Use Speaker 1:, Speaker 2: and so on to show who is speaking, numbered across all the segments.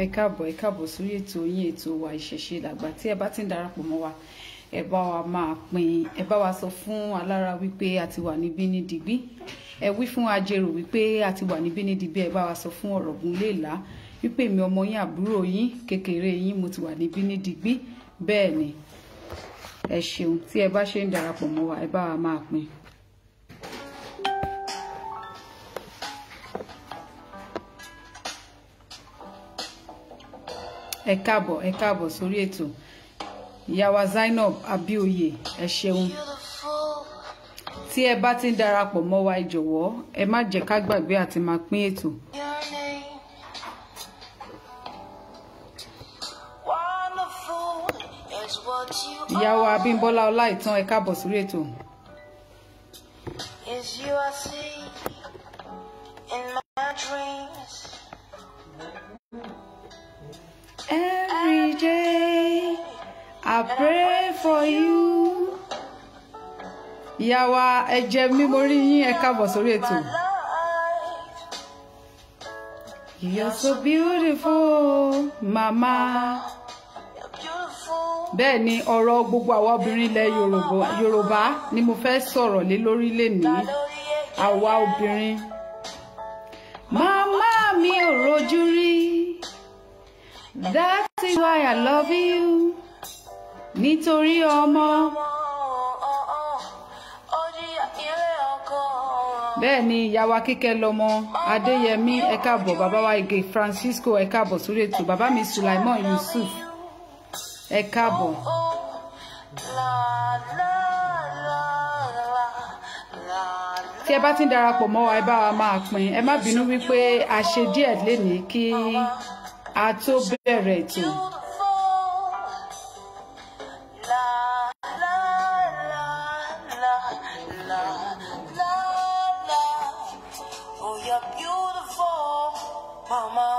Speaker 1: Ẹ káàbọ̀, ẹ káàbọ̀ sórí ètò yín, ètò wa Ìṣẹ̀ṣe Làgbà. Tí ẹ bá ti ń darapọ̀ mọ́ wa, ẹ bá wa máa pín, ẹ bá wa sọ fún alára wípé a ti wà níbí ní digbí. Ẹ wí fún ajérò wípé a ti wà níbí ní digbí. Ẹ bá wa sọ fún Ọ̀rọ̀gún Léèlá wípé èmi ọmọ yín, àbúrò yín, kékeré yín, mo ti wà níbí ní digbí. Bẹ́ẹ̀ ni, ẹ ṣeun tí ẹ bá ṣe ń darapọ̀ mọ́ wa, ẹ bá wa máa pín. Ẹ káàbọ̀, ẹ káàbọ̀ sórí ètò. Ìyá wa Zainab Abíoyè, ẹ ṣeun tí ẹ bá ti ń darapọ̀ mọ́ wa. Ẹ jọ̀wọ́, ẹ má jẹ́ ká gbàgbé àti máa pín ètò.
Speaker 2: Your name. Wonderful is what you
Speaker 1: Ìyá wa
Speaker 2: are.
Speaker 1: Abímbọ́lá Ọláìtàn, ẹ káàbọ̀ sórí ètò.
Speaker 2: Is you I see in my dreams.
Speaker 1: Every day I pray for you. Ìyá wa, ẹ jẹ́ mímọ́ rí yín, ẹ káàbọ̀ sórí ètò.
Speaker 2: My life.
Speaker 1: You're so beautiful, mama.
Speaker 2: You're beautiful.
Speaker 1: Bẹ́ẹ̀ ni, ọ̀rọ̀ gbogbo àwa obìnrin ilẹ̀ Yorùbá ni mo fẹ́ sọ̀rọ̀ lé lórí lénìí. Àwa obìnrin. Màmá mi ò rojú rí. That is why I love you. Nítorí ọmọ. Bẹ́ẹ̀ ni, ìyá wa Kíkẹ́ lọ́mọ Adéyẹmí, ẹ káàbọ̀. Bàbá wa Ige Francisco, ẹ káàbọ̀ sórí ètò. Bàbá mi Sulaimon Yusuf, ẹ káàbọ̀. Tí ẹ bá ti ń darapọ̀ mọ́ wa, ẹ bá wa máa pín. Ẹ má bínú wípé a ṣe díẹ̀ lénìí kí a tó bẹ̀rẹ̀ ètò.
Speaker 2: La la la la la la. Oh, you're beautiful, mama.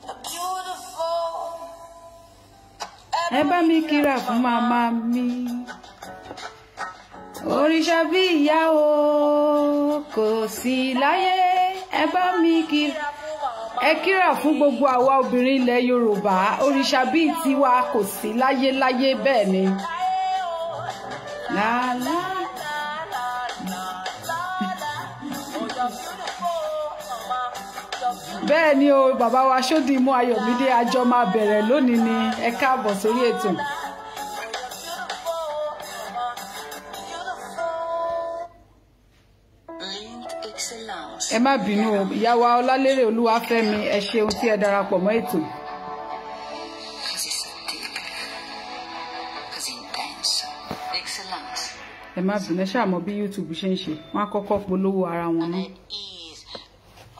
Speaker 2: You're beautiful.
Speaker 1: Ẹ bá mi kíra fún màmá mi. Òrìṣà bí ìyá o kò sí láyé. Ẹ bá mi kíra. Ẹ kíra fún gbogbo àwa obìnrin ilẹ̀ Yorùbá. Òrìṣà bíi tiwa kò sí láyé láyé, bẹ́ẹ̀ ni. La la. Bẹ́ẹ̀ ni o, bàbá wa Ṣódìmú Ayọ̀mídé, àjọ máa bẹ̀rẹ̀ lónìí ni. Ẹ káàbọ̀ sórí ètò.
Speaker 3: Linked Excellence.
Speaker 1: Ẹ má bínú o, ìyá wa Ọlálérè Olúwafẹ́mi, ẹ ṣeun tí ẹ darapọ̀ mọ́ ètò.
Speaker 3: Così sottile, così intenso. Excellence.
Speaker 1: Ẹ má bínú, ẹ ṣáà mọ bí YouTube ṣe ń ṣe, wọ́n á kọ́kọ́ polówó ara wọn
Speaker 3: And
Speaker 1: ní.
Speaker 3: it is.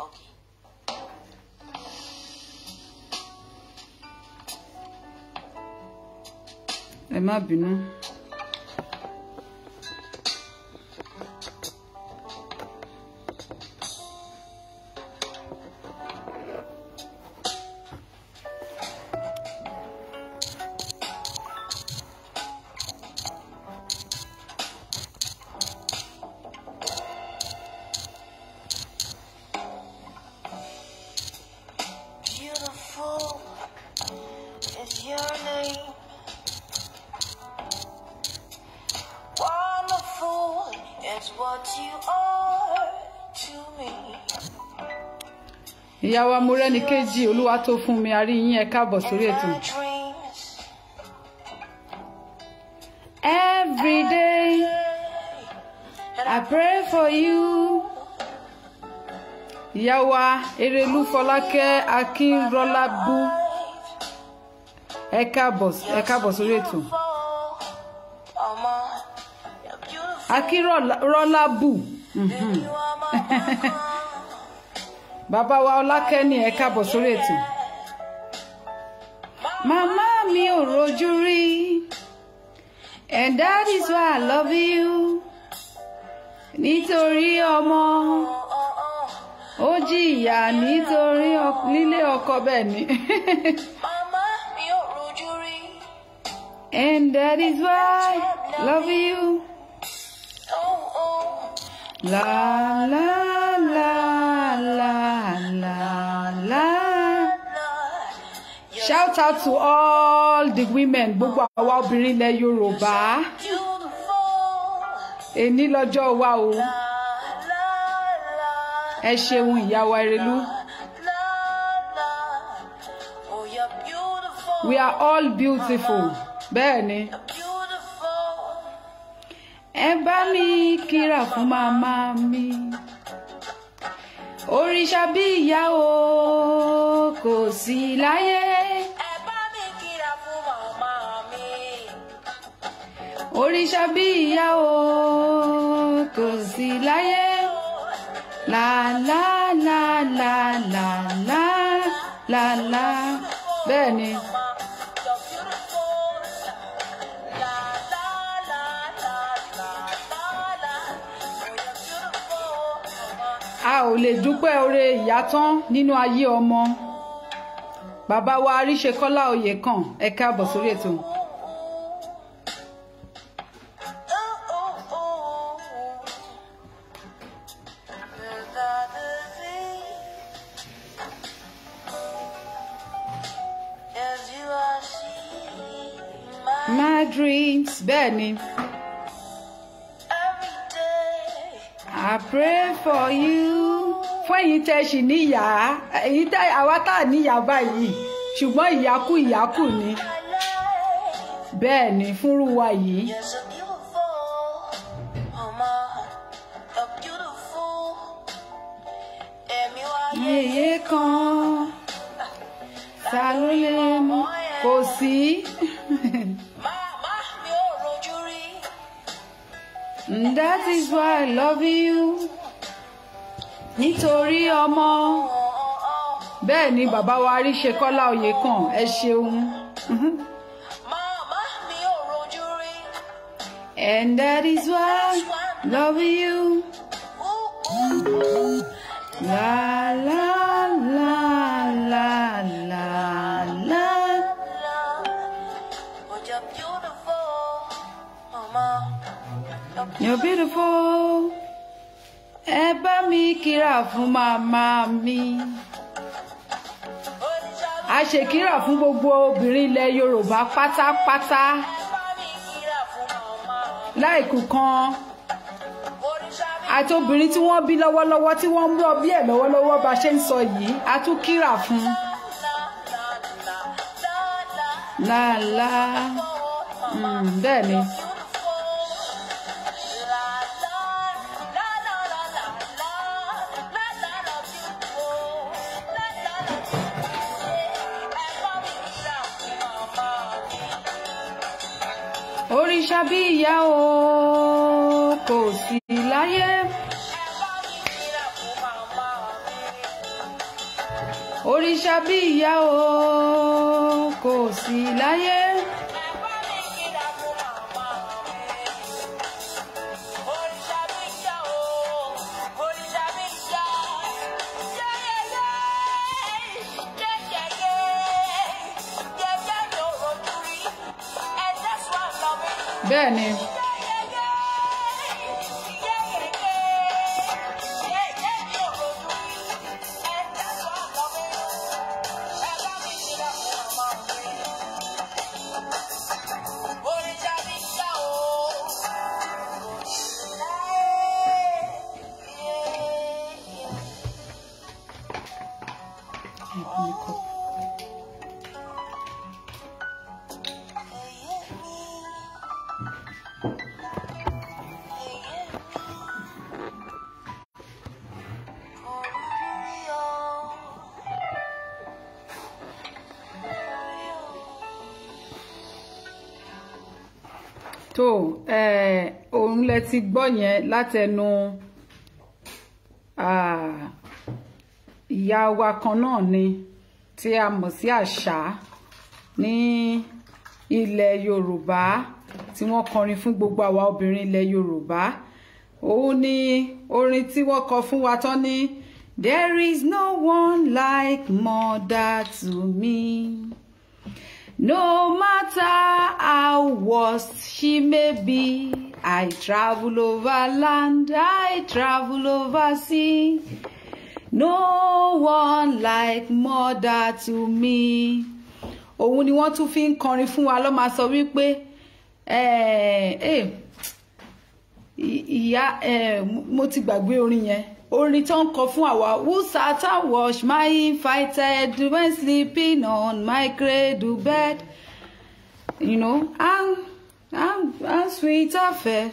Speaker 3: Okay.
Speaker 1: Ẹ má bínú.
Speaker 2: Beautiful is your name. Wonderful is what you are to me.
Speaker 1: Ìyá wa Mọ́rẹ́níkejì Olúwa tó fún mi, a rí yín, ẹ káàbọ̀ sórí
Speaker 2: In
Speaker 1: ètò.
Speaker 2: my dreams.
Speaker 1: Every day I pray for you. Ìyá wa Erelú Fọlákẹ́ Akínrọ́lábù, ẹ káàbọ̀, ẹ káàbọ̀ sórí ètò.
Speaker 2: Mama, you're beautiful.
Speaker 1: Akínrọ́lábù.
Speaker 2: You are my mama.
Speaker 1: Bàbá wa Ọlákẹ́ni, ẹ káàbọ̀ sórí ètò. Màmá mi ò rojú rí, and that is why I love you. Nítorí ọmọ, ó jìyà nítorí nílé ọkọ, bẹ́ẹ̀ ni.
Speaker 2: Mama mi ò rojú rí.
Speaker 1: And that is why I love you.
Speaker 2: Oh, oh.
Speaker 1: La la la la la la.
Speaker 2: La.
Speaker 1: Shout out to all the women, gbogbo àwa obìnrin ilẹ̀ Yorùbá. Èní lọ́jọ́ wa o. Ẹ ṣeun ìyá wa Erelú. We are all beautiful. Bẹ́ẹ̀ ni. Ẹ bá mi kíra fún màmá mi. Òrìṣà bí ìyá o kò sí láyé.
Speaker 2: Ẹ bá mi kíra fún màmá mi.
Speaker 1: Òrìṣà bí ìyá o kò sí láyé. La la la la la la la la. Bẹ́ẹ̀ ni. A ò lè dúpẹ́ oore ìyá tán nínú ayé ọmọ. Bàbá wa Àríṣekọ́lá Oyèkán, ẹ káàbọ̀ sórí ètò. My dreams, bẹ́ẹ̀ ni. I pray for you. Fún ẹ̀yin tẹ́ ṣì níyà, ẹ̀yin tẹ́ àwa tá à níyà báyìí, ṣùgbọ́n ìyákù ìyákù ni. Bẹ́ẹ̀ ni fúnrú wa yìí. Yèyé kan, ta ló lè mú? Kò sí. That is why I love you. Nítorí ọmọ. Bẹ́ẹ̀ ni bàbá wa Àríṣekọ́lá Oyèkán, ẹ ṣeun.
Speaker 2: Màmá mi ò rojú rí.
Speaker 1: And that is why I love you. La la la la la la. You're beautiful. Ẹ bá mi kíra fún màmá mi. A ṣe kíra fún gbogbo obìnrin ilẹ̀ Yorùbá pátápátá. Láìkù kan. Àti obìnrin tí wọ́n bí lọ́wọ́lọ́wọ́ tí wọ́n ń bọ́ bí ẹ̀ lọ́wọ́lọ́wọ́ bá ṣe ń sọ yìí, a tún kíra fún. Làlá. Bẹ́ẹ̀ ni. Òrìṣà bí ìyá o kò sí láyé. Òrìṣà bí ìyá o kò sí láyé. Bẹ́ẹ̀ ni. Tó òun lẹ ti gbọ́ yẹn látẹnu ìyá wa kan náà ni tí a mọ̀ sí Àṣà ní ilẹ̀ Yorùbá tí wọ́n kọrin fún gbogbo àwa obìnrin ilẹ̀ Yorùbá. Òun ni orin tí wọ́n kọ fún wa tán ní There is no one like mother to me. No matter how worst she may be, I travel over land, I travel over sea. No one like mother to me. Òun ni wọ́n tún fi ń kọrin fún wa ló máa sọ wípé ìyá mo ti gbàgbé orin yẹn. Orin tó ń kọ fún àwa, who sat and wash my invited when sleeping on my cradle bed, you know, and sweet affair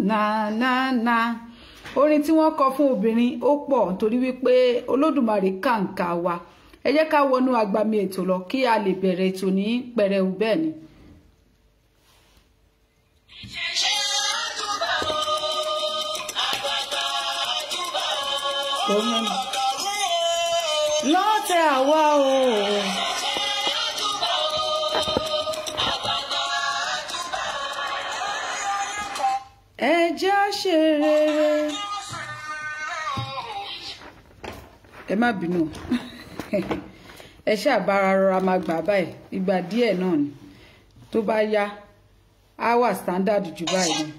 Speaker 1: na na na. Orin tí wọ́n kọ fún obìnrin ó pọ̀ nítorí wípé Olódùmarè kàǹkà wa. Ẹ jẹ́ ká wọnú agbami ètò lọ kí a lè bẹ̀rẹ̀ ètò ní pẹrẹu bẹ́ẹ̀ ni. Lọ́tẹ̀ àwa o. Ẹ jẹ́ á ṣe rere. Ẹ má bínú. Ẹ ṣáà bára rọra máa gbà báyìí. Ìgbà díẹ̀ náà ni. Tó bá yá, á wà standard jù báyìí lọ.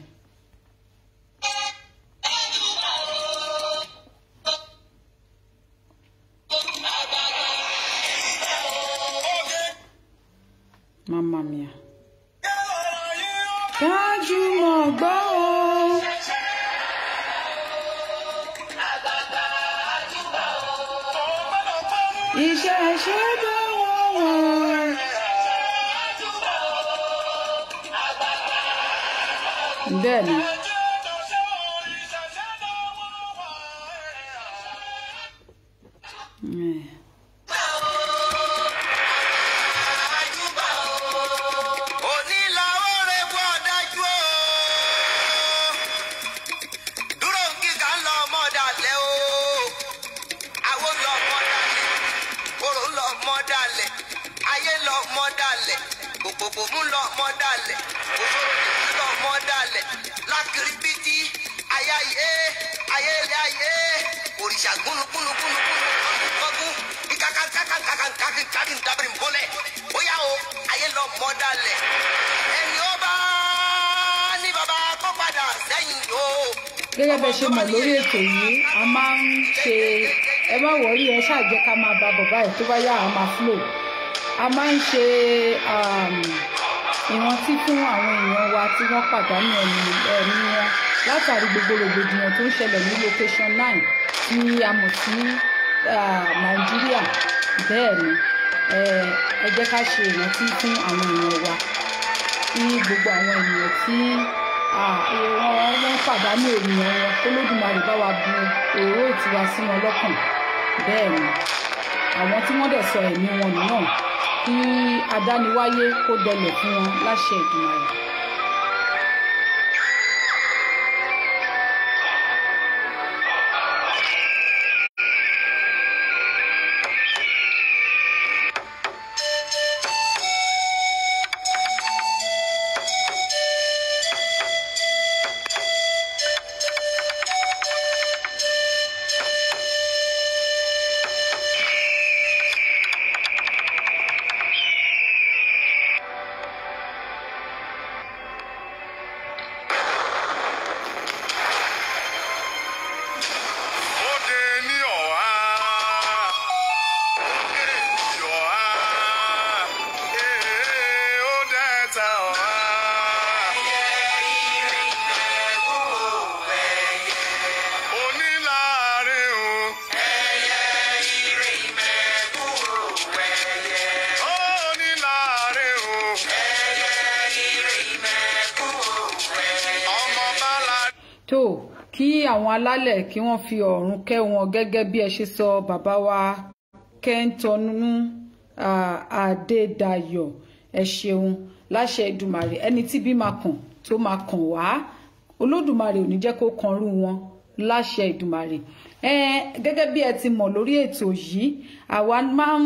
Speaker 1: Mamma mia. Gbajúmọ̀ gbọ́ o. Iṣẹ́ ṣe bá wọ́n wọ́n. Bẹ́ẹ̀ ni. Gẹ́gẹ́ bẹ́ ṣe mọ̀ lórí ètò yìí, a máa ń ṣe, ẹ má wọrí, ẹ ṣáà jẹ́ ká máa bá bọ̀ báyìí, tó bá yá a máa flow. A máa ń ṣe ìrántí fún àwọn èèyàn wa tí wọ́n pàdánù ẹ̀mí wọn látàrí gbogbo rògbòdìyàn tó ń ṣẹlẹ̀ ní location 9 tí a mọ̀ sí Nàìjíríà. Bẹ́ẹ̀ ni, ẹ jẹ́ ká ṣe ìrántí fún àwọn èèyàn wa, tí gbogbo àwọn èèyàn tí wọ́n pàdánù ènìyàn wọn, Olódùmarè bá wa bu èrò ìtura sí wọn lọ́kàn. Bẹ́ẹ̀ ni, àwọn tí wọ́n dẹ̀ sọ ẹ̀mí wọn nù náà, kí adániwáyé kó dọlẹ̀ fún wọn láṣẹ Èdùmàrè. Tó kí àwọn alálẹ̀ kí wọ́n fi ọ̀run kẹ́ wọn gẹ́gẹ́ bí ẹ ṣe sọ bàbá wa Kẹ́ńtọ́nú Adédayọ̀, ẹ ṣeun láṣẹ Èdùmàrè. Ẹni tí bí máa kàn tó máa kàn wá, Olódùmarè ò ní jẹ́ kó kanrú wọn láṣẹ Èdùmàrè. Gẹ́gẹ́ bí ẹ ti mọ̀ lórí ètò yìí, àwa máa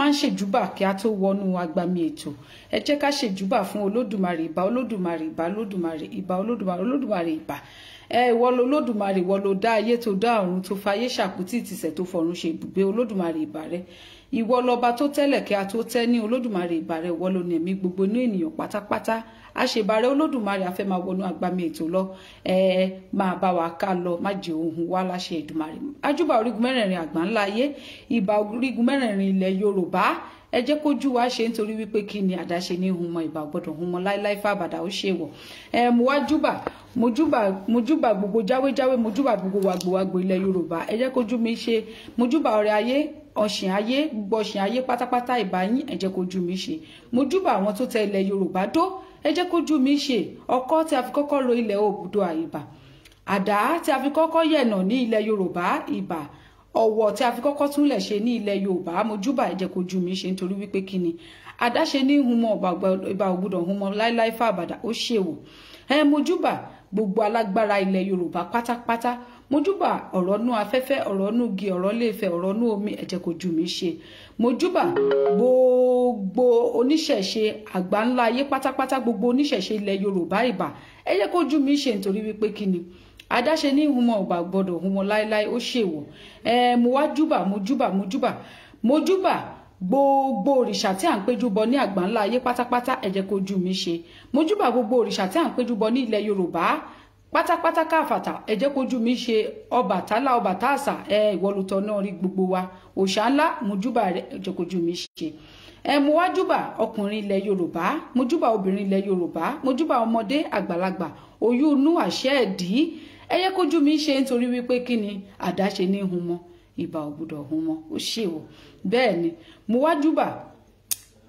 Speaker 1: ń ṣèjúbà kí a tó wọnú agbami ètò. Ẹ jẹ́ ká ṣèjúbà fún Olódùmarè. Ìbà Olódùmarè, ìbà Olódùmarè, ìbà Olódùmarè, Olódùmarè ìbà. Ìwọ lo Olódùmarè, ìwọ ló dá ayé tó dá ọ̀run, tó fayé ṣàpótí ìtìsẹ̀ tó fọ̀run ṣe ibùgbé. Olódùmarè ìbà rẹ. Ìwọ lọba tó tẹ́lẹ̀ kí a tó tẹ́ ní Olódùmarè, ìbàrẹ̀ ìwọ ló ní ẹ̀mí gbogbo ní ènìyàn pátápátá. Àṣebàrẹ̀ Olódùmarè, a fẹ́ máa wọnú agbami ètò lọ, ẹ máa bá wa ká lọ, má jẹ́ ohun wa láṣẹ Èdùmàrè. Ajúbà orígun mẹ́rẹ̀ẹ̀rin àgbà ńlá ayé, ìbà orígun mẹ́rẹ̀ẹ̀rin ilẹ̀ Yorùbá. Ẹ jẹ́ kójú wa ṣe, nítorí wípé kí ni àdáṣe ní hun mọ, ìbà gbọ́dọ̀ hun mọ láíláí fàbàdà, ó ṣe wọ̀. Ẹ mo wá júbà, mo júbà, mo júbà gbogbo jáwéjáwé, mo júbà gbogbo wàgbòwàgbò ilẹ̀ Yorùbá. Ẹ jẹ́ kójú mi ṣe. Mo júbà ọrẹ ayé, ọ̀sìn ayé, gbogbo ọ̀sìn ayé pátápátá, ìbà yín, ẹ jẹ́ kójú mi ṣe. Mo júbà àwọn tó tẹ ilẹ̀ Yorùbá dó, ẹ jẹ́ kójú mi ṣe. Ọkọ́ tí a fi kọ́kọ́ ro ilẹ̀ Òbùdó, ìbà. Àdá tí a fi kọ́kọ́ yẹ̀nà ní ilẹ̀ Yorùbá, ìbà. Ọ̀wọ̀ tí a fi kọ́kọ́ túnlẹ̀ ṣe ní ilẹ̀ Yorùbá, mojúbà, ẹ jẹ́ kójú mi ṣe, nítorí wípé kí ni àdáṣe ní humọ, ìbà ògbúdọ̀ humọ láíláí fàbàdà, ó ṣèwọ̀. Ẹ mojúbà gbogbo alágbára ilẹ̀ Yorùbá pátápátá. Mojúbà ọ̀rọ̀ nú afẹ́fẹ́, ọ̀rọ̀ nú igi, ọ̀rọ̀ léèfẹ̀, ọ̀rọ̀ nú omi, ẹ jẹ́ kójú mi ṣe. Mojúbà gbogbo oníṣẹ̀ṣe àgbà ńlá ayé pátápátá, gbogbo oníṣẹ̀ṣe ilẹ̀ Yorùbá, ìbà, ẹ jẹ́ kójú mi ṣe, nítorí wípé kí ni àdáṣe ní humọ, ọba gbọ́dọ̀ humọ láíláí, ó ṣèwọ̀. Ẹ mo wá júbà, mo júbà, mo júbà, mo júbà gbogbo òrìṣà tí à ń péjú bọ ní àgbà ńlá ayé pátápátá, ẹ jẹ́ kójú mi ṣe. Mo júbà gbogbo òrìṣà tí à ń péjú bọ ní ilẹ̀ Yorùbá pátápátá káfàtà, ẹ jẹ́ kójú mi ṣe. Ọbàtálá, Ọbàtásà, ẹ ìwọ ló tọ́ náà rí gbogbo wa, òòṣà ńlá, mo júbà rẹ, ẹ jẹ́ kójú mi ṣe. Ẹ mo wá júbà ọkùnrin ilẹ̀ Yorùbá, mo júbà obìnrin ilẹ̀ Yorùbá, mo júbà ọmọdé, àgbàlagbà, oyún inú, àṣẹ ẹ̀dí, ẹ yẹ kójú mi ṣe, nítorí wípé kí ni àdáṣe ní hun mọ, ìbà ò gbọ́dọ̀ hun mọ, ó ṣèwọ̀. Bẹ́ẹ̀ ni mo wá júbà,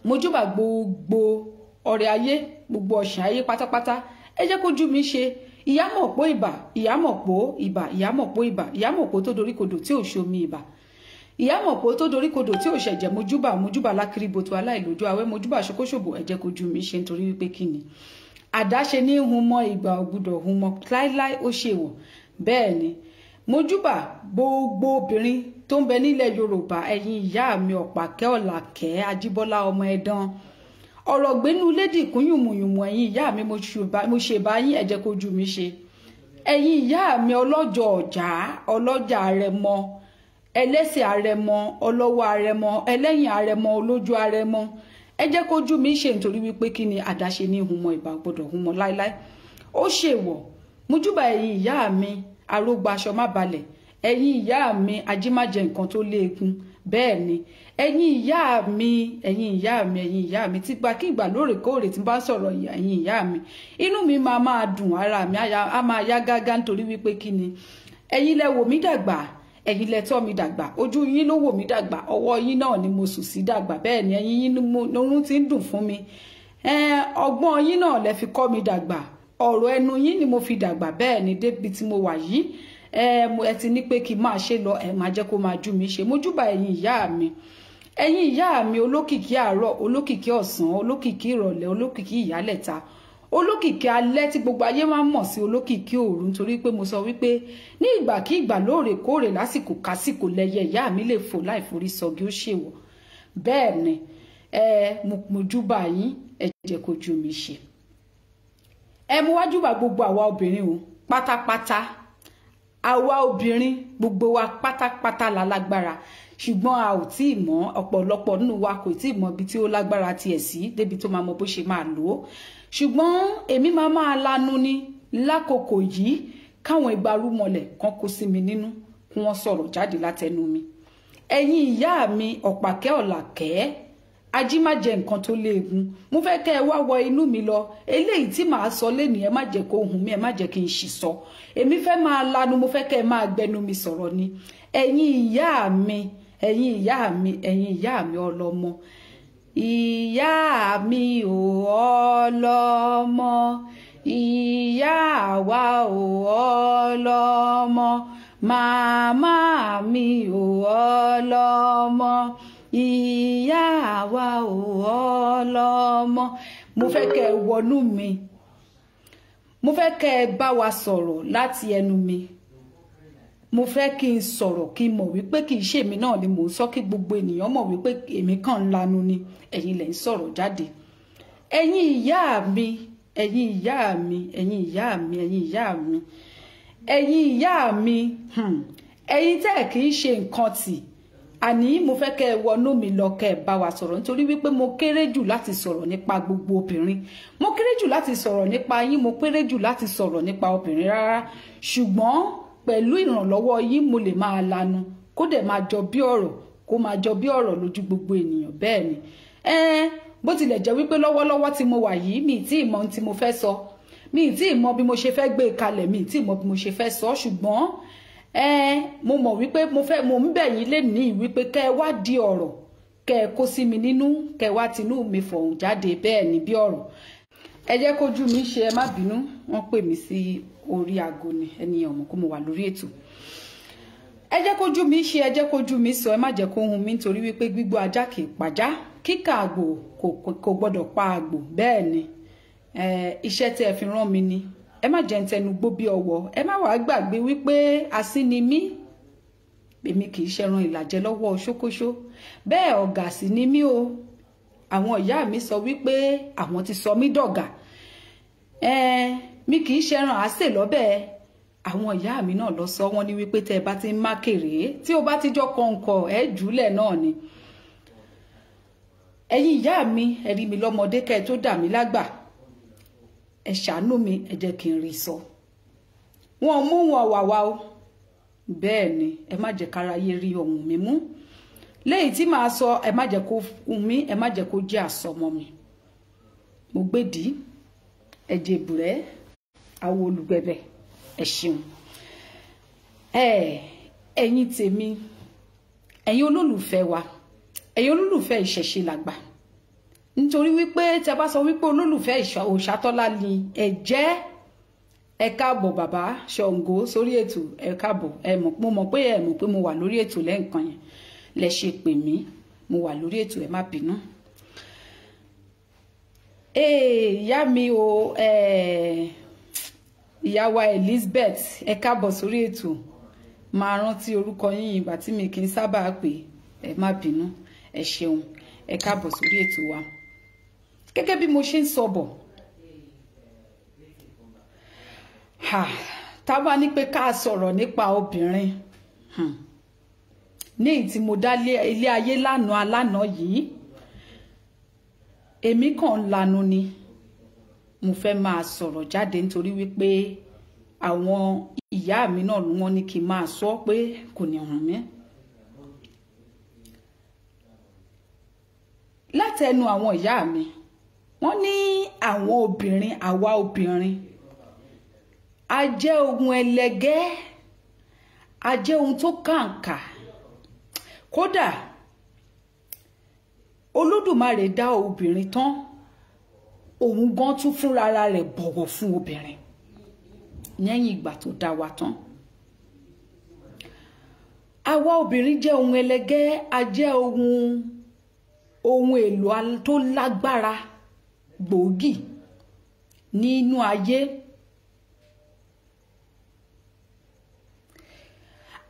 Speaker 1: mo júbà gbogbo ọrẹ ayé, gbogbo ọ̀sìn ayé pátápátá, ẹ jẹ́ kójú mi ṣe. Ìyámọ̀pó ìbà, ìyámọ̀pó ìbà, ìyámọ̀pó ìbà, ìyámọ̀pó tó doríkodò tí ò ṣomi, ìbà. Ìyámọ̀pó tó doríkodò tí ò ṣẹ̀jẹ̀, mojúbà, mojúbà lákìrìbòtò aláìlójú awẹ́, mojúbà ṣokóṣòbò, ẹ jẹ́ kójú mi ṣe, nítorí wípé kí ni àdáṣe ní hun mọ, ìgbà ò gbọ́dọ̀ hun mọ láíláí, ó ṣèwọ̀. Bẹ́ẹ̀ ni mojúbà gbogbo obìnrin tó ń bẹ nílẹ̀ Yorùbá, ẹ̀yin ìyá mi ọ̀pàkẹ́, ọ̀làkẹ́, Ajíbọ́lá ọmọ ẹ̀dán, ọ̀rọ̀ gbénú lédì kún yùmùyùmù, ẹ̀yin ìyá mi mo ṣe bá yín, ẹ jẹ́ kójú mi ṣe. Ẹ̀yin ìyá mi ọlọ́jọ́ ọ̀já, ọlọ́jà arẹmọ, ẹlẹ́sẹ̀ arẹmọ, ọlọ́wọ́ arẹmọ, ẹlẹ́yìn arẹmọ, olójú arẹmọ, ẹ jẹ́ kójú mi ṣe, nítorí wípé kí ni àdáṣe ní hun mọ, ìbà gbọ́dọ̀ hun mọ láíláí, ó ṣèwọ̀. Mojúbà ẹ̀yin ìyá mi arógbó aṣọ má balẹ̀, ẹ̀yin ìyá mi ajímájẹ nǹkan tó léegun. Bẹ́ẹ̀ ni ẹ̀yin ìyá mi, ẹ̀yin ìyá mi, ẹ̀yin ìyá mi, tí gbàkígbà lóòrèkóòrè tí n bá sọ̀rọ̀ ẹ̀yin ìyá mi, inú mi máa máa dùn, ara mi á máa yá gágá, nítorí wípé kí ni ẹ̀yin lẹ wò mí dàgbà, ẹ̀yin lẹ tọ́ mi dàgbà, ojú yín ló wò mí dàgbà, ọwọ́ yín náà ni mo sùn sí dàgbà. Bẹ́ẹ̀ ni ẹ̀yin yín lórun ti ń dùn fún mi, ọgbọ́n yín náà lẹ fi kọ́ mi dàgbà, ọ̀rọ̀ ẹnu yín ni mo fi dàgbà. Bẹ́ẹ̀ ni débi tí mo wà yìí, ẹ ti ní pé kí n máa ṣe lọ, ẹ máa jẹ́ kó máa jú mi ṣe. Mojúbà ẹ̀yin ìyá mi, ẹ̀yin ìyá mi olókìkí àárọ̀, olókìkí ọ̀sán, olókìkí ìrọ̀lẹ́, olókìkí ìyálẹ̀ta, olókìkí alẹ́ tí gbogbo ayé máa ń mọ̀ sí olókìkí òru, nítorí pé mo sọ wípé ní ìgbàkígbà lóòrèkóòrè lásìkò kásìkò lẹyẹ ìyá mi lè fò láì forí sọgi, ó ṣèwọ̀. Bẹ́ẹ̀ ni ẹ mojúbà yín, ẹ jẹ́ kó jú mi ṣe. Ẹ mú wájúbà gbogbo àwa obìnrin o pátápátá, àwa obìnrin gbogbo wa pátápátá la lágbára, ṣùgbọ́n a ò tí ì mọ̀, ọ̀pọ̀lọpọ̀ nínú wa kò tí ì mọ̀ ibi tí ó lágbára tiẹ̀ sí débi tó máa mọ bó ṣe máa lò ó. Ṣùgbọ́n èmi máa máa lanu ni lákòókò yìí, káwọn igbarúmọlẹ̀ kan kó sí mi nínú, kí wọ́n sọ̀rọ̀ jáde látẹnu mi. Ẹ̀yin ìyá mi ọ̀pàkẹ́, ọ̀làkẹ́, ajímájẹ nǹkan tó léegun, mo fẹ́ kẹ́ ẹ wá wọ inú mi lọ. Eléyìí tí màá sọ lénìí, ẹ má jẹ́ kó hùn mí, ẹ má jẹ́ kí n ṣì sọ. Èmi fẹ́ máa lanu, mo fẹ́ kẹ́ ẹ máa gbẹnu mi sọ̀rọ̀ ni. Ẹ̀yin ìyá mi, ẹ̀yin ìyá mi, ẹ̀yin ìyá mi ọlọ́mọ, ìyá mi ò ọlọ́mọ, ìyá wa ò ọlọ́mọ, màmá mi ò ọlọ́mọ, ìyá wa ò ọlọ́mọ. Mo fẹ́ kẹ́ ẹ wọnú mi, mo fẹ́ kẹ́ ẹ bá wa sọ̀rọ̀ láti ẹnu mi. Mo fẹ́ kí n sọ̀rọ̀ kí n mọ̀ wípé kì í ṣe èmi náà ni mò ń sọ, kí gbogbo ènìyàn mọ̀ wípé èmi kàn ń lanu ni, ẹ̀yin lẹ̀ ń sọ̀rọ̀ jáde. Ẹ̀yin ìyá mi, ẹ̀yin ìyá mi, ẹ̀yin ìyá mi, ẹ̀yin ìyá mi, ẹ̀yin ìyá mi, ẹ̀yin tẹ́ ẹ̀ kì í ṣe nǹkan tì, Àní mo fẹ́ kẹ́ ẹ wọnú mi lọ kẹ́ ẹ bá wa sọ̀rọ̀, nítorí wípé mo kéré jù láti sọ̀rọ̀ nípa gbogbo obìnrin, mo kéré jù láti sọ̀rọ̀ nípa yín, mo kéré jù láti sọ̀rọ̀ nípa obìnrin rárá. Ṣùgbọ́n pẹ̀lú ìrànlọ́wọ́ yín mo lè máa lanu kó dẹ̀ máa jọ bí ọ̀rọ̀, kó máa jọ bí ọ̀rọ̀ lójú gbogbo ènìyàn. Bẹ́ẹ̀ ni, bó tilẹ̀ jẹ́ wípé lọ́wọ́lọ́wọ́ tí mo wà yìí mi tí ì mọ ohun tí mo fẹ́ sọ, mi tí ì mọ bí mo ṣe fẹ́ gbé e kalẹ̀, mi tí ì mọ bí mo ṣe fẹ́ sọ, ṣùgbọ́n mo mọ̀ wípé mo ń bẹ̀ yín lénìí wípé kẹ́ ẹ wá di ọ̀rọ̀, kẹ́ ẹ kó sí mi nínú, kẹ́ ẹ wá tinú mi fọ̀hún jáde. Bẹ́ẹ̀ ni bí ọ̀rọ̀. Ẹ jẹ́ kójú mi ṣe, ẹ má bínú, wọ́n pè mí sí orí aago ni, ẹni ọmọ kó mo wà lórí ètò. Ẹ jẹ́ kójú mi ṣe, ẹ jẹ́ kójú mi sọ, ẹ má jẹ́ kó hun mi, nítorí wípé gbígbó ajá kì í pajá, kíkà àgbò kò gbọ́dọ̀ pa àgbò. Bẹ́ẹ̀ ni, iṣẹ́ tí ẹ fi rán mi ni, ẹ má jẹ́ ń tẹnu gbó bí ọwọ́. Ẹ má wàá gbàgbé wípé asín ni mí, èmi kì í ṣẹran ìlàjẹ lọ́wọ́ ṣókóṣó, bẹ́ẹ̀ ọ̀gà sì ni mí o. Àwọn ìyá mi sọ wípé àwọn ti sọ mí dọ̀gà, mi kì í ṣẹran àásè lọ́bẹ̀. Àwọn ìyá mi náà lọ sọ wọ́n ní wípé tẹ́ ẹ bá ti ń má kéré, tí o bá ti jọ kọ̀ǹkọ̀ ẹ jùlẹ̀ náà ni. Ẹ̀yin ìyá mi, ẹ rí mi lọ́mọdé kẹ́ ẹ tó dà mí lágbà, ẹ ṣàánú mi, ẹ jẹ́ kí n rí sọ. Wọn mú wọn wà wá o. Bẹ́ẹ̀ ni, ẹ má jẹ́ káráyé rí ohùn mi mú. Léyìí tí màá sọ, ẹ má jẹ́ kó hun mi, ẹ má jẹ́ kó jẹ́ àsọmọ mi. Mo gbèdí, ẹ jẹ bùrẹ́, àwo olùgbẹ̀bẹ̀, ẹ ṣeun. Ẹ̀yin tèmi, ẹ̀yin olólùfẹ́ wa, ẹ̀yin olólùfẹ́ ìṣẹ̀ṣe làgbà. Nítorí wípé tẹ́ bá sọ wípé olólùfẹ́ Òòṣàtọ́lá ni ẹ jẹ́, ẹ káàbọ̀ bàbá Ṣàngó sórí ètò, ẹ káàbọ̀. Ẹ mọ̀, mo mọ̀ pé ẹ mọ̀ pé mo wà lórí ètò lẹ́ǹkan yẹn lẹ ṣe pè mí, mo wà lórí ètò, ẹ má bínú. Ìyá mi o, ìyá wa Elizabeth, ẹ káàbọ̀ sórí ètò. Máa rántí orúkọ yín ìgbà tí mi kì í sábà pè, ẹ má bínú, ẹ ṣeun, ẹ káàbọ̀ sórí ètò wa. Gẹ́gẹ́ bí mo ṣe ń sọ bọ̀, tá bá ní pé ká sọ̀rọ̀ nípa obìnrin, ní èyí tí mo dá ilé ayé lánàá alánàá yìí, èmi kàn ń lanu ni, mo fẹ́ máa sọ̀rọ̀ jáde nítorí wípé àwọn ìyá mi náà wọ́n ní kí n máa sọ pé kò ní ràn mí. Látẹnu àwọn ìyá mi, wọ́n ní àwọn obìnrin, àwa obìnrin, a jẹ́ ohun ẹlẹgẹ́, a jẹ́ ohun tó kàǹkà. Kódà Olódùmarè dá obìnrin tán, òun gan tún fúnra rẹ̀ bọ̀wọ̀ fún obìnrin lẹ́yìn ìgbà tó dá wa tán. Àwa obìnrin jẹ́ ohun ẹlẹgẹ́, a jẹ́ ohun èlò tó lágbára gbòógì nínú ayé.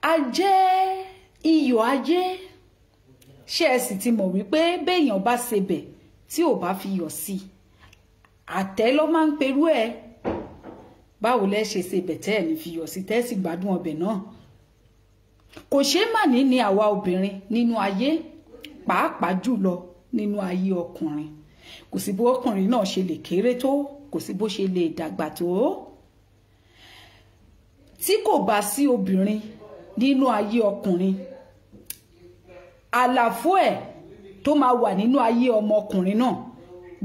Speaker 1: A jẹ́ iyọ̀ ayé. Ṣé ẹ sì ti mọ̀ wípé béèyàn bá sebẹ̀ tí ò bá fi yọ̀ sí, àtẹ́ ló máa ń perú ẹ̀. Báwo lẹ ṣe sebẹ̀ tẹ́ ẹ̀ ní fi yọ̀ sí, tẹ́ ẹ sì gbádùn ọbẹ̀ náà? Kò ṣeé mà ní ní àwa obìnrin nínú ayé, pàápàá jùlọ nínú ayé ọkùnrin. Kò sí bó ọkùnrin náà ṣe lè kéré tó, kò sí bó ṣe lè dàgbà tó. Tí kò bá sí obìnrin nínú ayé ọkùnrin, àlàfo ẹ̀ tó máa wà nínú ayé ọmọkùnrin náà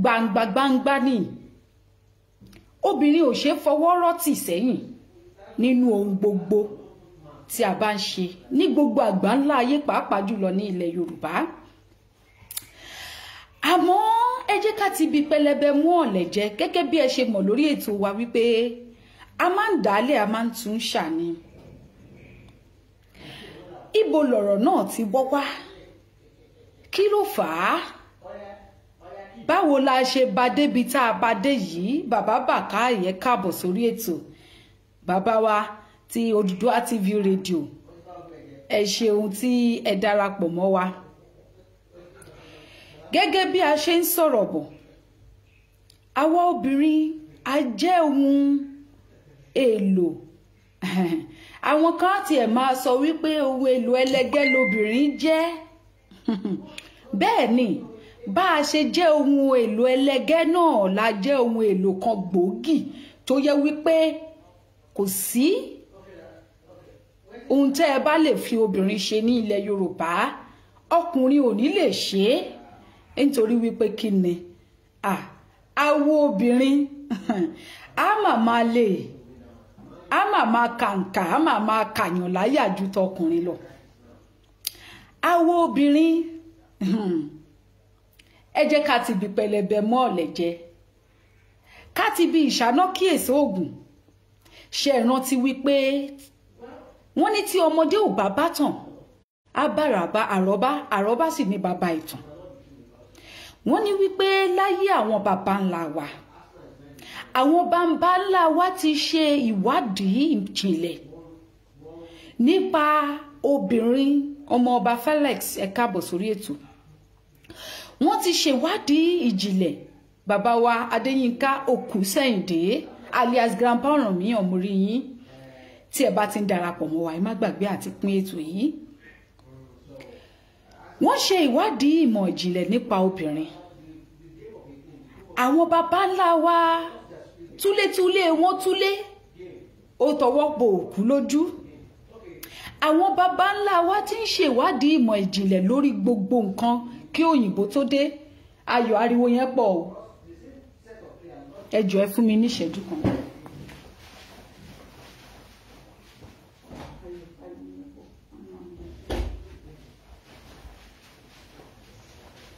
Speaker 1: gbangba gbangba ni. Obìnrin ò ṣe fọwọ́ rọ́tì sẹ́yìn nínú ohun gbogbo tí a bá ń ṣe ní gbogbo àgbáńlá ayé, pàápàá jùlọ ní ilẹ̀ Yorùbá. Àmọ́ ẹ jẹ́ ká ti bi pẹlẹbẹ mú ọ̀lẹ̀ jẹ, gẹ́gẹ́ bí ẹ ṣe mọ̀ lórí ètò wa wípé a máa ń dálẹ̀, a máa ń tún ṣà ni. Ibo lọ̀rọ̀ náà ti wọ́ wá? Kí ló fà á? Báwo la ṣe bá débi tá a bá dé yìí? Bàbá Bàkà yẹ káàbọ̀ sórí ètò. Bàbá wa ti Odùduwà TV rédíò, ẹ ṣeun tí ẹ darapọ̀ mọ́ wa. Gẹ́gẹ́ bí a ṣe ń sọ̀rọ̀ bọ̀, àwa obìnrin a jẹ́ ohun èlò, Àwọn kan tiẹ̀ máa sọ wípé ohun èlò ẹlẹgẹ́ lobìnrin jẹ́. Bẹ́ẹ̀ ni, bá a ṣe jẹ́ ohun èlò ẹlẹgẹ́ náà la jẹ́ ohun èlò kan gbòógì tó yẹ wípé kò sí ohun tẹ́ ẹ bá lè fi obìnrin ṣe ní ilẹ̀ Yorùbá, ọkùnrin ò ní lè ṣe é, nítorí wípé kí ni àwọ obìnrin á mà lè á mà kàǹkà, á mà kàyàn láyà ju tọkùnrin lọ. Àwọ obìnrin, ẹ jẹ́ ká ti bi pẹlẹbẹ mọ́ ọ̀lẹ̀ jẹ, ká ti bi ìṣáná kíyèsí ògùn. Ṣe é rántí wípé wọ́n ní tí ọmọdé ò bá bá tàn, á bàràbà àrọ́bá, àrọ́bá sì ní bàbá ìtàn. Wọ́n ní wípé láyé àwọn bàbá ńlá wa, àwọn bàbá ńlá wa ti ṣe ìwádìí ìjìnlẹ̀ nípa obìnrin. Ọmọ ọba Felix, ẹ káàbọ̀ sórí ètò. Wọ́n ti ṣèwádìí ìjìnlẹ̀. Bàbá wa Adéyínká Òkúsẹ̀yìndé alias Grandpa Ọ̀rànmíyàn, mo rí yín. Tí ẹ bá ti ń darapọ̀ mọ́ wa, ẹ má gbàgbé àti pín ètò yìí. Wọ́n ṣe ìwádìí ìmọ̀ ìjìnlẹ̀ nípa obìnrin. Àwọn baba ńlá wa túlétúlé wọ́n túlé, ó tọwọ́ bo òkú lójú. Àwọn baba ńlá wa ti ń ṣèwádìí ìmọ̀ ìjìnlẹ̀ lórí gbogbo nǹkan kí òyìnbó tó dé. Ayọ̀, ariwo yẹn pọ̀ o, ẹ jọ̀ọ́ ẹ fún mi ní ìṣẹ́jú kan.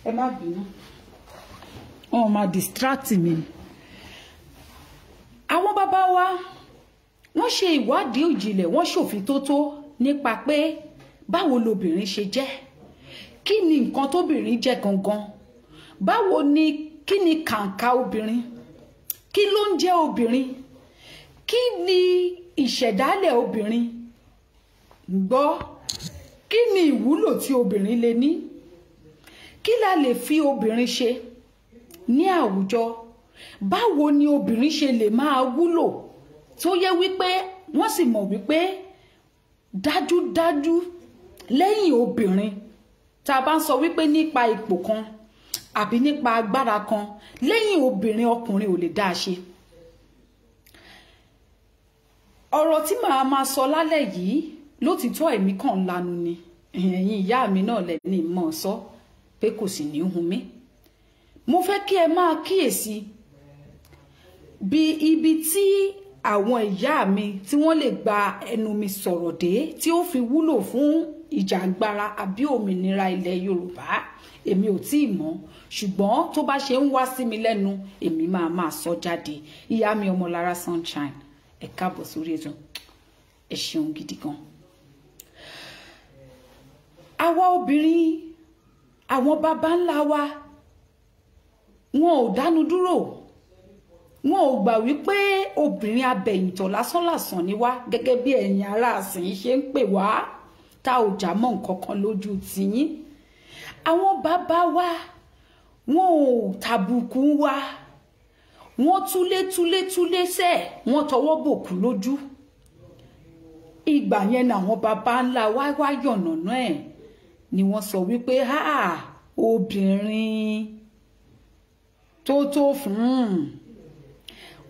Speaker 1: Ẹ má bínú, wọn máa distract mi. Àwọn bàbá wa wọ́n ṣe ìwádìí ìjìnlẹ̀, wọ́n ṣòfin tó tó nípa pé báwo lobìnrin ṣe jẹ́, kí ni nǹkan tóbìnrin jẹ́ gangan, báwo ni, kí ni kàǹkà obìnrin, kí ló ń jẹ́ obìnrin, kí ni ìṣẹ̀dálẹ̀ obìnrin gbọ́, kí ni ìwúlò tí obìnrin lè ní, kí la lè fi obìnrin ṣe ní àwùjọ, báwo ni obìnrin ṣe lè máa wúlò, tó yẹ wípé wọ́n sì mọ̀ wípé dájúdájú lẹ́yìn obìnrin, tá a bá ń sọ wípé nípa ipò kan àbí nípa agbára kan, lẹ́yìn obìnrin ọkùnrin ò lè dá a ṣe. Ọ̀rọ̀ tí màá máa sọ lálẹ́ yìí lótìtọ́ èmi kàn ń lanu ni, ẹ̀yin ìyá mi náà lẹ́ni mọ̀ sọ pé kò sì ní hun mí. Mo fẹ́ kí ẹ máa kíyèsí bí ibi tí àwọn ìyá mi tí wọ́n lè gba ẹnu mi sọ̀rọ̀ dé tí ó fi wúlò fún ìjàngbara àbí òmìnira ilẹ̀ Yorùbá. Èmi ò tí ì mọ̀, ṣùgbọ́n tó bá ṣe ń wá sí mi lẹ́nu, èmi máa máa sọ jáde. Ìyá mi Ọmọlára Sunshine, ẹ káàbọ̀ sórí ètò, ẹ ṣeun gidi gan. Àwa obìnrin, àwọn baba ńlá wa, wọn ò dánu dúró, wọn ò gbà wípé obìnrin abẹ̀yìntọ̀ lásánlàsàn ni wá, gẹ́gẹ́ bí ẹ̀yin ará àsìn ṣe ń pè wá, tá ò já mọ́ nǹkan kan lójú tiyín. Àwọn bàbá wa, wọn ò tàbùkù wa, wọ́n túlé túlé túlé sẹ́, wọ́n tọwọ́ bòkú lójú. Ìgbà yẹn làwọn bàbá ńlá wa wá yànnàná ẹ̀, ni wọ́n sọ wípé ha, obìnrin tó tó fún un.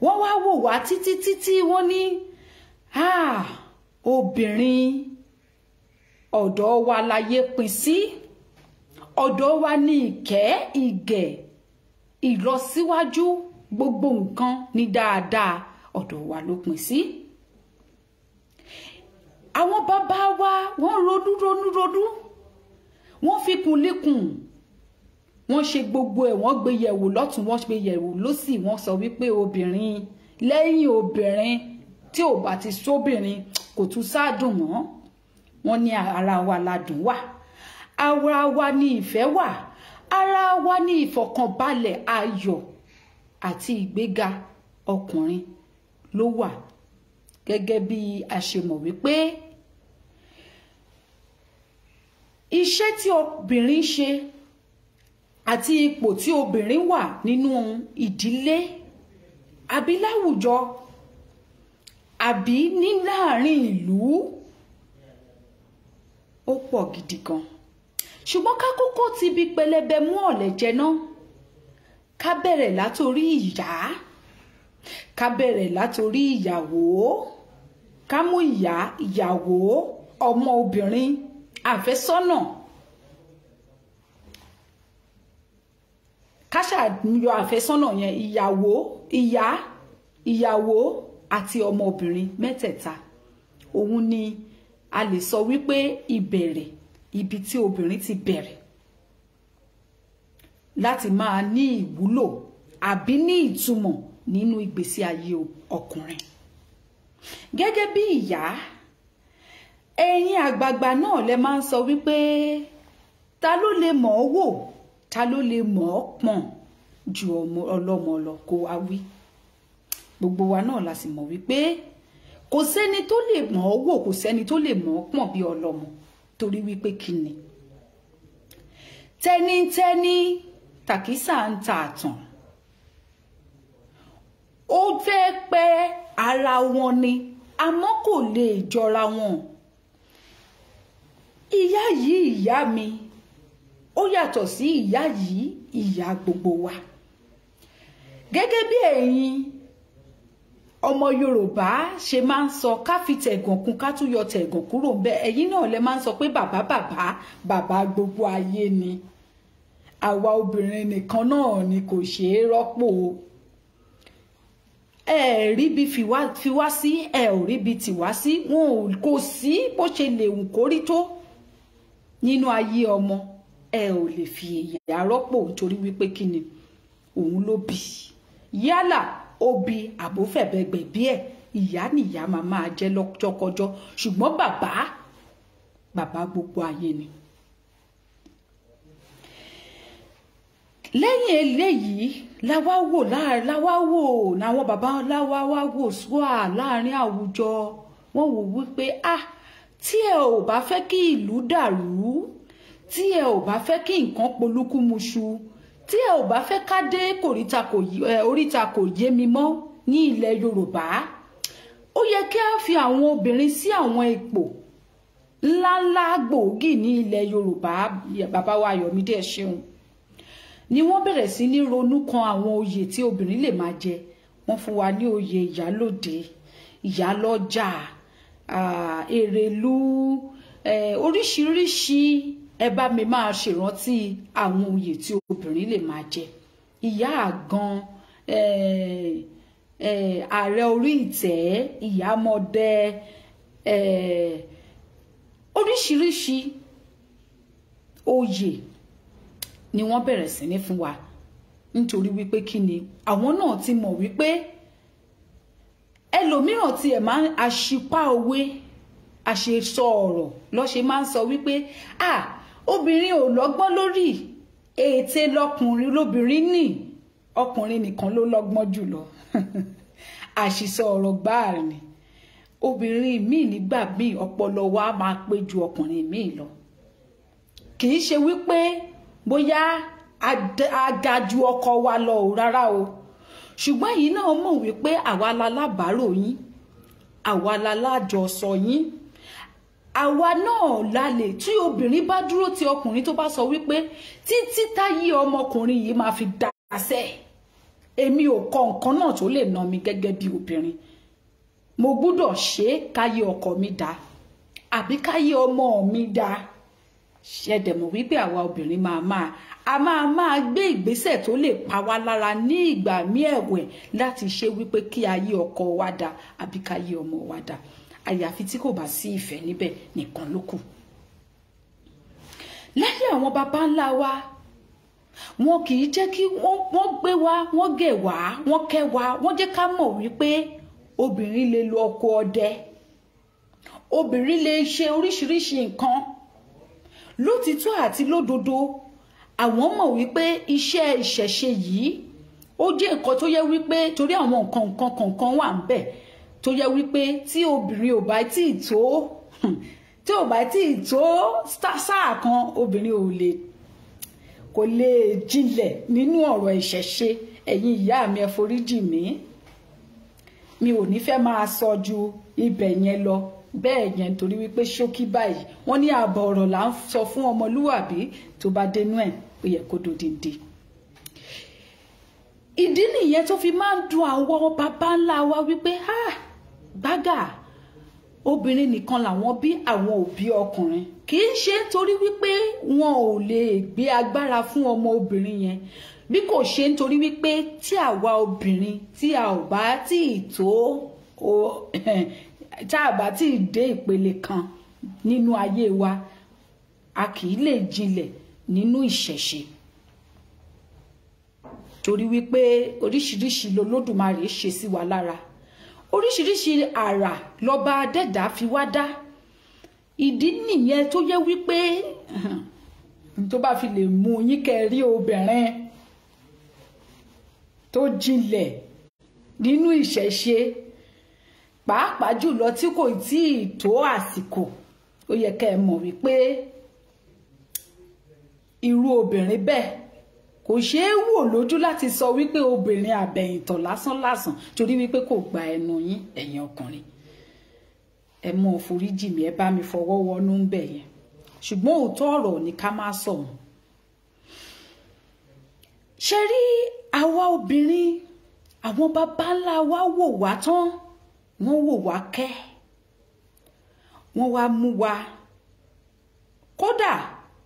Speaker 1: Wọ́n wá wò wá títí títí, wọ́n ní ha, obìnrin ọ̀dọ̀ wa láyé pín sí, ọ̀dọ̀ wa ní ìkẹ́ ìgẹ̀ ìlọsíwájú gbogbo nǹkan ní dáadáa, ọ̀dọ̀ wa ló pín sí. Àwọn bàbá wa wọ́n ronú ronú ronú, wọ́n fi kùn lékùn, wọ́n ṣe gbogbo ẹ̀, wọ́n gbé yẹ̀wò lọ́tún, wọ́n gbé yẹ̀wò lósì, wọ́n sọ wípé obìnrin, lẹ́yìn obìnrin tí ò bá ti sóbìnrin kò tún sáàdùn mọ́. Wọ́n ní ara wa ládùn wà, ara wa ní ìfẹ́ wà, ara wa ní ìfọ̀kànbalẹ̀, ayọ̀ àti ìgbéga ọkùnrin ló wà. Gẹ́gẹ́ bí a ṣe mọ̀ wípé iṣẹ́ tí obìnrin ṣe àti ipò tí obìnrin wà nínú ìdílé àbí láwùjọ àbí ní láàrin ìlú ó pọ̀ gidi gan. Ṣùgbọ́n ká kókó ti bi pẹlẹbẹ mú ọ̀lẹ̀ jẹ náà, ká bẹ̀rẹ̀ látorí ìyá, ká bẹ̀rẹ̀ látorí ìyàwó, ká mú ìyá, ìyàwó, ọmọ obìnrin, àfẹ́sọ́nà, ká ṣàyọ àfẹ́sọ́nà yẹn, ìyàwó, ìyá, ìyàwó àti ọmọ obìnrin mẹ́tẹ̀ẹ̀ta. Òun ni a lè sọ wípé ìbẹ̀rẹ̀, ibi tí obìnrin ti bẹ̀rẹ̀ láti máa ní ìwúlò àbí ní ìtumọ̀ nínú ìgbésí ayé ọkùnrin. Gẹ́gẹ́ bí ìyá, ẹ̀yin àgbààgbà náà lẹ máa ń sọ wípé ta ló lè mọ̀ ọ́ wò, ta ló lè mọ̀ ọ́ pọ̀n ju ọmọ ọlọ́mọ lọ kó wá wí. Gbogbo wa náà la sì mọ̀ wípé kò sẹ́ni tó lè mọ̀ ọ́ wò, kò sẹ́ni tó lè mọ̀ ọ́ pọ̀n bí ọlọ́mọ, torí wípé kí ni tẹ́nítẹ́ní tàkísà ń ta àtàn, ó fẹ́ pẹ́ ara wọn ni, àmọ́ kò lè jọra wọn. Ìyá yìí ìyá mi ó yàtọ̀ sí ìyá yìí ìyá gbogbo wa. Gẹ́gẹ́ bí ẹ̀yin ọmọ Yorùbá ṣe máa ń sọ, ká fi tẹ̀gàn kún ká tún yọ tẹ̀gàn kúrò ń bẹ, ẹ̀yin náà lẹ máa ń sọ pé bàbá bàbá bàbá gbogbo ayé ni. Àwa obìnrin nìkan náà ni kò ṣeé rọ́pò. Ẹ rí bí fi wá sí, ẹ ò rí bí tì wá sí, wọn ò kò sí bó ṣe lè wù kórí tó nínú ayé ọmọ, ẹ ò lè fi ìyá rọ́pò, nítorí wípé kí ni òun ló bí. Yálà ó bí àbófẹ̀bẹ̀gbẹ̀ bí ẹ̀, ìyá nìyá máa máa jẹ́ lọ́jọ́kọjọ́, ṣùgbọ́n bàbá bàbá gbogbo ayé ni. Lẹ́yìn eléyìí láwá wò láwọn bàbá láwá wá wò sùá láàrin àwùjọ, wọ́n wò wípé ah, tí ẹ ò bá fẹ́ kí ìlú dàrú, tí ẹ ò bá fẹ́ kí nǹkan polúkúmuṣu, tí ẹ ò bá fẹ́ ká dé oríta kò yé mi mọ́ ní ilẹ̀ Yorùbá, ó yẹ kí a fi àwọn obìnrin sí àwọn ipò ńláńlá gbòógì ní ilẹ̀ Yorùbá. Bàbá wa Ayọ̀mídé, ẹ ṣeun. Ni wọ́n bẹ̀rẹ̀ sí ní ronú kan àwọn oyè tí obìnrin lè máa jẹ. Wọ́n fún wa ní oyè ìyálóde, ìyálọ́jà, èrèlú, oríṣiríṣi. Ẹ bá mi máa ṣèrántí àwọn oyè tí obìnrin lè máa jẹ. Ìyá àgan, ààrẹ orí ìtẹ́, ìyámọdẹ, oríṣiríṣi oyè ni wọ́n bẹ̀rẹ̀ sí ní fún wa, nítorí wípé kí ni àwọn náà ti mọ̀ wípé ẹlòmíràn tí ẹ̀ máa ń aṣípá òwe àṣesọ ọ̀rọ̀ lọ́ṣe máa ń sọ wípé ah, obìnrin ò lọ́gbọ́n lórí, ète lọkùnrin lóbìnrin ní, ọkùnrin nìkan ló lọ́gbọ́n jùlọ. Àṣìsọ ọ̀rọ̀ gbáà ni. Obìnrin míì nígbà míì ọpọlọ wa máa pé ju ọkùnrin míì lọ. Kì í ṣe wípé bóyá a ga ju ọkọ wa lọ ò, rárá o. Ṣùgbọ́n yìí náà mọ̀ wípé àwa lalábàárò yín, àwa lalájọsọ yín, àwa náà lálẹ́. Tí obìnrin bá dúró ti ọkùnrin tó bá sọ wípé títí táyé ọmọkùnrin yìí máa fi dàsẹ́, èmi ò kọ nǹkan náà tó lè nà mí gẹ́gẹ́ bí obìnrin, mo gbúdọ̀ ṣe káyé ọkọ mi dá àbí káyé ọmọ mi dá. Ṣẹ̀dẹ̀mọ̀ wípé àwa obìnrin máa gbé ìgbésẹ̀ tó lè pa wá lára ní ìgbà mí ẹ̀wẹ̀ láti ṣe wípé kí ayé ọkọ wa dá àbí káyé ọmọ wa dá, àyàfi tí kò bá sí ìfẹ́ níbẹ̀ nìkan ló kù. Láyé àwọn baba ńlá wa, wọn kì í jẹ́ kí wọ́n gbé wa, wọ́n gẹ̀ wá, wọ́n kẹ́ wa, wọ́n jẹ́ ká mọ̀ wípé obìnrin lè lo ọkọ ọdẹ, obìnrin lè ṣe oríṣiríṣi nǹkan. Lótìtọ́ àti lódodo, àwọn mọ̀ wípé iṣẹ́ ìṣẹ̀ṣe yìí ó jẹ́ nǹkan tó yẹ wípé torí àwọn nǹkan nǹkan kọ̀ọ̀kan wà ń bẹ̀ tó yẹ wípé tí obìnrin ò bá tí ì tó, tí ò bá tí ì tó sáà kan, obìnrin ò lè kò lè jinlẹ̀ nínú ọ̀rọ̀ ìṣẹ̀ṣe. Ẹ̀yin ìyá mi, ẹ foríjì mí. Mi ò ní fẹ́ máa sọ ju ibẹ̀ yẹn lọ bẹ́ẹ̀ yẹn, torí wípé ṣókí báyìí wọ́n ní ààbọ̀ ọ̀rọ̀ là ń sọ fún ọmọlúwàbí, tó bá dénú ẹ̀ ó yẹ kó dòdìndì. Ìdí nìyẹn tó fi máa ń dùn àwọn bàbá ńlá wa wípé gbága obìnrin nìkan làwọn bí, àwọn òbí ọkùnrin. Kì í ṣe nítorí wípé wọn ò lè gbé agbára fún ọmọ obìnrin yẹn, bí kò ṣe nítorí wípé tí àwa obìnrin tí a ò bá tí ì tó tá a bá tí ì dé ìpele kan nínú ayé wa, a kì í lè jinlẹ̀ nínú ìṣẹ̀ṣe, torí wípé oríṣiríṣi lolódùmarè ṣe sí wa lára, oríṣiríṣi àrà lọ́ba adẹ́dá fi wá dá. Ìdí nìyẹn tó yẹ wípé tó bá fi lè mú yín kẹ́ rí obìnrin tó jinlẹ̀ nínú ìṣẹ̀ṣe, pàápàá jùlọ tí kò tí ì tó àsìkò, ó yẹ kẹ́ ẹ mọ̀ wípé irú obìnrin bẹ́ẹ̀ kò ṣeé wò lójú láti sọ wípé obìnrin àbẹ̀yìntàn lásánlàsàn, torí wípé kò gba ẹnu yín ẹ̀yin ọkùnrin. Ẹ mọ foríjì mi, ẹ bá mi fọwọ́ wọnú ń bẹ̀ yẹn, ṣùgbọ́n òótọ́ ọ̀rọ̀ ni ká má sọ wọn. Ṣe rí àwa obìnrin, àwọn baba ńlá wa wò wá tán, wọ́n wò wá kẹ́, wọ́n wá mú wa. Kódà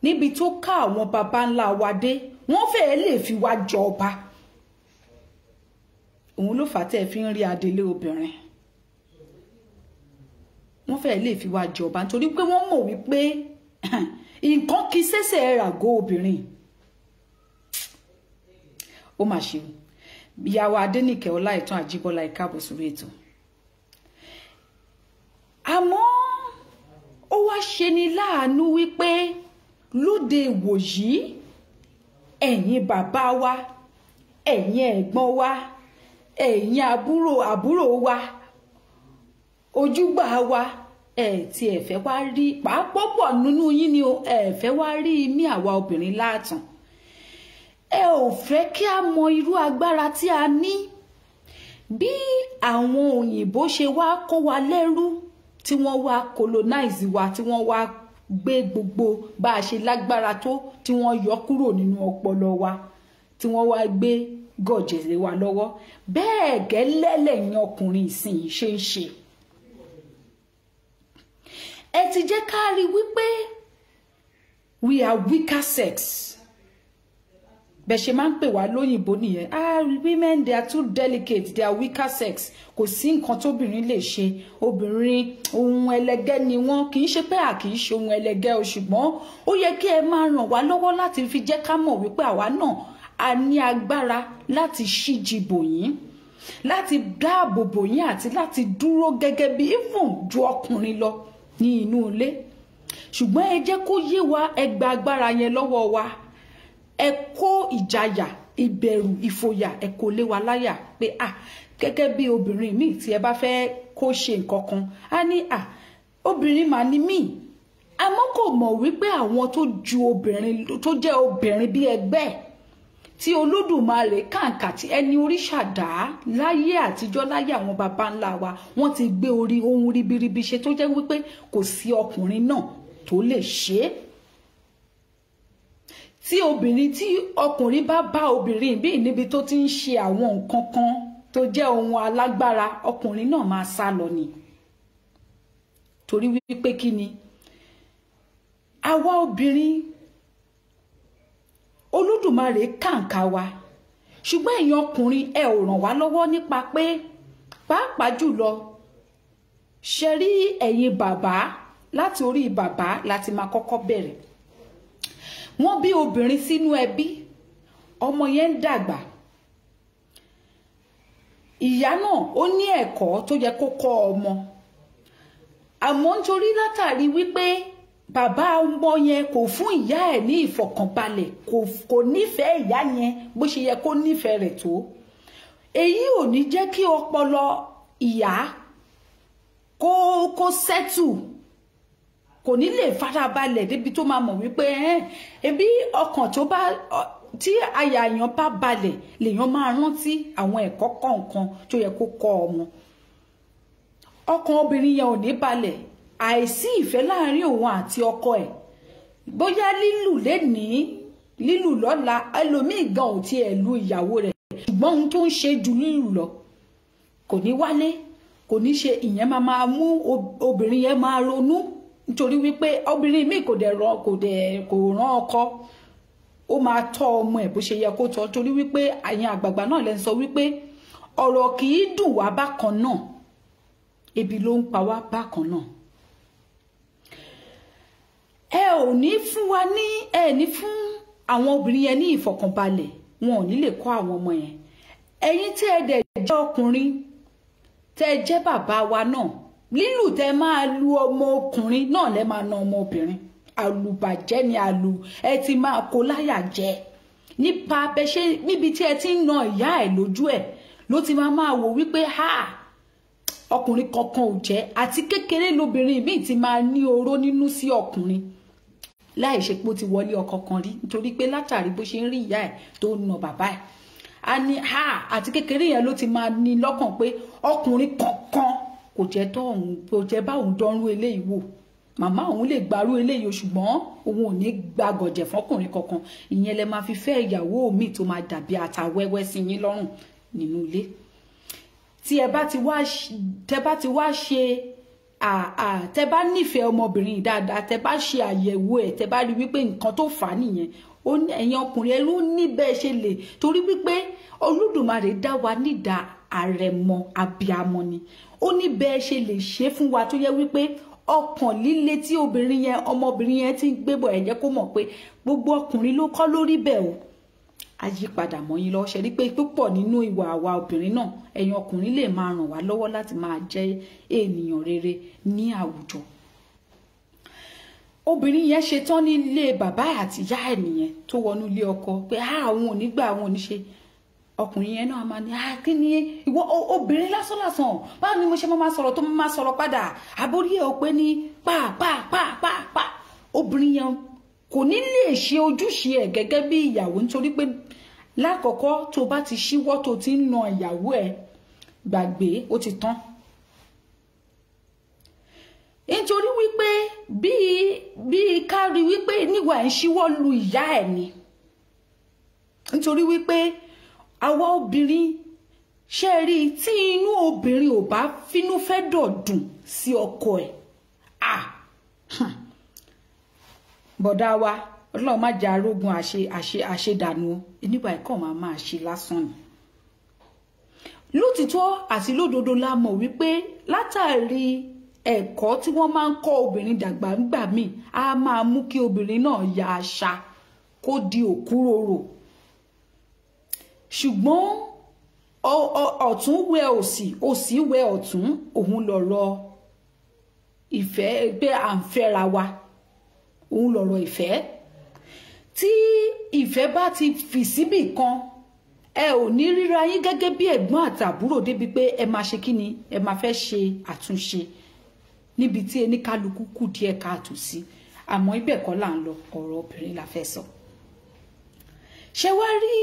Speaker 1: níbi tó ká àwọn baba ńlá wa dé, wọ́n fẹ́ẹ́ lè fi wá jọba. Òun ló fà á tẹ́ ẹ fi ń rí adelé obìnrin. Wọ́n fẹ́ẹ́ lè fi wá jọba nítorí pé wọ́n mọ̀ wípé nǹkan kì í ṣẹ̀ṣẹ̀ ràgó obìnrin. Ó mà ṣe o. Ìyàwó Adénìkẹ́ Ọláìtàn Àjíbọ́lá, ìkáàbọ̀ sórí ètò. Àmọ́ ó wá ṣe ni láàánú wípé lóde ìwòyí, ẹ̀yin bàbá wa, ẹ̀yin ẹ̀gbọ́n wa, ẹ̀yin àbúrò wa, ojúgbà wa, ẹ̀ tí ẹ fẹ́ wá rí, pàápàá pọ̀ nínú yín ni o, ẹ fẹ́ wá rí mí àwa obìnrin láàtàn. Ẹ ò fẹ́ kí a mọ irú agbára tí a ní. Bí àwọn òyìnbó ṣe wá kó wa lẹ́rú, tí wọ́n wá colonize wa, tí wọ́n wá gbé gbogbo bá a ṣe lágbára tó, tí wọ́n yọ kúrò nínú ọpọlọ wa, tí wọ́n wá gbé gọ̀jẹ̀ lé wa lọ́wọ́. Bẹ́ẹ̀ gẹ́lẹ́ lẹ̀yin ọkùnrin ìsìn ṣe ń ṣe. Ẹ ti jẹ́ ká rí wípé we are weaker sex. Bẹ́ẹ̀ ṣe máa ń pè wá lóyìnbó nìyẹn. Women, they are too delicate, they are weaker sex. Kò sí nǹkan tóbìnrin lè ṣe. Obìnrin ohun ẹlẹgẹ́ ni wọ́n. Kì í ṣe pé a kì í ṣe ohun ẹlẹgẹ́ o, ṣùgbọ́n ó yẹ kí ẹ máa ràn wá lọ́wọ́ láti fi jẹ́ ká mọ̀ wípé àwa náà a ní agbára láti ṣíji bò yín, láti dáàbò bò yín, àti láti dúró gẹ́gẹ́ bí even ju ọkùnrin lọ ní inú ilé. Ṣùgbọ́n ẹ jẹ́ kó yé wa, ẹ gba agbára yẹn lọ́wọ́ wa. Ẹ kó ìjayà, ìbẹ̀rù, ìfòyà, ẹ kó lé wa láyà pé gẹ́gẹ́ bí obìnrin míì tí ẹ bá fẹ́ kó ṣe nǹkan kan, á ní obìnrin mà ní mí. Àmọ́ kò mọ̀ wípé àwọn tó ju obìnrin, tó jẹ́ obìnrin bí ẹgbẹ́ tí Olódùmarè kàǹkà tí ẹni oríṣà dá láyé àtijọ́, láyé àwọn baba ńlá wa, wọ́n ti gbé orí ohun ribiribi ṣe tó jẹ́ wípé kò sí ọkùnrin náà tó lè ṣe é. Tí obìnrin, tí ọkùnrin bá bá obìnrin bí níbi tó ti ń ṣe àwọn nǹkan kan tó jẹ́ ohun alágbára, ọkùnrin náà máa sá lọ ni. Torí wípé kí ni àwa obìnrin, Olódùmarè kàǹkà wa, ṣùgbọ́n ẹ̀yin ọkùnrin ẹ ò ràn wá lọ́wọ́ nípa pé pàápàá jùlọ ṣe rí ẹ̀yin bàbá, láti orí bàbá láti máa kọ́kọ́ bẹ̀rẹ̀. Wọ́n bí obìnrin sínú ẹbí, ọmọ yẹn ń dàgbà, ìyá náà ó ní ẹ̀kọ́ tó yẹ kó kọ́ ọmọ, àmọ́ nítorí látàrí wípé bàbá ọmọ yẹn kò fún ìyá ẹ̀ ní ìfọ̀kànbalẹ̀, kò nífẹ̀ẹ́ ìyá yẹn bó ṣe yẹ kó nífẹ̀ẹ́ rẹ̀ tó, èyí ò ní jẹ́ kí ọpọlọ ìyá kó sẹ́tù, kò ní lè farabalẹ̀ débi tó máa mọ̀ wípé ebi ọkàn tó bá tí àyà èèyàn bá balẹ̀ lèèyàn máa rántí àwọn ẹ̀kọ́ kọ̀ọ̀kan tó yẹ kó kọ́ ọmọ. Ọkàn obìnrin yẹn ò ní balẹ̀. Àìsí ìfẹ́ láàrin òun àti ọkọ ẹ̀, bóyá lílù lénìí, lílù lọ́la, ẹlòmíì gan ò tiẹ̀ lu ìyàwó rẹ̀, ṣùgbọ́n ohun tó ń ṣe ju lílù lọ, kò ní wálé, kò ní ṣe. Ìyẹn máa mú obìnrin yẹn máa ronú, nítorí wípé obìnrin míì kò dẹ̀ rán kò rán ọkọ, ó máa tọ́ ọmọ ẹ̀ bó ṣe yẹ kó tọ́, torí wípé àyìn àgbààgbà náà lẹ́ ń sọ wípé ọ̀rọ̀ kì í dùn wá bákan náà, ebi ló ń pa wá bákan náà. Ẹ ò ní fún wa ní, ẹ ní fún àwọn obìnrin yẹn ní ìfọ̀kànbalẹ̀, wọn ò ní lè kọ́ àwọn ọmọ yẹn. Ẹ̀yin tí ẹ dẹ̀ jẹ́ ọkùnrin, tẹ́ ẹ jẹ́ bàbá wa náà, lílù tẹ́ máa lu ọmọ ọkùnrin náà lẹ́ máa na ọmọ obìnrin. Àlùbàjẹ́ ni àlù, ẹ ti máa kó láyà jẹ nípa bẹ ṣe, níbi tí ẹ ti ń na ìyá ẹ lójú ẹ ló ti máa wò wípé ha, ọkùnrin kankan ò jẹ́. Àti kékeré lobìnrin míì ti máa ní oró nínú sí ọkùnrin, láì ṣe pé ó ti wọlé ọkọ kan rí, nítorí pé látàrí bó ṣe ń rí ìyá ẹ̀ tó ń na bàbá ẹ̀, a ní ha, àti kékeré yẹn ló ti máa ní lọ́kàn pé ọkùnrin kankan kò jẹ́ tọ́ òun, kò jẹ́ bá òun dánrú eléyìí wò, màmá òun lè gbarú eléyìí o, ṣùgbọ́n òun ò ní gba gọ̀jẹ̀ fọkùnrin kankan. Ìyẹn lẹ máa fi fẹ́ ìyàwó mi tó máa dàbí ata wẹ́wẹ́ sí yín lọ́rùn nínú ilé. Tí ẹ bá ti wá, tẹ bá ti wá ṣe, tẹ bá nífẹ̀ẹ́ ọmọbìnrin dáadáa, tẹ bá ṣe àyẹ̀wò ẹ̀, tẹ bá rí wípé nǹkan tó fà á nìyẹn, ó ní ẹ̀yin ọkùnrin ẹrú ní bẹ́ẹ̀ ṣe lè, torí wípé Olódùmarè dá wa nídà àrẹ̀mọ abiamọ ni, ó ní bẹ́ẹ̀ ṣe lè ṣe fún wa tó yẹ wípé ọkàn líle tí obìnrin yẹn, ọmọbìnrin yẹn ti ń gbébọ̀, ẹ jẹ́ kó mọ̀ pé gbogbo ọkùnrin ló kọ́ lórí bẹ́ẹ̀ o. Àyípadà mọ́ yín lọ ṣe rí pé púpọ̀ nínú ìwà àwa obìnrin náà, ẹ̀yin ọkùnrin lè máa ràn wá lọ́wọ́ láti máa jẹ́ ènìyàn rere ní àwùjọ. Obìnrin yẹn ṣetán nílé bàbá àti ìyá ẹ̀ nìyẹn tó wọnú ilé ọkọ pé àwọn ò ní gbà, àwọn ò ní ṣe. Ọkùnrin yẹn náà máa ní kí ni ìwọ obìnrin lásánlàsàn, báwo ni mo ṣe máa sọ̀rọ̀ tó máa sọ̀rọ̀ padà, àbórí ẹ̀ ò pé ní pàápàápàápàá. Obìnrin yẹn kò ní lè ṣe ojúṣe ẹ̀ gẹ́gẹ́ bí ìyàwó, nítorí pé lákọ̀ọ́kọ́ tó bá ti ṣíwọ́ tó ti ń na ìyàwó ẹ̀, gbàgbé, ó ti tán. Nítorí wípé bí kárí wípé níwà ẹ̀ ń ṣíwọ́ lu ìyá ẹ̀ ni, nítorí wípé àwa obìnrin ṣe rí tí inú obìnrin ò bá fínú fẹ́ dọ̀dùn sí ọkọ ẹ̀, bọ̀dá wa Ọlọ́run má jẹ́ arógun àṣedànù, nígbà ẹ̀kọ́ máa ṣe lásán ni. Lótìtọ́ àti lódodo la mọ̀ wípé látàrí ẹ̀kọ́ tí wọ́n máa ń kọ́ obìnrin dàgbà ńgbà míì, á máa mú kí obìnrin náà ya àṣà kó di òkúròrò. Ṣùgbọ́n ọ̀tún wẹ òsì, òsì wẹ ọ̀tún, òun lọ̀rọ̀ ìfẹ́ pé à ń fẹ́ra wa, òun lọ̀rọ̀ ìfẹ́. Tí ìfẹ́ bá ti fì síbì kan, ẹ ò ní ríra yín gẹ́gẹ́ bí ẹ̀gbọ́n àtàbúrò débi pé ẹ máa ṣe kí ni, ẹ máa fẹ́ ṣe àtúnṣe níbi tí eníkálukú kù díẹ̀ káàtó sí. Àmọ́ ibẹ̀ kọ́ là ń lọ, ọ̀rọ̀ obìnrin la fẹ́ sọ. Ṣé wá rí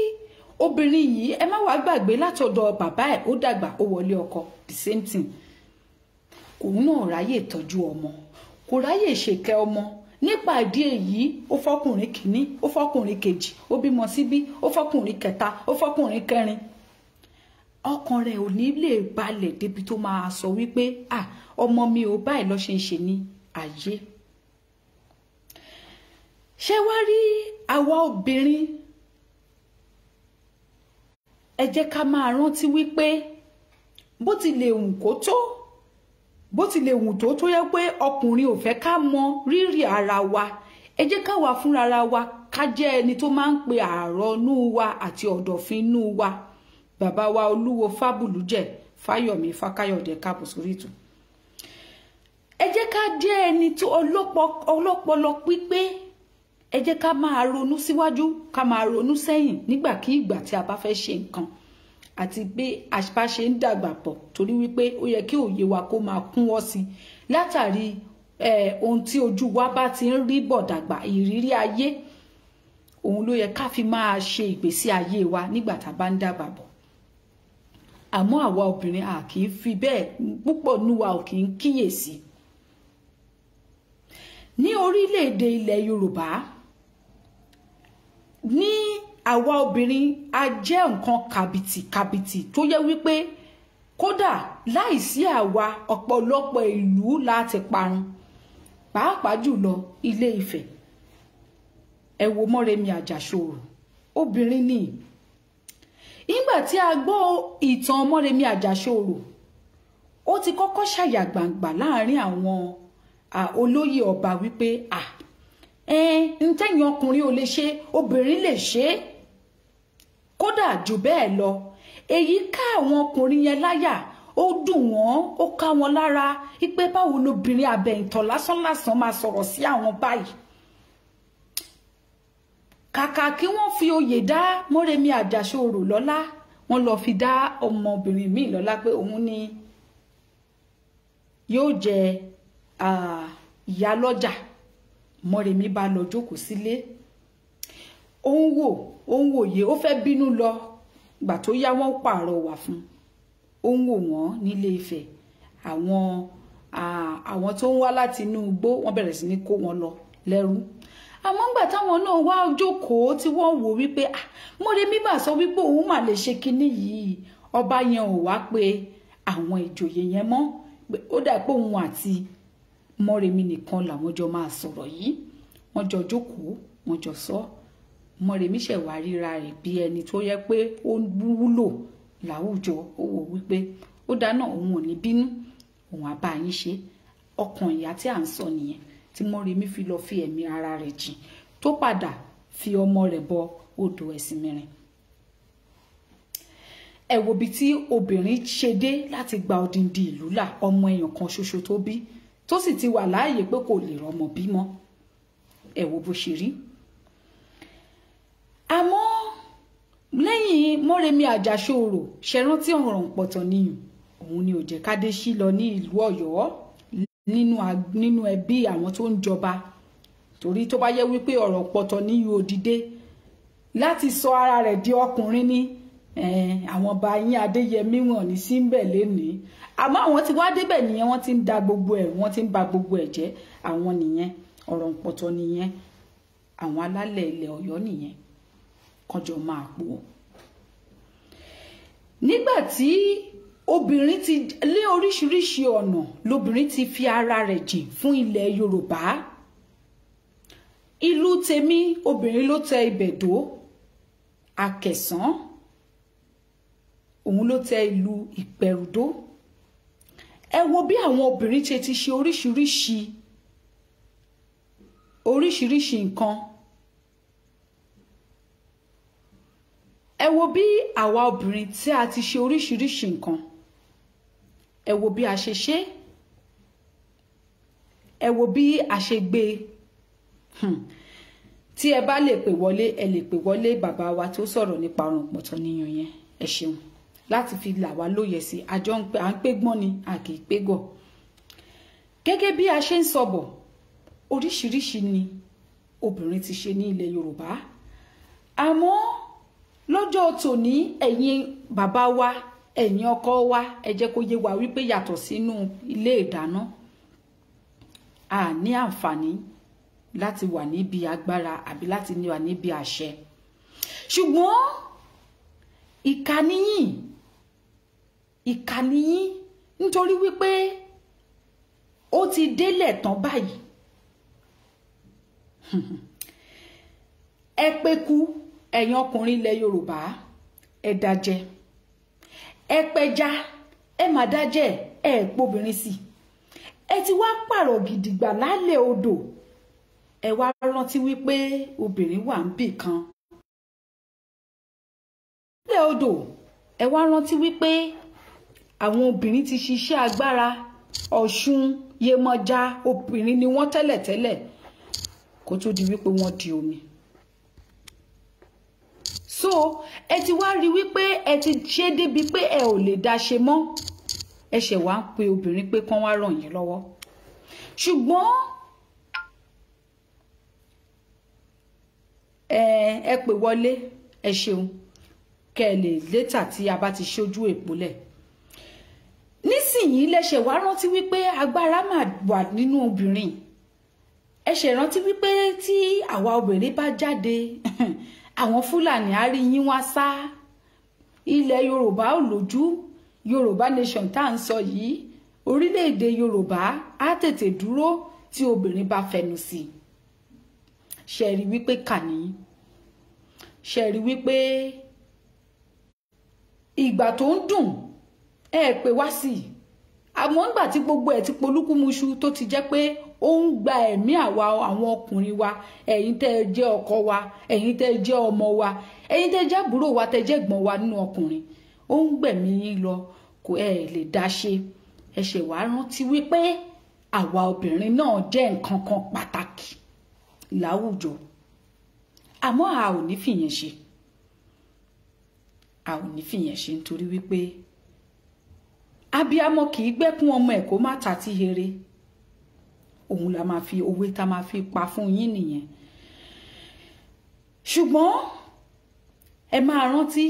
Speaker 1: obìnrin yìí, ẹ má wàá gbàgbé látọ̀dọ̀ bàbá ẹ̀, ó dàgbà, ó wọlé ọkọ, the same thing. Òun náà ráyè tọ́jú ọmọ, kò ráyè ṣèkẹ́ ọmọ. Nípa ìdí èyí, ó fọkùnrin kìíní, ó fọkùnrin kejì, ó bímọ síbí, ó fọkùnrin kẹta, ó fọkùnrin kẹrin. Ọkàn rẹ̀ ò ní lè balẹ̀ débi tó máa sọ wípé ọmọ mi ò báyìí lọ ṣe ń ṣe ní ayé. Ṣé wá rí àwa obìnrin, ẹ jẹ́ ká máa rántí wípé bó ti lè wù kó tó, bó ti lè wù tó yẹ pé ọkùnrin ò fẹ́ ká mọ rírì ara wa, ẹ jẹ́ ká wà fúnra wa, ká jẹ́ ẹni tó máa ń pe àrọ̀nú wa àti ọ̀dọ̀fínú wa. Bàbá wa Olúwo Fábùlùjẹ Fáyọ̀mí Fákáyọ̀dé, káàbọ̀ sórí ètò. Ẹ jẹ́ ká jẹ́ ẹni tó ọlọ́pọlọ pípé, ẹ jẹ́ ká máa ronú síwájú, ká máa ronú sẹ́yìn nígbàkigbà tí a bá fẹ́ ṣe nǹkan, àti bí a bá ṣe ń dàgbà pọ̀, torí wípé ó yẹ kí òye wa kó máa kúnwọ́ sí látàrí ohun tí ojú wa bá ti ń rí bọ̀ dàgbà, ìrírí ayé, òun ló yẹ ká fi máa ṣe ìgbésí ayé wa nígbà tá a bá ń dàgbà bọ̀. Àmọ́ àwa obìnrin a kì í fi bẹ́ẹ̀ púpọ̀ nú wa ò kì í kíyèsí. Ní orílẹ̀-èdè ilẹ̀ Yorùbá, ní àwa obìnrin a jẹ́ nǹkan kàbìtì kàbìtì tó yẹ wípé kódà láìsí àwa ọ̀pọ̀lọpọ̀ ìlú láti parun, pàápàá jùlọ Ilé Ifẹ̀. Ẹ wo Mọ́remí Àjàṣorò, obìnrin ni. Ìgbà tí a gbọ́ ìtàn Mọ́remí Àjàṣorò, ó ti kọ́kọ́ ṣàyà gbàǹgbà láàrin àwọn olóyè ọba wípé ntẹ́yìn ọkùnrin ò lè ṣe, obìnrin lè ṣe é, kódà jù bẹ́ẹ̀ lọ. Èyí ká àwọn ọkùnrin yẹn láyà, ó dùn wọ́n, ó ká wọn lára wípé báwo lobìnrin àbẹ̀yìntàn lásánlàsán máa sọ̀rọ̀ sí àwọn báyìí. Kàkà kí wọ́n fi oyè dá Mọ́remí Àjàṣorò lọ́lá, wọ́n lọ fi dá ọmọbìnrin míì lọ́lá pé òun ni yóò jẹ ìyálọ́jà. Mọ́remí bá lọ jókòó sílé, ó ń wò, ó ń wòye, ó fẹ́ bínú lọ. Gbà tó yá wọ́n pààrọwà fún, ó ń wò wọ́n nílé Ifẹ̀. Àwọn tó ń wá láti inú igbó, wọ́n bẹ̀rẹ̀ sí ní kó wọn lọ lẹ́rú. Àmọ́ ńgbà táwọn náà wá jókòó tí wọ́n wò wípé Mọ́remí mà sọ wípé òun mà lè ṣe kinní yìí, ọba yẹn ò wá pé àwọn ìjòyè yẹn mọ́, ó dà pé òun àti Mọ́remí nìkan làwọn jọ máa sọ̀rọ̀ yìí. Wọ́n jọ jókòó, wọ́n jọ sọ. Mọ́remí ṣẹ̀ wá ríra rẹ̀ bí ẹni tó yẹ pé ó wúlò láwùjọ. Ó wò wípé ó dáná, òun ò ní bínú, òun á bá yín ṣe. Ọkàn ìyá tí à ń sọ nìyẹn tí Mọ́remí fi lọ fi ẹ̀mí ara rẹ̀ jìn, tó padà fi ọmọ rẹ̀ bọ odò Ẹ̀sìnmìrìn. Ẹ wo bí tí obìnrin ṣe dé láti gba odindi ìlú là, ọmọ èèyàn kan ṣoṣo tó bí, tó sì ti wà láàyè pé kò lè rọmọ bímọ. Ẹ wo bó ṣe rí. Àmọ́ lẹ́yìn Mọ́remí Àjàṣorò, ṣe rántí Ọ̀rànpọ̀tọ̀ nìyẹn, òun ni ó jẹ́ Kádéṣí lọ ní ìlú Ọ̀yọ́ nínú ẹbí àwọn tó ń jọba. Torí tó bá yẹ wípé Ọ̀rànpọ̀tọ̀ níyùn òdìdé láti sọ ara rẹ̀ di ọkùnrin ní àwọn ọba yín Adéyẹmí wọn ní síbẹ̀ lénìí. Àmọ́ àwọn tí wá débẹ̀ nìyẹn, wọ́n ti ń da gbogbo ẹ̀, wọ́n ti ń ba gbogbo ẹ̀ jẹ́. Àwọn nìyẹn, Ọ̀rànpọ̀tọ̀ nìyẹn, àwọn alálẹ̀ ilẹ̀ Ọ̀yọ́ nìyẹn, kọjọ máa pò. Nígbà tí obìnrin ti lé oríṣiríṣi ọ̀nà lobìnrin ti fi ara rẹ̀ jìn fún ilẹ̀ Yorùbá. Ìlú tèmi, obìnrin ló tẹ ibẹ̀ dó. Akẹ̀sán òun ló tẹ ìlú Ìpẹ̀rùdó. Ẹ wo bí àwọn obìnrin ṣe ti ṣe oríṣiríṣi nǹkan. Ẹ wo bí àwa obìnrin tí a ti ṣe oríṣiríṣi nǹkan. Ẹ wo bí a ṣe ṣe, ẹ wo bí a ṣe gbé. Tí ẹ bá lè pè wọlé, ẹ lè pè wọlé. Bàbá wa tó sọ̀rọ̀ nípa Ọ̀rànpọ̀tọ̀ níyàn yẹn, ẹ ṣeun láti fi là wá lóye sí. Àjọ à ń pé gbọ́n ni, a kì í pé gọ̀. Gẹ́gẹ́ bí a ṣe ń sọ bọ̀, oríṣiríṣi ni obìnrin ti ṣe ní ilẹ̀ Yorùbá. Àmọ́ lọ́jọ́ tòní, ẹ̀yin bàbá wa, ẹ̀yin ọkọ wa, ẹ jẹ́ kó yé wa wípé yàtọ̀ sínú ilé ìdáná, a ní àǹfààní láti wà níbi agbára àbí láti wà níbi àṣẹ. Ṣùgbọ́n ìkà nìyín, ìkà nìyín, nítorí wípé ó ti délẹ̀ tán báyìí. Ẹ peku, ẹ̀yin ọkùnrin ilẹ̀ Yorùbá, ẹ dájẹ́, ẹ pẹja, ẹ má dájẹ́, ẹ pobìnrin sí. Ẹ ti wá pààrọ̀ gidigba lálẹ́ odò. Ẹ wá rántí wípé obìnrin wà níbì kan lálẹ́ odò. Ẹ wá rántí wípé àwọn obìnrin ti ṣiṣẹ́ agbára. Ọ̀ṣun, Yemọja, obìnrin ni wọ́n tẹ́lẹ̀tẹ́lẹ̀ kó tó di wípé wọ́n di omi. So ẹ ti wá rí wípé ẹ ti ṣe débi pé ẹ ò lè dá ṣe mọ́. Ẹ ṣẹ̀ wá ń pe obìnrin pé kán wá ràn yín lọ́wọ́. Ṣùgbọ́n ẹ pè wọlé, ẹ ṣeun. Kẹ́ ẹ lè létà tí a bá ti ṣojú èpòlẹ̀. Nísìnyí lẹ́sẹ̀ wá rántí wípé agbára máa wà nínú obìnrin. Ẹ ṣe rántí wípé tí àwa obìnrin bá jáde, àwọn Fúlàní á rí yín wá sá. Ilẹ̀ Yorùbá ò lójú. Yorùbá nation tá à ń sọ yìí, orílẹ̀-èdè Yorùbá á tètè dúró tí obìnrin bá fẹnu sí. Ṣe rí wípé kàní, ṣe rí wípé ìgbà tó ń dùn ẹ pè wá sí i. Àmọ́ ńgbà tí gbogbo ẹ̀ ti polúkúmuṣu tó ti jẹ́ pé ó ń gba ẹ̀mí àwa àwọn ọkùnrin wa, ẹ̀yin tẹ́ ẹ jẹ́ ọkọ wa, ẹ̀yin tẹ́ ẹ jẹ́ ọmọ wa, ẹ̀yin tẹ́ ẹ jẹ́ àbúrò wa, tẹ́ ẹ jẹ́ ẹ̀gbọ́n wa nínú ọkùnrin, ó ń gbẹ̀mí yín lọ, kò ẹ lè dá ṣe. Ẹ ṣe wá rántí wípé àwa obìnrin náà jẹ́ nǹkan kan pàtàkì láwùjọ. Àmọ́ a ò ní fìyẹn ṣe, a ò ní fìyẹn ṣe nítorí wípé abiyamọ kì í gbẹ́kún ọmọ ẹ̀ kó má ta tí here. Òun la máa fi òwe tá máa fi pa fún yín nìyẹn. Ṣùgbọ́n ẹ máa rántí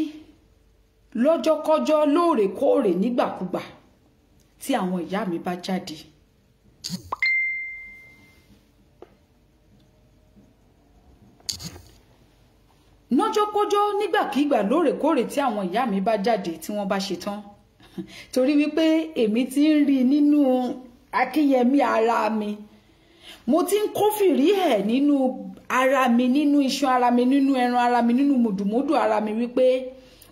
Speaker 1: lọ́jọ́kọ́jọ́, lóòrèkóòrè, nígbàkúgbà tí àwọn ìyá mi bá jáde, lọ́jọ́kọ́jọ́, nígbàkigbà, lóòrèkóòrè tí àwọn ìyá mi bá jáde, tí wọ́n bá ṣe tán, torí wípé èmi ti ń rí nínú akínyẹmí ara mi, mo ti ń kófìrí ẹ̀ nínú ara mi, nínú iṣan ara mi, nínú ẹran ara mi, nínú mùdùmúdù ara mi, wípé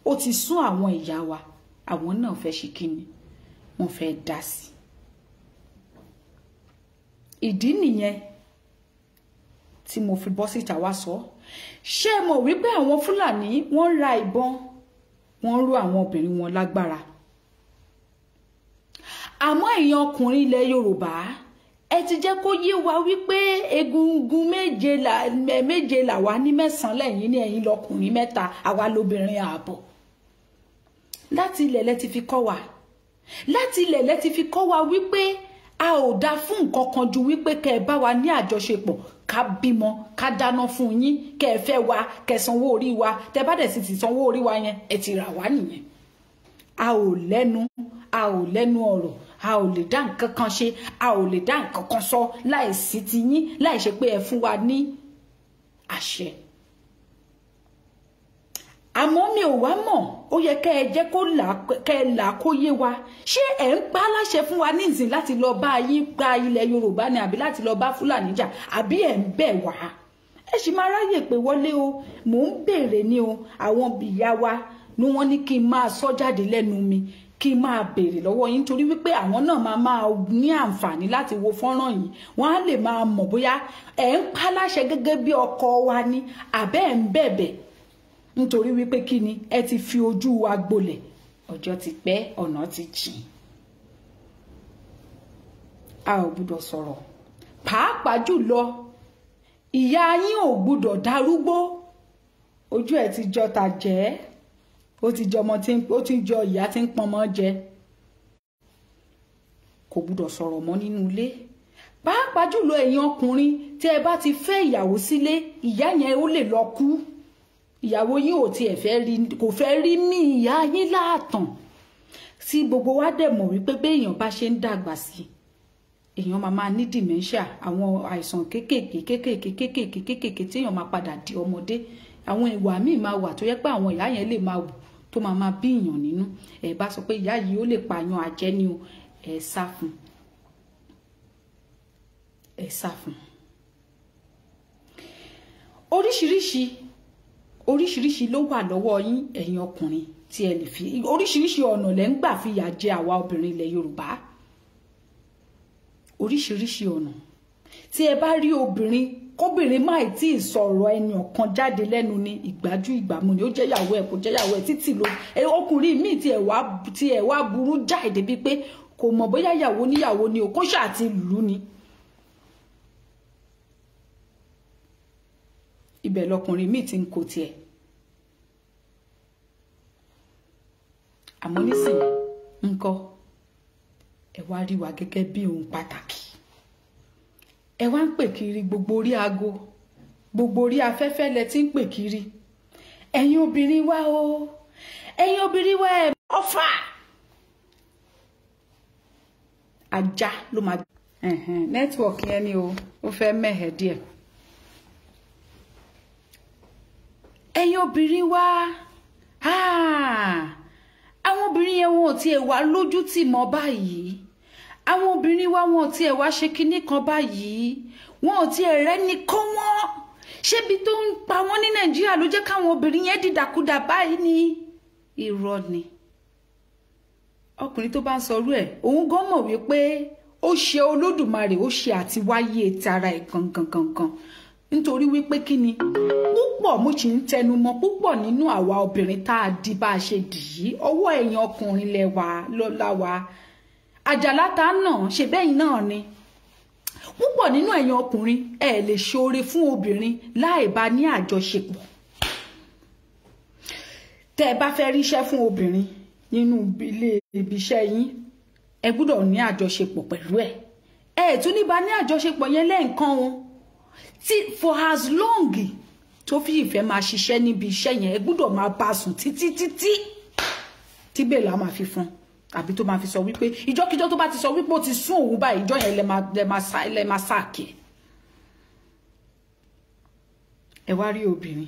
Speaker 1: ó ti sún àwọn ìyá wa, àwọn náà fẹ́ ṣe kíni, wọ́n fẹ́ dá sí. Ìdí nìyẹn tí mo fi bọ́ síta wá sọ. Ṣé ẹ mọ̀ wípé àwọn Fúlàní wọ́n ń ra ìbọn, wọ́n ń ró àwọn obìnrin wọn lágbára. Àmọ́ èèyàn ọkùnrin ilẹ̀ Yorùbá, ẹ ti jẹ́ kó yé wa wípé egungun méje là wá ní, mẹ́sàn-án lẹ́yìn ní, ẹ̀yin lọkùnrin mẹ́ta, àwa lóbìnrin ààbọ̀. Láti ilẹ̀ lẹ ti fi kọ́ wa, láti ilẹ̀ lẹ ti fi kọ́ wa wípé a ò dá fún nǹkan kan ju wípé kẹ́ ẹ bá wa ní àjọṣepọ̀, ká bímọ, ká dáná fún yín, kẹ́ ẹ fẹ́ wa, kẹ́ ẹ sanwó orí wa. Tẹ́ bá dẹ̀ sì ti sanwó orí wa yẹn, ẹ ti rà wá nìyẹn. A ò lẹ́nu, a ò lẹ́nu ọ̀rọ̀, a ò lè dá nǹkan kan ṣe, a ò lè dá nǹkan kan sọ láì sí ti yín, láì ṣe pé ẹ fún wa ní àṣẹ. Àmọ́ mi ò wá mọ̀, ó yẹ kẹ́ ẹ jẹ́ kó là, kẹ́ ẹ là kó yé wa. Ṣé ẹ̀ ń pa láṣẹ fún wa nísìn láti lọ bá yín gba ilẹ̀ Yorùbá ni, àbí láti lọ bá Fúlàní jà, àbí ẹ̀ ń bẹ̀ wá? Ẹ sì máa ráyè pé wọlé o, mò ń béèrè ni o. Àwọn ìyá wa ni wọ́n ní kí n máa sọ jáde lẹ́nu mi, kí n máa béèrè lọ́wọ́ yín, torí wípé àwọn náà máa máa ní àǹfààní láti wo fọ́nrán yìí, wọ́n á lè máa mọ̀ bóyá ẹ̀ ń pa láṣẹ gẹ́gẹ́ bí ọkọ wa ni, àbẹ́ ẹ̀ ń bẹ̀bẹ̀. Nítorí wípé kí ni, ẹ ti fi ojú wa gbolẹ̀, ọjọ́ ti pẹ́, ọ̀nà ti jìn. A ò gbúdọ̀ sọ̀rọ̀, pàápàá jùlọ ìyá yín ò gbúdọ̀ darúgbó. Ojú ẹ̀ ti jọ ta jẹ́, ó ti jọ ọmọ tí ó ti jọ ìyá tí ń pọnmọ́ jẹ. Kò gbúdọ̀ sọ̀rọ̀ mọ́ nínú ilé. Pàápàá jùlọ ẹ̀yin ọkùnrin tí ẹ bá ti fẹ́ ìyàwó sílé, ìyá yẹn ó lè lọ kú. Ìyàwó yín ò tiẹ̀ fẹ́ rí, kò fẹ́ rí mí ìyá yín láàtàn. Tí gbogbo wa dẹ̀ mọ̀ wípé béèyàn bá ṣe ń dàgbà sí, èèyàn máa máa ní dementia, àwọn àìsàn kéékèèké kéékèèké kéékèèké kéékèèké tí èèyàn máa padà di ọmọdé. Àwọn ìwà míì máa wà tó yẹ pé àwọn ìyá yẹn lè máa wù tó máa máa bí èèyàn nínú. Ẹ bá sọ pé ìyá yìí ó lè pààyàn àjẹ́ ni o, ẹ sá fún, ẹ sá fún. Oríṣiríṣi oríṣiríṣi ló wà lọ́wọ́ yín ẹ̀yin ọkùnrin tí ẹ lè fi oríṣiríṣi ọ̀nà lẹ́ ń gbà fi yà jẹ àwa obìnrin ilẹ̀ Yorùbá. Oríṣiríṣi ọ̀nà tí ẹ bá rí obìnrin kóbìnrin má tí ì sọ̀rọ̀ ẹni ọ̀kan jáde lẹ́nu ni ìgbájú ìgbàmù ni ó jẹ́ ìyàwó ẹ̀ kò jẹ́ ìyàwó ẹ̀ títì ló ọkùnrin míì tí ẹ wá burú jáì débi pé kò mọ̀ bóyá ìyàwó níyàwó ni o kó ṣáà ti lù ú ni. Ibẹ̀ lọkùnrin míì ti ń kó tiẹ̀. Àmọ́ nísìnyí ńkọ́ ẹ wá rí wa gẹ́gẹ́ bí ohun pàtàkì. Ẹ wá ń pè kiri gbogbo orí aago, gbogbo orí afẹ́fẹ́ lẹ ti ń pè kiri. Ẹ̀yin obìnrin wa o, Ẹ̀yin obìnrin wa ẹ̀ ọ̀fà ajá ló máa. Nẹ́tíwọ̀kì yẹn ni o, ó fẹ́ mẹ́hẹ̀ díẹ̀. Ẹ̀yin obìnrin wa, àwọn obìnrin yẹn wọn ò tiẹ̀ wá lójú tì mọ́ báyìí. Àwọn obìnrin wa wọn ò tiẹ̀ wá ṣe kinní kan báyìí, wọn ò tiẹ̀ rẹ́ni kọ́ wọ́n. Ṣébi tó ń pa wọ́n ní Nàìjíríà ló jẹ́ káwọn obìnrin yẹn dìdàkudà báyìí ni? Irọ́ ni. Ọkùnrin tó bá ń sọrú ẹ̀, òun gan mọ̀ wípé ó ṣe Olódùmarè, ó ṣe àtiwáyé tara ẹ̀ gangan gangan. Nítorí wípé kí ni, púpọ̀ mo sì ń tẹnu mọ́, púpọ̀ nínú àwa obìnrin tá a di bá a ṣe dì í, ọwọ́ ẹ̀yin ọkùnrin lẹ́wà lọ́la wa. Àjàlá ta náà ṣe bẹ́yìn náà ni. Púpọ̀ nínú ẹ̀yin ọkùnrin ẹ lè ṣoore fún obìnrin láì bá ní àjọṣepọ̀. Tẹ́ ẹ bá fẹ́ ríṣẹ́ fún obìnrin nínú ilé ibi iṣẹ́ yín, ẹ gbúdọ̀ ní àjọṣepọ̀ pẹ̀lú ẹ̀. Ẹ tún ní bá ní àjọṣepọ̀ yẹn lẹ́ẹ̀kan o. Tí for as long tó fi ìfẹ́ máa ṣiṣẹ́ níbi iṣẹ́ yẹn, ẹ gbúdọ̀ máa bá sùn títí títí tí bẹ́ẹ̀ la máa fi fún, àbí tó máa fi sọ wípé ìjọ́kíjọ́ tó bá ti sọ wípé ó ti sún òun báyìí, ìjọ́ yẹn lẹ máa sáàkì. Ẹ wá rí obìnrin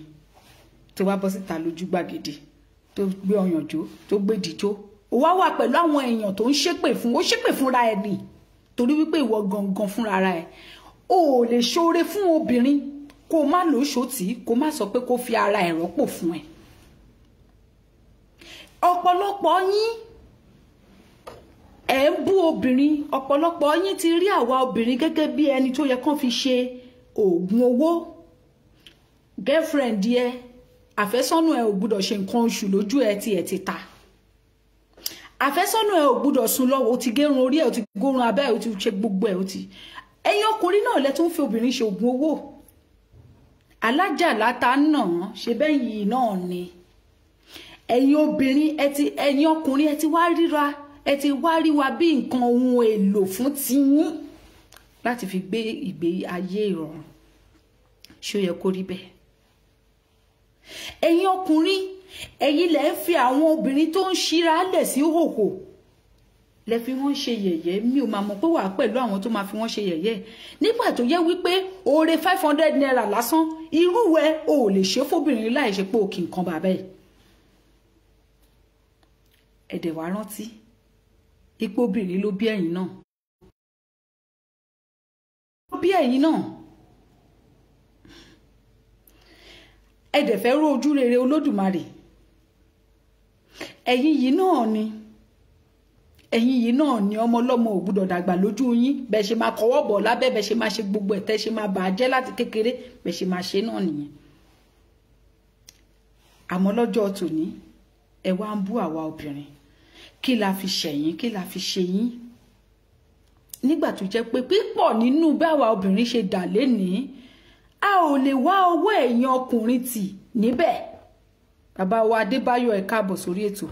Speaker 1: tó wá bọ́ síta lójú gbàgede, tó gbé ọyàn jó, tó gbé dìjó, ó wá wà pẹ̀lú àwọn èèyàn tó ń ṣépè fún, ó ṣépè fúnra ẹ̀ nì, torí wípé ìwọ gangan fúnra ara ẹ̀ o ò lè ṣoore fún obìnrin kó má lóṣòtì, kó má sọ pé kó fi ara ẹ̀ rọ́pò fún ẹ. Ọ̀pọ̀lọpọ̀ yín ẹ̀ ń bú obìnrin, ọ̀pọ̀lọpọ̀ yín ti rí àwa obìnrin gẹ́gẹ́ bí ẹni tó yẹ kán fi ṣe oògùn owó. Girlfriend yẹ, àfẹ́sọ́nà ẹ ò gbúdọ̀ ṣe nǹkan oṣù lójú ẹ tí ẹ ti ta. Àfẹ́sọ́nà ẹ ò gbúdọ̀ sùn lọ́wọ́, o ti gérun orí ẹ, o ti górun abẹ́ ẹ, o ti ṣe gbogbo ẹ, o ti. Ẹ̀yin ọkùnrin náà lẹ tún fi obìnrin ṣe oògùn owó. Alájàlá ta náà ṣe bẹ́yìn náà ni. Ẹ̀yin obìnrin ẹ ti, ẹ̀yin ọkùnrin ẹ ti wá ríra, ẹ ti wá rí wa bí nǹkan ohun èlò fún tiyín láti fi gbé ìgbé ayé ìrọ̀rùn. Ṣé ó yẹ kó rí bẹ́ẹ̀? Ẹ̀yin ọkùnrin, ẹ̀yin lẹ ń fi àwọn obìnrin tó ń ṣíra lẹ̀ sí hòhò lẹ fi wọ́n ṣe yẹ̀yẹ́. Mi ò máa mọ̀ pé wà pẹ̀lú àwọn tó máa fi wọ́n ṣe yẹ̀yẹ́. Nígbà tó yẹ wípé oore 500 naira lásán, irú ẹ ò lè ṣe fóbìnrin láì ṣe pé òkì nǹkan bàbá ẹ̀. Ẹ̀dẹ̀ wá rántí ipò obìnrin ló bí ẹ̀yin náà. Ló bí ẹ̀yin náà. Ẹ dẹ̀ fẹ́ ró ojú rere Olódùmarè. Ẹ̀yin yìí náà ni, ẹ̀yin yìí náà ni ọmọ ọlọ́mọ ò gbúdọ̀ dàgbà lójú yín. Bẹ́ẹ̀ ṣe máa kọwọ́ bọ̀ lábẹ́, bẹ́ẹ̀ ṣe máa ṣe gbogbo ẹ̀, tẹ́ ṣe máa bà á jẹ́ láti kékeré, bẹ́ẹ̀ ṣe máa ṣe náà nìyẹn. Àmọ́ lọ́jọ́ tòní, ẹ wá ń bú àwa obìnrin. Kí la fi ṣẹ̀yìn? Kí la fi ṣe yín? Nígbà tó jẹ́ pé pípọ̀ nínú bí àwa obìnrin ṣe dà lénìí, a ò lè wá ọwọ́ ẹ̀yin ọkùnrin tì níbẹ̀. Bàbá wa Adébáyọ̀, ẹ káàbọ̀ sórí ètò.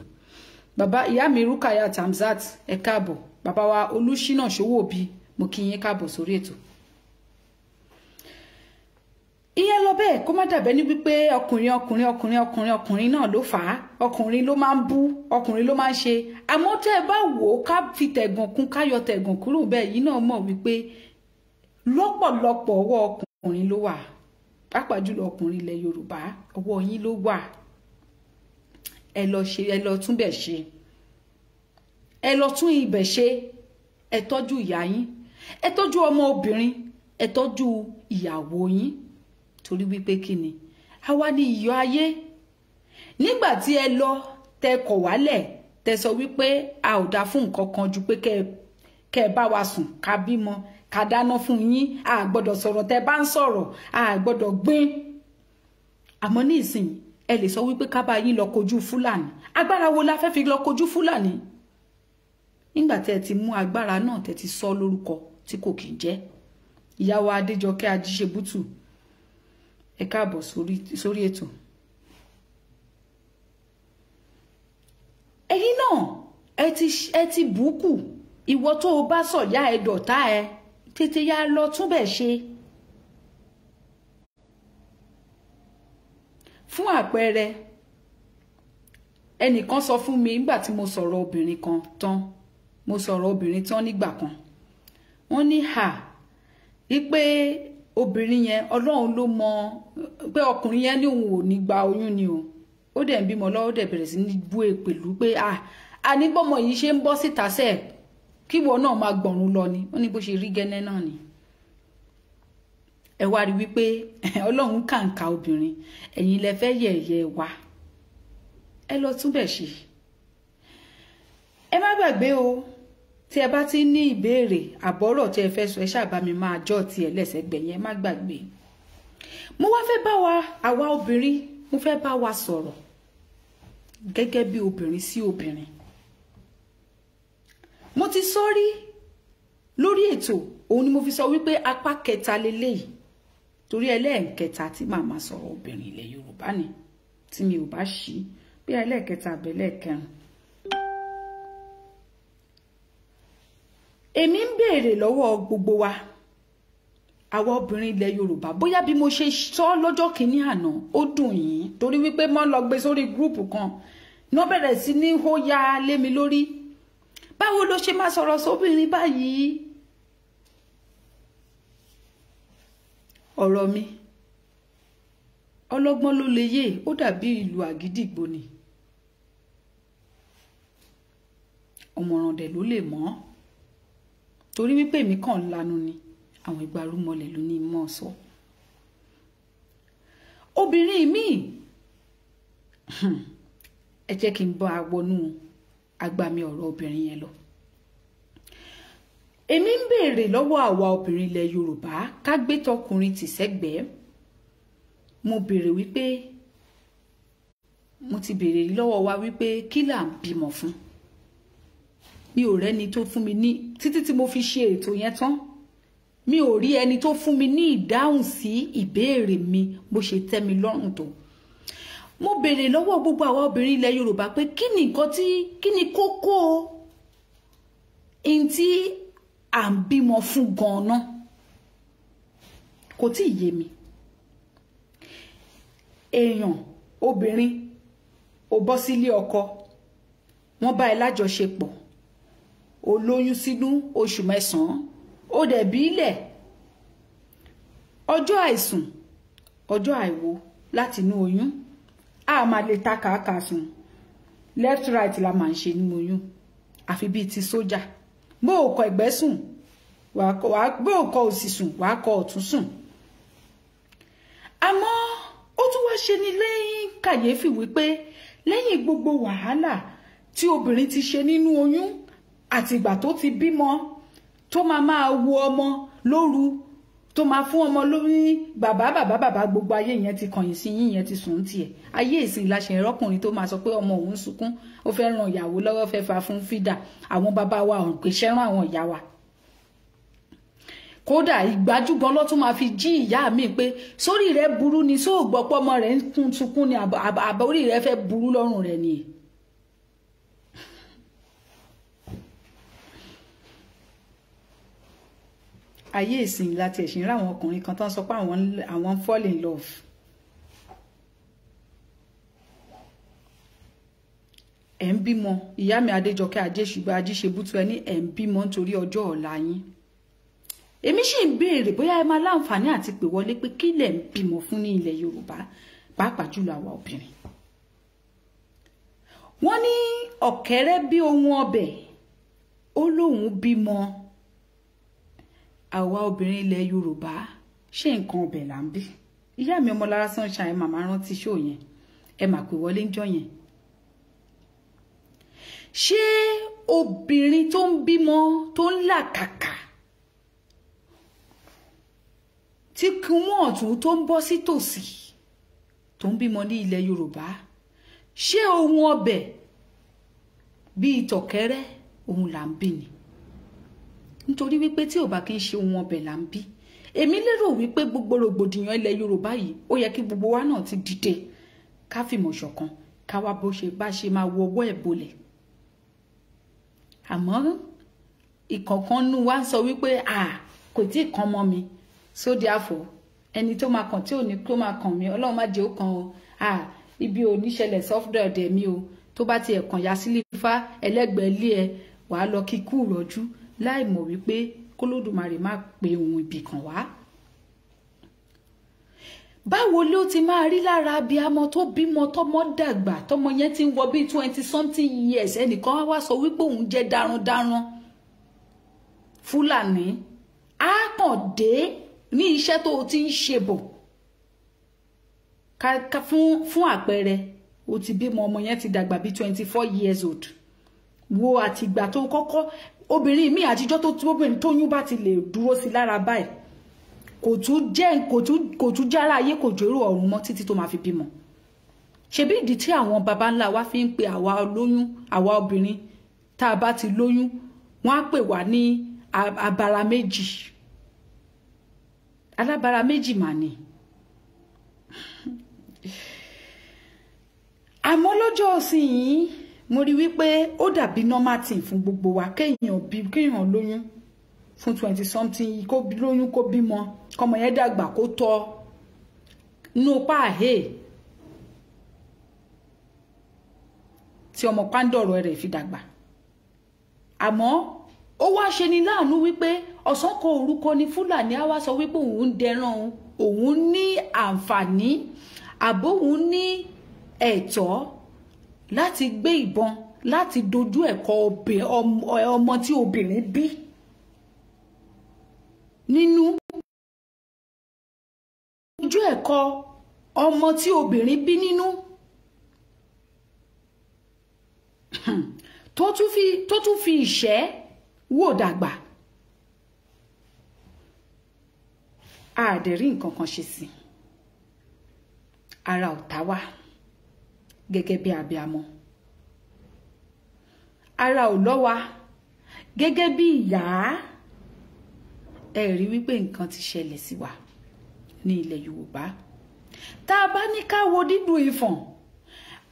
Speaker 1: Bàbá ìyá mi Rukaya Tamzat, ẹ káàbọ̀. Bàbá wa Olúṣínà Ṣòwòbí, mo kí yín káàbọ̀ sórí ètò. Ìyẹn lọ bẹ́ẹ̀, kó má dàbẹ́ ní wípé ọkùnrin ọkùnrin ọkùnrin ọkùnrin ọkùnrin náà ló fà á, ọkùnrin ló máa ń bú, ọkùnrin ló máa ń ṣe. Àmọ́ tẹ́ ẹ bá wò ó, ká fi tẹ̀gàn kún, ká yọ tẹ̀gàn kúrò bẹ́ẹ̀, yìí náà mọ̀ wípé lọ́pọ̀lọpọ̀ ọwọ́ ọkùnrin ló wà, pàápàá jùlọ ọkùnrin ilẹ̀ Yorùbá, ọwọ́ yín ló wà. Ẹ lọ ṣe, ẹ lọ tún bẹ̀ ṣe, ẹ lọ tún ibẹ̀ ṣe. Ẹ tọ́jú ìyá yín, ẹ tọ́jú ọmọ obìnrin, ẹ tọ́jú ìyàwó yín. Torí wípé kí ni, àwa ni iyọ̀ ayé. Nígbà tí ẹ lọ tẹ kọ̀ wálẹ̀, tẹ sọ wípé a ò dá fún nǹkan kan ju pé kẹ́ ẹ bá wa sùn, ká bímọ, ká dáná fún yín, a gbọ́dọ̀ sọ̀rọ̀ tẹ bá ń sọ̀rọ̀, a gbọ́dọ̀ gbìn. Àmọ́ ní ìsìn, ẹ lè sọ wípé ká bá yín lọ kojú Fúlàní. Agbára wo la fẹ́ fi lọ kojú Fúlàní? Nígbà tẹ́ ẹ ti mú agbára náà, tẹ́ ti sọ lórúkọ tí kò kì í jẹ́. Ìyá wa Adéjọkẹ́ Ajíṣebútù, ẹ káàbọ̀ sórí ètò. Ẹ̀yin náà ẹ ti bùkù. Ìwọ tó o bá sọ̀yá ẹ dọ̀tá ẹ, tètè yá lọ túnbẹ̀ ṣe. Fún àpẹẹrẹ, Ẹnìkan sọ fún mi nígbà tí mo sọ̀rọ̀ obìnrin kan tán, mo sọ̀rọ̀ obìnrin tán nígbà kan, wọ́n ní hà wípé obìnrin yẹn Ọlọ́run ló mọ̀ pé ọkùnrin yẹn ní òun ò ní gba oyún ni o, ó dẹ̀ ń bímọ lọ́wọ́, ó dẹ̀ bẹ̀rẹ̀ sí ní bú èpèlú pé àníbọ̀mọ yìí ṣe ń bọ́ síta sẹ́ẹ̀ kíwọ náà máa gbọ̀run lọ ni. Ó ní bó ṣe rí gẹ́nẹ́ náà ni. Ẹ wá rí wípé Ọlọ́run kàǹkà obìnrin, ẹ̀yin lẹ fẹ́ yẹ̀yẹ́ wa, ẹ lọ túbẹ̀ ṣe. Ẹ má gbàgbé o, tí ẹ bá ti ní ìbéèrè àbọ̀rọ̀ tí ẹ fẹ́ sọ, ẹ ṣáà bá mi máa jọ́ tiẹ̀ lẹ́sẹ̀gbẹ̀yẹn, ẹ má gbàgbé. Mo wá fẹ́ bá wa, àwa obìnrin, mo fẹ́ bá wa sọ̀rọ̀ gẹ́gẹ́ bí obìnrin sí obìnrin. Mo ti sọ rí lórí ètò, òun ni mo fi sọ wípé apá kẹta leléyìí, torí ẹlẹ́ẹ̀kẹta tí màmá sọ̀rọ̀ obìnrin ilẹ̀ Yorùbá ni, tí mi ò bá ṣí bí ẹlẹ́ẹ̀kẹta àbẹ̀lẹ́ẹ̀kẹrin. Èmi ń béèrè lọ́wọ́ gbogbo wa, àwa obìnrin ilẹ̀ Yorùbá, bóyá bí mo ṣe sọ lọ́jọ́ kìíní àná ó dùn yín, torí wípé mo lọ gbé sórí gúrùpù kan náà bẹ̀rẹ̀ sí ní hó ya lé mi lórí. Báwo ló ṣe máa sọ̀rọ̀ sóbìnrin báyìí? Ọ̀rọ̀ mi ọlọ́gbọ́n ló lè yé, ó dàbí ìlú àgídìgbò ni, ọ̀mọ̀ràn dẹ̀ ló lè mọ̀, torí wípé èmi kàn ń lanu ni, àwọn ìgbárùmọlẹ̀ ló ní mọ́ sọ. Obìnrin míì, ẹ jẹ́ kí n bá wọnú agbami ọ̀rọ̀ obìnrin yẹn lọ. Èmi ń béèrè lọ́wọ́ àwa obìnrin ilẹ̀ Yorùbá, ká gbé tọkùnrin tì sẹ́gbẹ̀ẹ́. Mo béèrè wípé, mo ti béèrè lọ́wọ́ wa wípé kí là ń bímọ fún? Mi ò rẹ́ni tó fún mi ní, títí tí mo fi ṣe ètò yẹn tán, mi ò rí ẹni tó fún mi ní ìdáhùn sí ìbéèrè mi bó ṣe tẹ́ mi lọ́rùn tó. Mo béèrè lọ́wọ́ gbogbo àwa obìnrin ilẹ̀ Yorùbá pé kí ni nǹkan tí, kí ni kókó in tí à ń bímọ fún gan-an? Kò tí ì yé mi. Èèyàn obìnrin, ó bọ́ sílé ọkọ, wọ́n bá ẹ lájọṣepọ̀, ó lóyún sínú oṣù mẹ́sàn-án, ó dẹ̀ bí ilẹ̀, ọjọ́ àìsùn, ọjọ́ àìwo láti inú oyún, a máa lè ta kàákàá sùn, left right la máa ń ṣe nínú oyún, àfi bíi ti sójà. Bó o kọ ẹ̀gbẹ́ sùn, bó o kọ òsì sùn, wàá kọ ọ̀tún sùn. Àmọ́ ó tún wá ṣe ni lẹ́yìn kàyéfì wípé lẹ́yìn gbogbo wàhálà tí obìnrin ti ṣe nínú oyún àti ìgbà tó ti bímọ, tó máa máa wo ọmọ lóru, tó máa fún ọmọ lórí bàbá bàbá bàbá, gbogbo ayé yẹn ti kọ̀yìn sí yín, yẹn ti sùn tiẹ̀. Ayé ìsìn ìlàṣẹ ẹrọkùnrin tó máa sọ pé ọmọ òun sunkún, ó fẹ́ ran ìyàwó lọ́wọ́, fẹ́ fa fún fídà. Àwọn bàbá wa ò pè ṣẹ́ràn àwọn ìyá wa. Kódà ìgbájú gan ló tún máa fi jí ìyá mi pé sórí rẹ burú ni, sóògbọ́pọ̀ ọmọ rẹ ń kún sunkún ni, àbórí rẹ fẹ́ burú lọ́rùn rẹ ni. Ayé ìsìn láti ẹ̀sìn ráwọn ọkùnrin kan tán sọ pé àwọn fall in love. Ẹ̀ ń bímọ, ìyá mi Adéjọkẹ́ Ajéṣùgbà Ajíṣebútú, ẹni ẹ̀ ń bímọ nítorí ọjọ́ ọ̀la yín. Èmi sì ń béèrè bóyá ẹ máa láǹfààní àti pè wọlé pé kí lẹ̀ ń bímọ fún ní ilẹ̀ Yorùbá, pàápàá jùlọ àwa obìnrin. Wọ́n ní ọ̀kẹ́rẹ́ bí ohun ọbẹ̀, ó lóun bímọ. Àwa obìnrin ilẹ̀ Yorùbá, ṣé nǹkan ọbẹ̀ là ń bí? Ìyá mi Ọmọlára Sunshine, màmá rántí ṣó yẹn, ẹ mà pè wọlé ń jọ yẹn. Ṣé obìnrin tó ń bímọ, tó ń làkàkà, tí kúnmọ́ ọ̀tún tó ń bọ́ sí tòsí, tó ń bímọ ní ilẹ̀ Yorùbá, ṣé ohun ọbẹ̀ bíi tọ̀kẹ́rẹ́ òun là ń bí ni? Nítorí wípé tí ò bá kí ń ṣe ohun ọbẹ̀ là ń bí, èmi lérò wípé gbogbo rògbòdìyàn ilẹ̀ Yorùbá yìí, ó yẹ kí gbogbo wa náà ti dìde, ká fìmọ̀ ṣọ̀kan, ká wá bó ṣe bá ṣe máa wọ ọwọ́ ẹ̀ bolẹ̀. Àmọ́ ìkọ̀ọ̀kan nú wa ń sọ wípé à kò tí ì kan mọ́ mi, so therefore ẹni tó máa kàn tí ò ní kó máa kàn mí, Ọlọ́run má jẹ́ ó kàn o, à ibi ò ní ṣẹlẹ̀ sọ́fúdọ̀ ọ̀dẹ̀ mi o, Tó bá ti ẹ̀kàn ya sílífà ẹlẹ́gbẹ̀ẹ́ ilé ẹ, wàá lọ kíkú rọ̀jú láì mọ̀ wípé k'Olódùmarè má pe ohun ibì kan wá. Báwo ló ti máa rí lára abiyamọ tó bímọ tọmọ dàgbà, tọmọ yẹn ti ń wọ bí 20 something years, ẹnìkan á wá sọ wípé òun jẹ́ darandaran Fúlàní, á kàn dé ní iṣẹ́ tó o ti ń ṣe bọ̀. Fún àpẹẹrẹ, o ti bímọ, ọmọ yẹn ti dàgbà bí 24 years old. Wo àtìgbà tó kọ́kọ́ obìnrin mi àtijọ́ tó obìnrin tóyún bá ti lè dúró sí lára báyìí, kò tún jára ayé, kò jòrò ọ̀run mọ́ títí tó máa fi bímọ. Ṣebí ìdí tí àwọn baba ńlá wa fi ń pe àwa olóyún, àwa obìnrin tá a bá ti lóyún, wọ́n á pè wá ní abara méjì. Alábara méjì mà ní. Àmọ́ lọ́jọ́ ọ̀sìn yìí mo rí wípé ó dàbí normal thing fún gbogbo wa kéèyàn bí, kéèyàn lóyún fún 20 something, kó lóyún kó bímọ, kọmọ yẹn dàgbà kó tọ́ nú páàhé tí ọmọ pàǹdọ̀rọ̀ rẹ̀ fi dàgbà. Àmọ́ ó wá ṣe ni láàánú wípé ọ̀sán kan òru kan ni Fúlàní á wá sọ wípé òun ń dẹran, òun ní àǹfààní àbó òun ní ẹ̀tọ́ láti gbé ìbọn láti dojú ẹ̀kọ́ ọmọ tí obìnrin bí nínú, dojú ẹ̀kọ́ ọmọ tí obìnrin bí nínú, tó tún fi ìṣẹ́ wò dàgbà. A dẹ̀ rí nǹkan kan ṣe sí ara ò tá wá gẹ́gẹ́ bí abiamọ, ara ò lọ́ wa gẹ́gẹ́ bí ìyá. Ẹ rí wípé nǹkan ti ṣẹlẹ̀ sí wa ní ilẹ̀ Yorùbá. Tá a bá ní ká wo dídùn ìfọ̀n,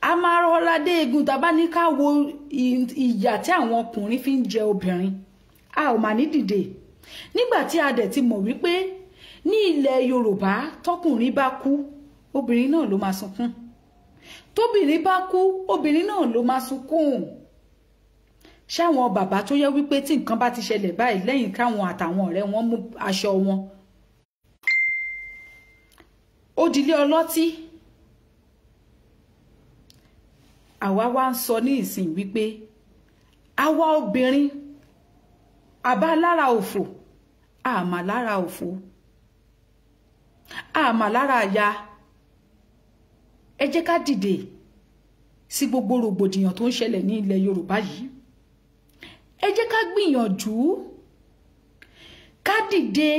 Speaker 1: a máa rọra dé egun. Tá a bá ní ká wo ìyà tí àwọn ọkùnrin fi ń jẹ obìnrin, a ò mà ní dìde. Nígbà tí a dẹ̀ ti mọ̀ wípé ní ilẹ̀ Yorùbá tọkùnrin bá kú, obìnrin náà ló máa sunkún. Tóbìnrin bá kú, obìnrin náà ló máa sunkún. Ṣáwọn bàbá tó yẹ wípé tí nǹkan bá ti ṣẹlẹ̀ báyìí, lẹ́yìn káwọn àtàwọn ọ̀rẹ́ wọn mú aṣọ wọn, ó dilé ọlọ́tí. Àwa wá ń sọ ní ìsìn wípé àwa obìnrin àbá lára òfò, àmà lára òfò, àmà lára àyà. Ẹ jẹ́ ká dìde sí gbogbo rògbòdìyàn tó ń ṣẹlẹ̀ ní ilẹ̀ Yorùbá yìí. Ẹ jẹ́ ká gbìyànjú ká dìde,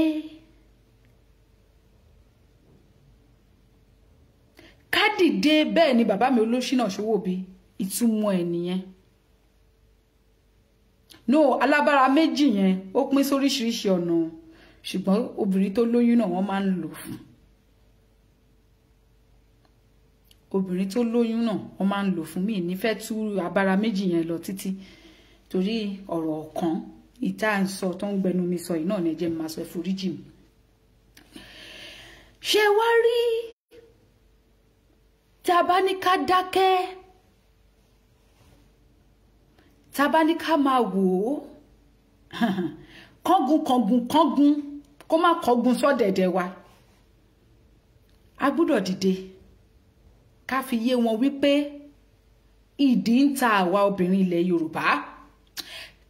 Speaker 1: ká dìde. Bẹ́ẹ̀ ni bàbá mi Olóṣínà Ṣòwòbí, ìtumọ̀ ẹ̀ nìyẹn. No, alábára méjì yẹn ó pín sóríṣiríṣi ọ̀nà, ṣùgbọ́n obìnrin tó lóyún náà wọ́n máa ń lò fún. Obìnrin tó lóyún náà wọ́n máa ń lò fún. Mi nífẹ̀ẹ́ tú abára méjì yẹn lọ títí torí ọ̀rọ̀ kan ìta ń sọ tó ń gbẹnu mi sọ yìí náà ni ẹ jẹ́ mi máa sọ, ẹforíjì mi. Ṣé wá rí tá a bá ní ká dákẹ́, tá a bá ní ká máa wò ó, kángun kángun kángun kó má kángun sọ́dẹ̀dẹ̀ wa, a gbúdọ̀ dìde ká fi yé wọn wípé ìdí ń ta àwa obìnrin ilẹ̀ Yorùbá,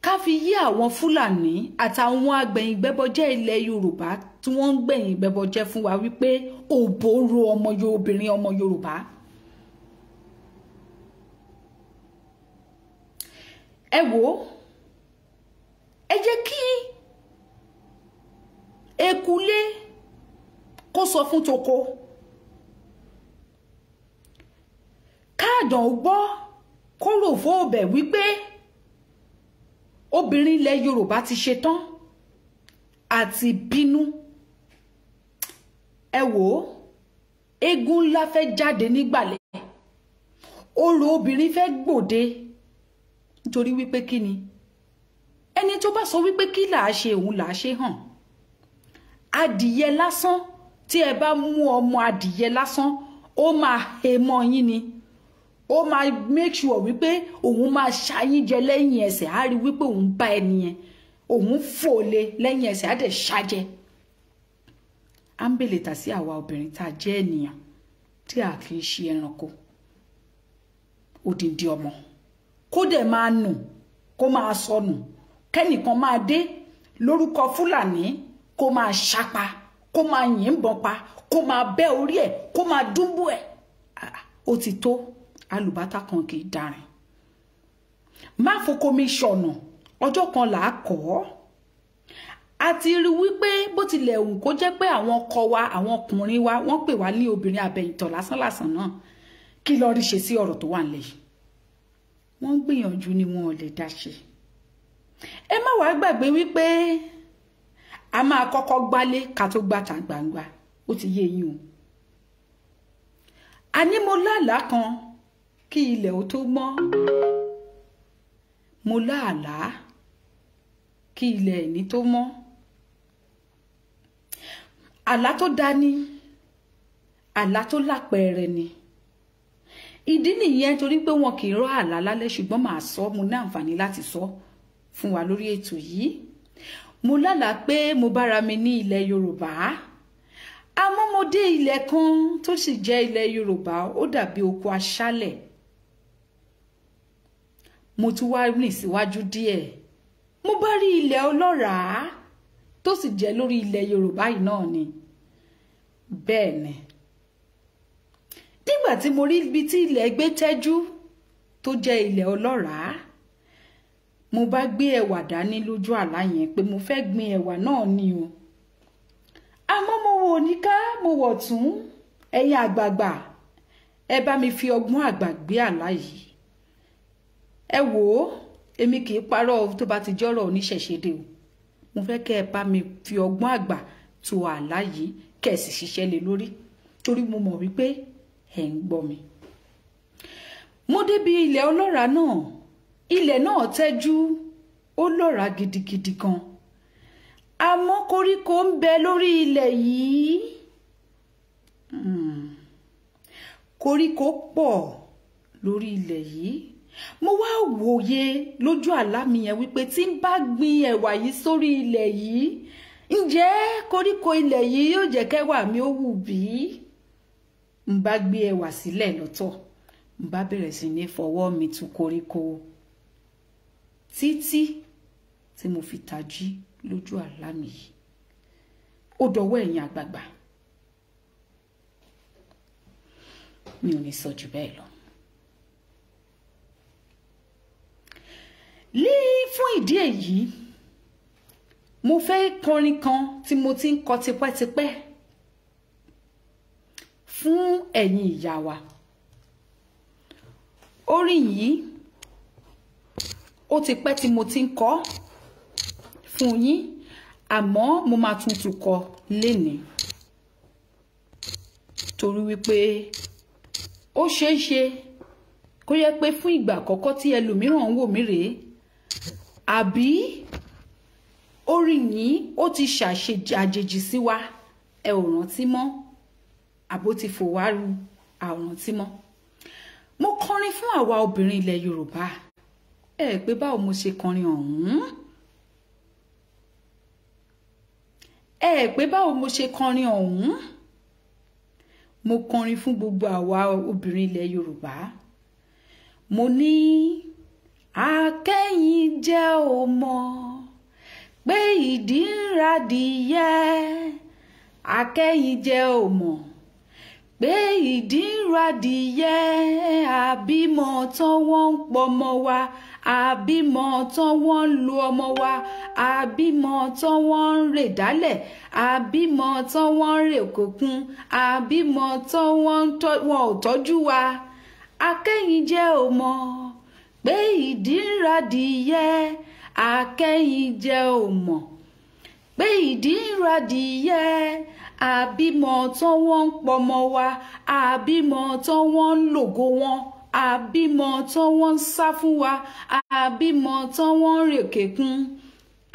Speaker 1: ká fi yé àwọn Fúlàní àtàwọn agbẹ̀yìngbẹ́bọjẹ́ ilẹ̀ Yorùbá tí wọ́n ń gbẹ̀yìngbẹ́bọjẹ́ fún wa wípé òbó ro ọmọ obìnrin ọmọ Yorùbá. Ẹ wò ó, ẹ jẹ́ kí ekulé kó sọ fún toko, káàdàn gbọ́ kó rò fóòbẹ̀ wípé obìnrin ilẹ̀ Yorùbá ti ṣetán àti bínú. Ẹ wò ó, eégún ńlá fẹ́ jáde nígbàlẹ̀, orò obìnrin fẹ́ gbòde. Nítorí wípé kí ni ẹni tó bá sọ wípé kí là á ṣe, òun là á ṣe hàn. Adìyẹ lásán, tí ẹ bá mú ọmọ adìyẹ lásán, ó máa he mọ́ yín ni. Ó máa make sure wípé òun máa ṣayín jẹ lẹ́yìn ẹsẹ̀, á rí wípé òun bá ẹni yẹn, òun fò lé lẹ́yìn ẹsẹ̀, á dẹ̀ ṣájẹ. À ń bèlè tà sí àwa obìnrin tá a jẹ́ ènìyàn tí a kì í ṣe ẹranko. Odindi ọmọ kó dẹ̀ máa nù, kó máa sọnù, kẹ́nìkan máa dé lórúkọ Fúlàní kó máa ṣapa, kó máa yìnbọn pa, kó máa bẹ́ orí ẹ̀, kó máa dúnbò ẹ̀. Ó ti tó. Alùbátà kan kì í darin. Má foko mi ṣọ̀nà, ọjọ́ kan là á kọ́ ọ́. A ti rí wípé bó tilẹ̀ wù kó jẹ́ pé àwọn ọkọ wa, àwọn ọkùnrin wa, wọ́n pè wá ní obìnrin abẹ̀yìntọ̀ lásánlàsàn náà. Kí ló rí ṣe sí ọ̀rọ̀ tó wà nílẹ̀ yìí? Wọ́n ń gbìyànjú ni wọn ò lè dá ṣe. Ẹ má wàá gbàgbé wípé a máa kọ́kọ́ gbálé ká tó gbàtà gbangba. Ó ti yé yín o. A ní mo lálàá kan kí ilẹ̀ ó tó mọ́. Mo láàlá kí ilẹ̀ ìní tó mọ́. Àlá tó dání, àlá tó lápẹẹrẹ ni. Ìdí nìyẹn torí pé wọn kì í rọ́ àlá lálẹ́, ṣùgbọ́n màá sọ, mo ní àǹfààní láti sọ fún wa lórí ètò yìí. Mo lálàá pé mo bára mi ní ilẹ̀ Yorùbá. Àmọ́ mo dé ilẹ̀ kan tó sì jẹ́ ilẹ̀ Yorùbá, ó dàbí oko aṣálẹ̀. Mo tún wá rìn síwájú díẹ̀. Mo bá rí ilẹ̀ ọlọ́ràá tó sì jẹ́ lórí ilẹ̀ Yorùbá yìí náà ni. Bẹ́ẹ̀ ni. Nígbà tí mo rí ibi tí ilẹ̀ gbé tẹ́jú tó jẹ́ ilẹ̀ ọlọ́ràá, mo bá gbé ẹ̀wà dání lójú àlá yẹn pé mo fẹ́ gbin ẹ̀wà náà ni o. Àmọ́ mo wò níká, mo wọ̀ tún. Ẹ̀yin àgbààgbà, ẹ bá mi fi ọgbọ́n àgbà gbé àlá yìí. Ẹ wò ó, èmi kì í parọ́ tó bá ti jọ́rọ̀ oníṣẹ̀ṣe dé o. Mo fẹ́ kẹ́ ẹ bá mi fi ọgbọ́n àgbà tó àlá yìí, kẹ́ ẹ sì ṣiṣẹ́ lé lórí, torí mo mọ̀ wípé ẹ̀ ń gbọ́ mi. Mo débi ilẹ̀ ọlọ́ràá náà. Ilẹ̀ náà tẹ́jú, ó lọ́ràá gidigidi gan. Àmọ́ koríko ń bẹ lórí ilẹ̀ yìí. Koríko pọ̀ lórí ilẹ̀ yìí. Mo wá wòye lójú àlá mi yẹn wípé tí n bá gbin ẹ̀wà yìí sórí ilẹ̀ yìí, ǹjẹ́ koríko ilẹ̀ yìí yóò jẹ́ kẹ́wà mi ó wù bí? N bá gbé ẹ̀wà sílẹ̀ lọ́tọ̀, n bá bẹ̀rẹ̀ sí ní fọwọ́ mi tú koríko títí tí mo fi tají lójú àlá mi yìí. Ó dọwọ́ ẹ̀yin àgbààgbà. Mi ò ní sọ jù bẹ́ẹ̀ lọ. Lí fún ìdí èyí, mo fẹ́ kọrin kan tí mo ti ń kọ tipẹ́tipẹ́ fún ẹ̀yin ìyá wa. Orin yìí ó ti pẹ́ tí mo ti ń kọ fún yín, àmọ́ mo máa tún tún kọ lénìí torí wípé ó ṣeé ṣe kó yẹ pé fún ìgbà àkọ́kọ́ tí ẹlòmíràn ń wò mí rèé, àbí orin yìí ó ti ṣàṣejì sí wa, ẹ ò rántí mọ́, àbó ti fò wá ru, a ò rántí mọ́. Mo kọrin fún àwa obìnrin ilẹ̀ Yorùbá. Ẹ pé báwo mo ṣe kọrin ọ̀hún? Ẹ pé báwo mo ṣe kọrin ọ̀hún? Mo kọrin fún gbogbo àwa obìnrin ilẹ̀ Yorùbá. Mo ní akẹ́yìn jẹ́ ò mọ̀ pé ìdí ń radìyẹ. Akẹ́yìn jẹ́ ò mọ̀ pé ìdí ń radìyẹ. Àbímọ tán wọ́n ń pọmọ wa, àbímọ tán wọ́n ń lu ọmọ wa, àbímọ tán wọ́n ń rè dálẹ̀, àbímọ tán wọ́n ń rè kòkun, àbímọ tán wọ́n ò tọ́jú wa. Akẹ́yìn jẹ́ ò mọ̀ pé ìdí ń radìyẹ. Akẹ́yìn jẹ́ ò mọ̀ pé ìdí ń radìyẹ. Àbímọ tán wọ́n ń pọmọ wa, àbímọ tán wọ́n ń lògo wọn, àbímọ tán wọ́n ń sá fún wa, àbímọ tán wọ́n ń rèkèkun.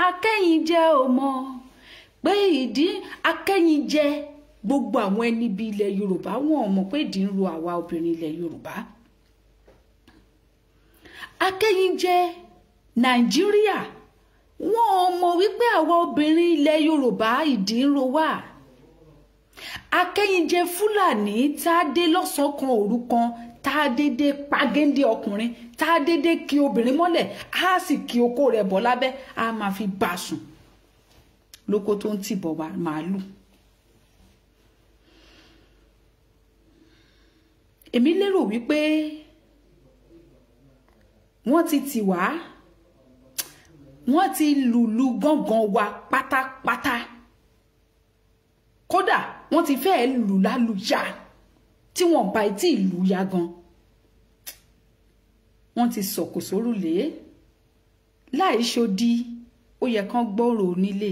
Speaker 1: Akẹ́yìn jẹ́ ò mọ̀ pé ìdí. Akẹ́yìn jẹ́ gbogbo àwọn ẹni bí ilẹ̀ Yorùbá, wọn ò mọ̀ pé ìdí ń ro àwa obìnrin ilẹ̀ Yorùbá. Akẹ́yìnjẹ Nàìjíríà wọn ò mọ̀ wípé àwa obìnrin ilẹ̀ Yorùbá ìdí ń ro wá. Akẹ́yìnjẹ Fúlàní tá a dé lọ́sàn-án kan òru kan, tá a dédé pagéńdé ọkùnrin, tá a dédé kí obìnrin mọ́lẹ̀, á sì kí okó rẹ̀ bọ́ lábẹ́, á máa fi bá a sùn lóko tó ń tìbọ̀ màálù. Èmi lérò wípé wọ́n ti tì wá, wọ́n ti lùlù gángan wa pátápátá, kódà wọ́n ti fẹ́ẹ́ lù lálùyà tí wọ́n bá etí ìlú ya gan. Wọ́n ti sọ̀kò sórùlé láì ṣodi, ó yẹ kán gbọ́rọ̀ onílé.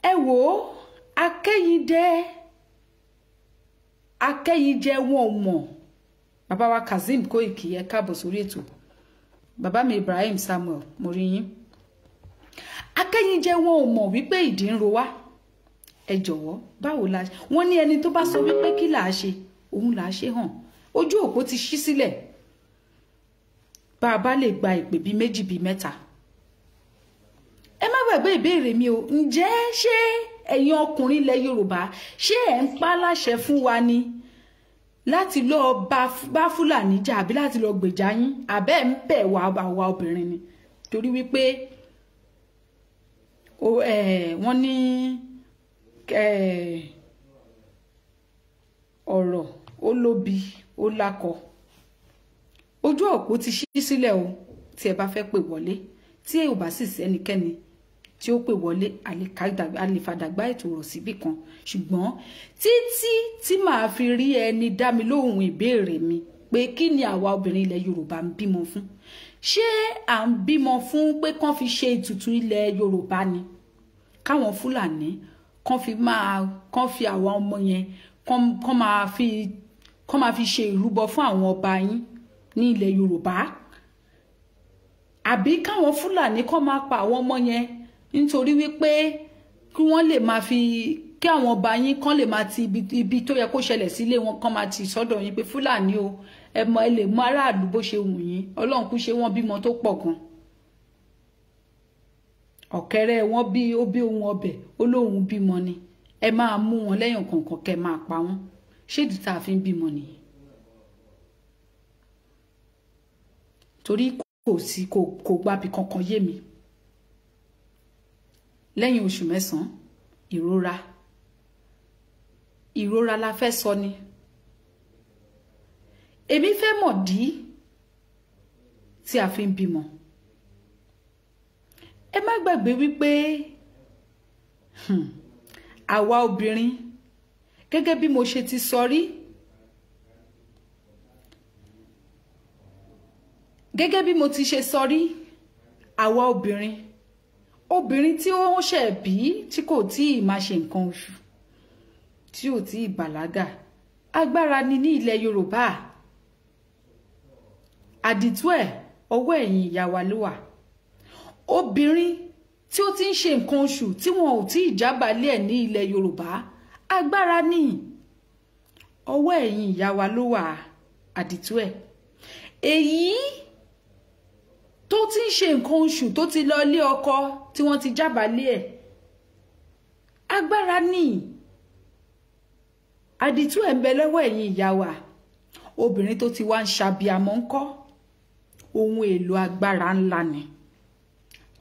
Speaker 1: Ẹ wò ó, Akẹ́yìndé wọn ò mọ̀. Bàbá wa Kazeem Koiki, ẹ káàbọ̀ sórí ètò. Bàbá mi Ibrahim Samuel, mo rí yín. Akẹ́yìnjẹ wọn ò mọ̀ wípé ìdí ń ro wá. Ẹ jọ̀wọ́, báwo la wọ́n ní ẹni tó bá sọ wípé kí là á ṣe, òun là á ṣe hàn. Ojú òpó ti ṣí sílẹ̀, bá a bá lè gba ìpè bíi méjì bíi mẹ́ta. Ẹ má gbàgbé ìbéèrè mi o. Ǹjẹ́ ṣé ẹ̀yin ọkùnrin ilẹ̀ Yorùbá, ṣé ẹ̀ ń pa láṣẹ fún wa ni láti lọ bá Fúlàní jà, àbí láti lọ gbèjà yín, àbẹ́ ń bẹ̀ wá àwa obìnrin ni? Torí wípé wọ́n ní ọ̀rọ̀ ó lóbi ó lákọ. Ojú òpó ti ṣí sílẹ̀ o, tí ẹ bá fẹ́ pè wọlé. Tí ẹ ò bá sì sẹ́nikẹ́ni tí ó pè wọlé, àlefàdàgbà ètò ọ̀rọ̀ síbì kan. Ṣùgbọ́n títí tí màá fi rí ẹni dá mi lóhùn ìbéèrè mi pé kí ni àwa obìnrin ilẹ̀ Yorùbá ń bímọ fún? Ṣé à ń bímọ fún pé kán fi ṣe ètùtù ilẹ̀ Yorùbá ni? Káwọn Fúlàní kán fi máa kán fi àwọn ọmọ yẹn kán máa fi ṣe ìrúbọ fún àwọn ọba yín ní ilẹ̀ Yorùbá? Àbí káwọn Fúlàní kán máa pa àwọn ọmọ yẹn nítorí wípé kí wọ́n lè máa fi kí àwọn ọba yín kán lè máa ti ibi tó yẹ kó ṣẹlẹ̀ sílé wọn kán máa ti sọ́dọ̀ yín pé Fúlàní o, ẹ mọ̀, ẹ lè mọ aráàlú bó ṣe wù yín. Ọlọ́run kú ṣe wọ́n bímọ tó pọ̀ gan. Ọ̀kẹ́rẹ́ wọn bí ó bí ohun ọbẹ̀, ó lóun bímọ ni. Ẹ máa mú wọn lẹ́yìn kọ̀ọ̀kan kẹ́ máa pa wọ́n. Ṣéèdì tá a fi ń bímọ nìyí? Torí kò sí kò gbábi kankan yé mi. Lẹ́yìn oṣù mẹ́sàn-án, ìrora la fẹ́ sọ ni. Èmi fẹ́ mọ̀ dí tí a fi ń bímọ. Ẹ má gbàgbé wípé àwa obìnrin, gẹ́gẹ́ bí mo ṣe ti sọ rí, gẹ́gẹ́ bí mo ti ṣe sọ rí, àwa obìnrin, obìnrin tí ó ń ṣẹ̀ bí, tí kò tí ì máa ṣe nǹkan oṣù, tí ò tí ì bàlágà, agbára ni ní ilẹ̀ Yorùbá. Àdìtú ẹ̀ ọwọ́ ẹ̀yìn ìyá wa ló wà. Obìnrin tí ó ti ń ṣe nǹkan oṣù tí wọn ò tí ì jábàálẹ̀ ẹ̀ ní ilẹ̀ Yorùbá, agbára ni, ọwọ́ ẹ̀yìn ìyá wa ló wà. Àdìtú ẹ̀ èyí tó ti ń ṣe nǹkan oṣù tó ti lọ ilé ọkọ tí wọ́n ti jábàálẹ̀ ẹ̀, agbára ni, àdìtú ẹ̀ ń bẹ lọ́wọ́ ẹ̀yìn ìyá wa. Obìnrin tó ti wá ń ṣàbíamọ́ ńkọ́, ohun èlò agbára ńlá ni,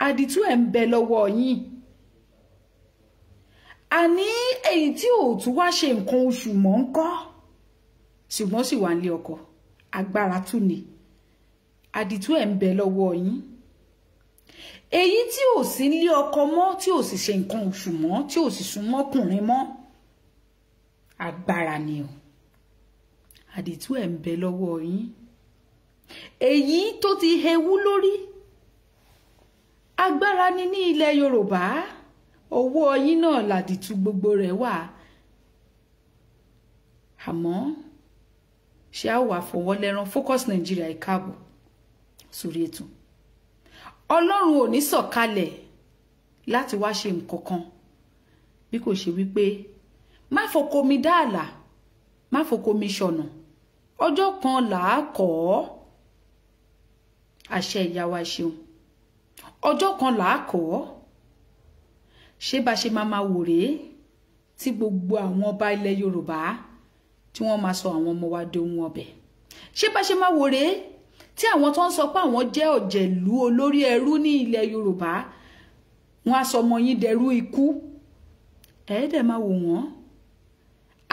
Speaker 1: àdìtú ẹ̀ ń bẹ lọ́wọ́ yín. Àní èyí tí ò tún wá ṣe nǹkan oṣù mọ́ ńkọ́, ṣùgbọ́n sì wà nílé ọkọ, agbára tún ni, àdìtú ẹ̀ ń bẹ lọ́wọ́ yín. Èyí tí ò sí nílé ọkọ mọ́, tí ò sì ṣe nǹkan oṣù mọ́, tí ò sì sún mọ́kùnrin mọ́, agbára ni o, àdìtú ẹ̀ ń bẹ lọ́wọ́ yín. Èyí tó ti hewú lórí, agbára ni ní ilẹ̀ Yorùbá, ọwọ́ yín náà làdìtú gbogbo rẹ̀ wà. Àmọ́ ṣé a wà fọwọ́ lẹ́rán? Focus Nigeria, ẹ káàbọ̀ sórí ètò. Ọlọ́run ò ní sọ̀kalẹ̀ láti wá ṣe nǹkan kan bí kò ṣe wípé má fọkọ mi dáàlà, Má foko mi ṣọ̀nà, ọjọ́ kan là á kọ́ ọ́. Àṣẹ ìyá wa ṣeun. Ọjọ́ kan là á kọ́ ọ́. Ṣé bá ṣe máa máa wò rèé tí gbogbo àwọn ọba ilẹ̀ Yorùbá tí wọ́n máa sọ àwọn ọmọ wa di ohun ọbẹ̀? Ṣé bá ṣe máa wò rèé tí àwọn tó ń sọ pé àwọn jẹ́ ọ̀jẹ̀lú olórí ẹrú ní ilẹ̀ Yorùbá, wọ́n á sọ ọmọ yín dẹrú ikú? Ẹ̀ẹ́dẹ̀ máa wò wọ́n.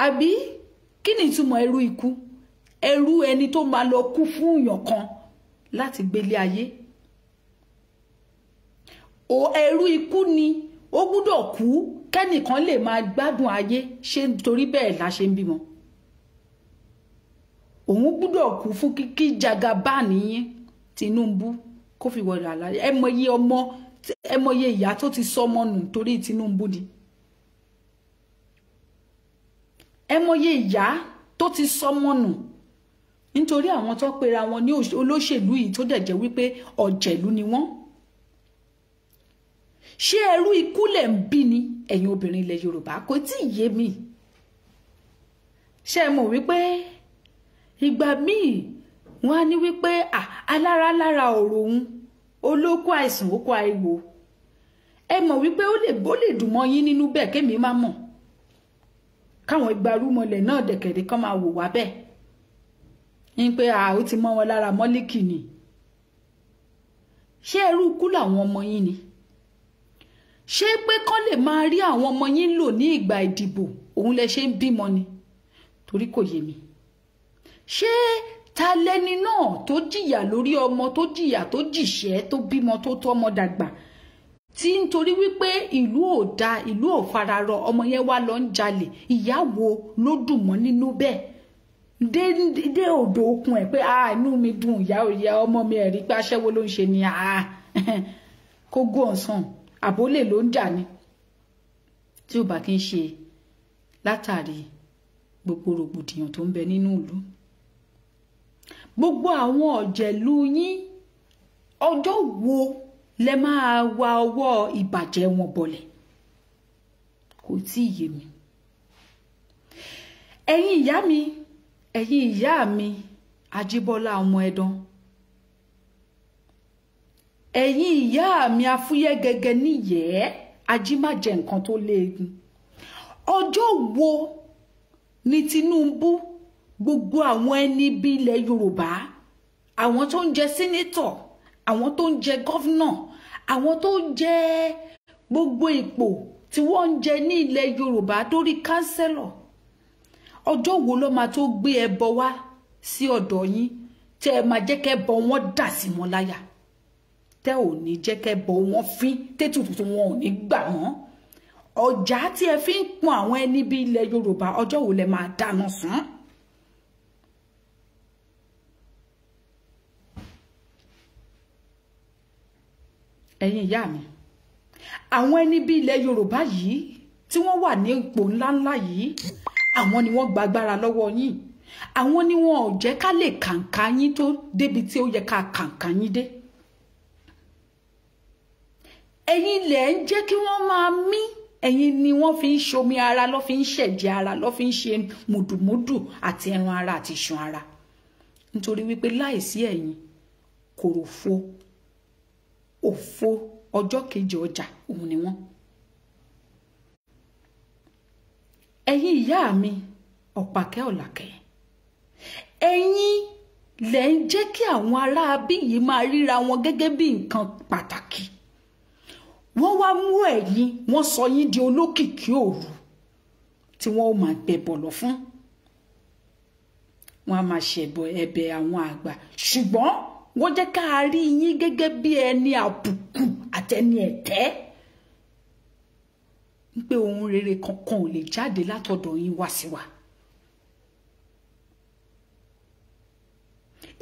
Speaker 1: Àbí kí ni ìtumọ̀ ẹrú ikú? Ẹrú ẹni tó máa lọ kú fún èèyàn kan láti gbélé ayé. O ẹrú ikú ni ó gbúdọ̀ kú kẹ́nìkan lè máa gbádùn ayé. Ṣé nítorí bẹ́ẹ̀ la ṣe ń bímọ? Òun gbúdọ̀ kú fún kíkí Jagaban yín Tinubu kó fi wọlé àlàyé. Ẹ mọyé ọmọ, ẹ mọyé ìyá tó ti sọmọ nù torí Tinubu ni. Ẹ mọyé ìyá tó ti sọmọ nù nítorí àwọn tó pera wọn ní olóṣèlú yìí tó dẹ̀ jẹ́ wípé ọ̀jẹ̀lú ni wọ́n. Ṣé ẹrú ikú lẹ̀ ń bí ni ẹ̀yin obìnrin ilẹ̀ Yorùbá? Kò tí ì yé mi. Ṣé ẹ mọ̀ wípé ìgbà míì wọ́n á ní wípé alára lára ọ̀rọ̀ òun olóko àìsàn ó kó àìwò. Ẹ mọ̀ wípé ó lè dùn mọ́ yín nínú bẹ́ẹ̀ kémi má mọ̀, káwọn igbarúmọlẹ̀ náà dẹ̀kẹ̀dẹ̀ kan máa wò wá bẹ́ẹ̀ ní pé ó ti mọ́ wọn lára mọ́líkì ni. Ṣé ẹrú ikú làwọn ọmọ yín ni? Ṣé pé kán lè máa rí àwọn ọmọ yín lò ní ìgbà ìdìbò òun lẹ ṣe ń bímọ ni? Torí kò yé mi. Ṣé ta lẹni náà tó jìyà lórí ọmọ, tó jìyà, tó jìṣẹ́, tó bímọ, tó tọ́mọ dàgbà, tí nítorí wípé ìlú ò da, ìlú ò fararọ, ọmọ yẹn wá lọ ń jalè? Ìyá wo ló dùn mọ́ nínú bẹ́ẹ̀ dé odò okun ẹ̀ pé inú mi dùn, ìyá ọmọ mi ẹ̀rí pé aṣẹ́wó ló ń ṣe ni, kó gún ọ̀sán àbólè ló ń jà ni. Tí ò bá kí ń ṣe látàrí gbogbo rògbòdìyàn tó ń bẹ nínú ìlú, gbogbo àwọn ọ̀jẹ̀lú yín, ọjọ́ wo lẹ máa wa ọwọ́ ìbàjẹ́ wọn bọlẹ̀? Kò tí ì yé mi. Ẹ̀yin ìyá mi, ẹ̀yin ìyá mi Ajíbọ́lá ọmọ Ẹdán, ẹ̀yin ìyá mi afúyẹ́ gẹ́gẹ́ níyẹ̀ẹ́ ajímájẹ nǹkan tó léegun, ọjọ́ wo ni Tinubu, gbogbo àwọn ẹni bí ilẹ̀ Yorùbá, àwọn tó ń jẹ sínétọ̀, àwọn tó ń jẹ gọ́fúnà, àwọn tó ń jẹ gbogbo ipò tí wọ́n ń jẹ ní ilẹ̀ Yorùbá torí kánsẹ́lọ̀, ọjọ́ wo ló máa tó gbé ẹbọ wá sí ọ̀dọ̀ yín tẹ́ ẹ máa jẹ́ kẹ́ bọ wọ́n dà sí wọn láyà, tẹ́ ò ní jẹ́ kẹ́ bọ wọ́n fín, tètùtù wọn ò ní gbà wọ́n? Ọjà tí ẹ fi ń pọn àwọn ẹni bí ilẹ̀ Yorùbá, ọjọ́ wo lẹ máa dáná sun? Ẹ̀yin ìyá mi, àwọn ẹni bí ilẹ̀ Yorùbá yìí tí wọ́n wà ní ipò ńláńlá yìí, àwọn ni wọ́n gbàgbára lọ́wọ́ yín, àwọn ni wọn ò jẹ́ ká lè kàǹkà yín tó débi tí ó yẹ ká kàǹkà yín dé. Ẹ̀yin lẹ̀ ń jẹ́ kí wọ́n máa mí, ẹ̀yin ni wọ́n fi ń ṣomi ara, lọ́ fi ń ṣẹ̀jẹ̀ ara, lọ́ fi ń ṣe mùdùmùdù àti ẹran ara àti iṣan ara. Nítorí wípé láìsí ẹ̀yin, kòròfo òfo ọjọ́ kejì ọjà òun ni wọ́n. Ẹ̀yin ìyá mi ọ̀pàkẹ́ ọ̀làkẹ́, ẹ̀yin lẹ̀ ń jẹ́ kí àwọn ará abí yìí máa ríra wọn gẹ́gẹ́ bí nǹkan pàtàkì. Wọ́n wá mú ẹ̀yin, wọ́n sọ yín di olókìkí òru tí wọ́n ó máa gbẹ̀bọ̀ lọ fún. Wọ́n á máa ṣẹ̀bọ̀ ẹ̀bẹ̀ àwọn àgbà, ṣùgbọ́n wọ́n jẹ́ ká rí yín gẹ́gẹ́ bí ẹni àbùkù àtẹni ẹ̀tẹ́, pé ohun rere kankan ò lè jáde látọ̀dọ̀ yín wá sí wa.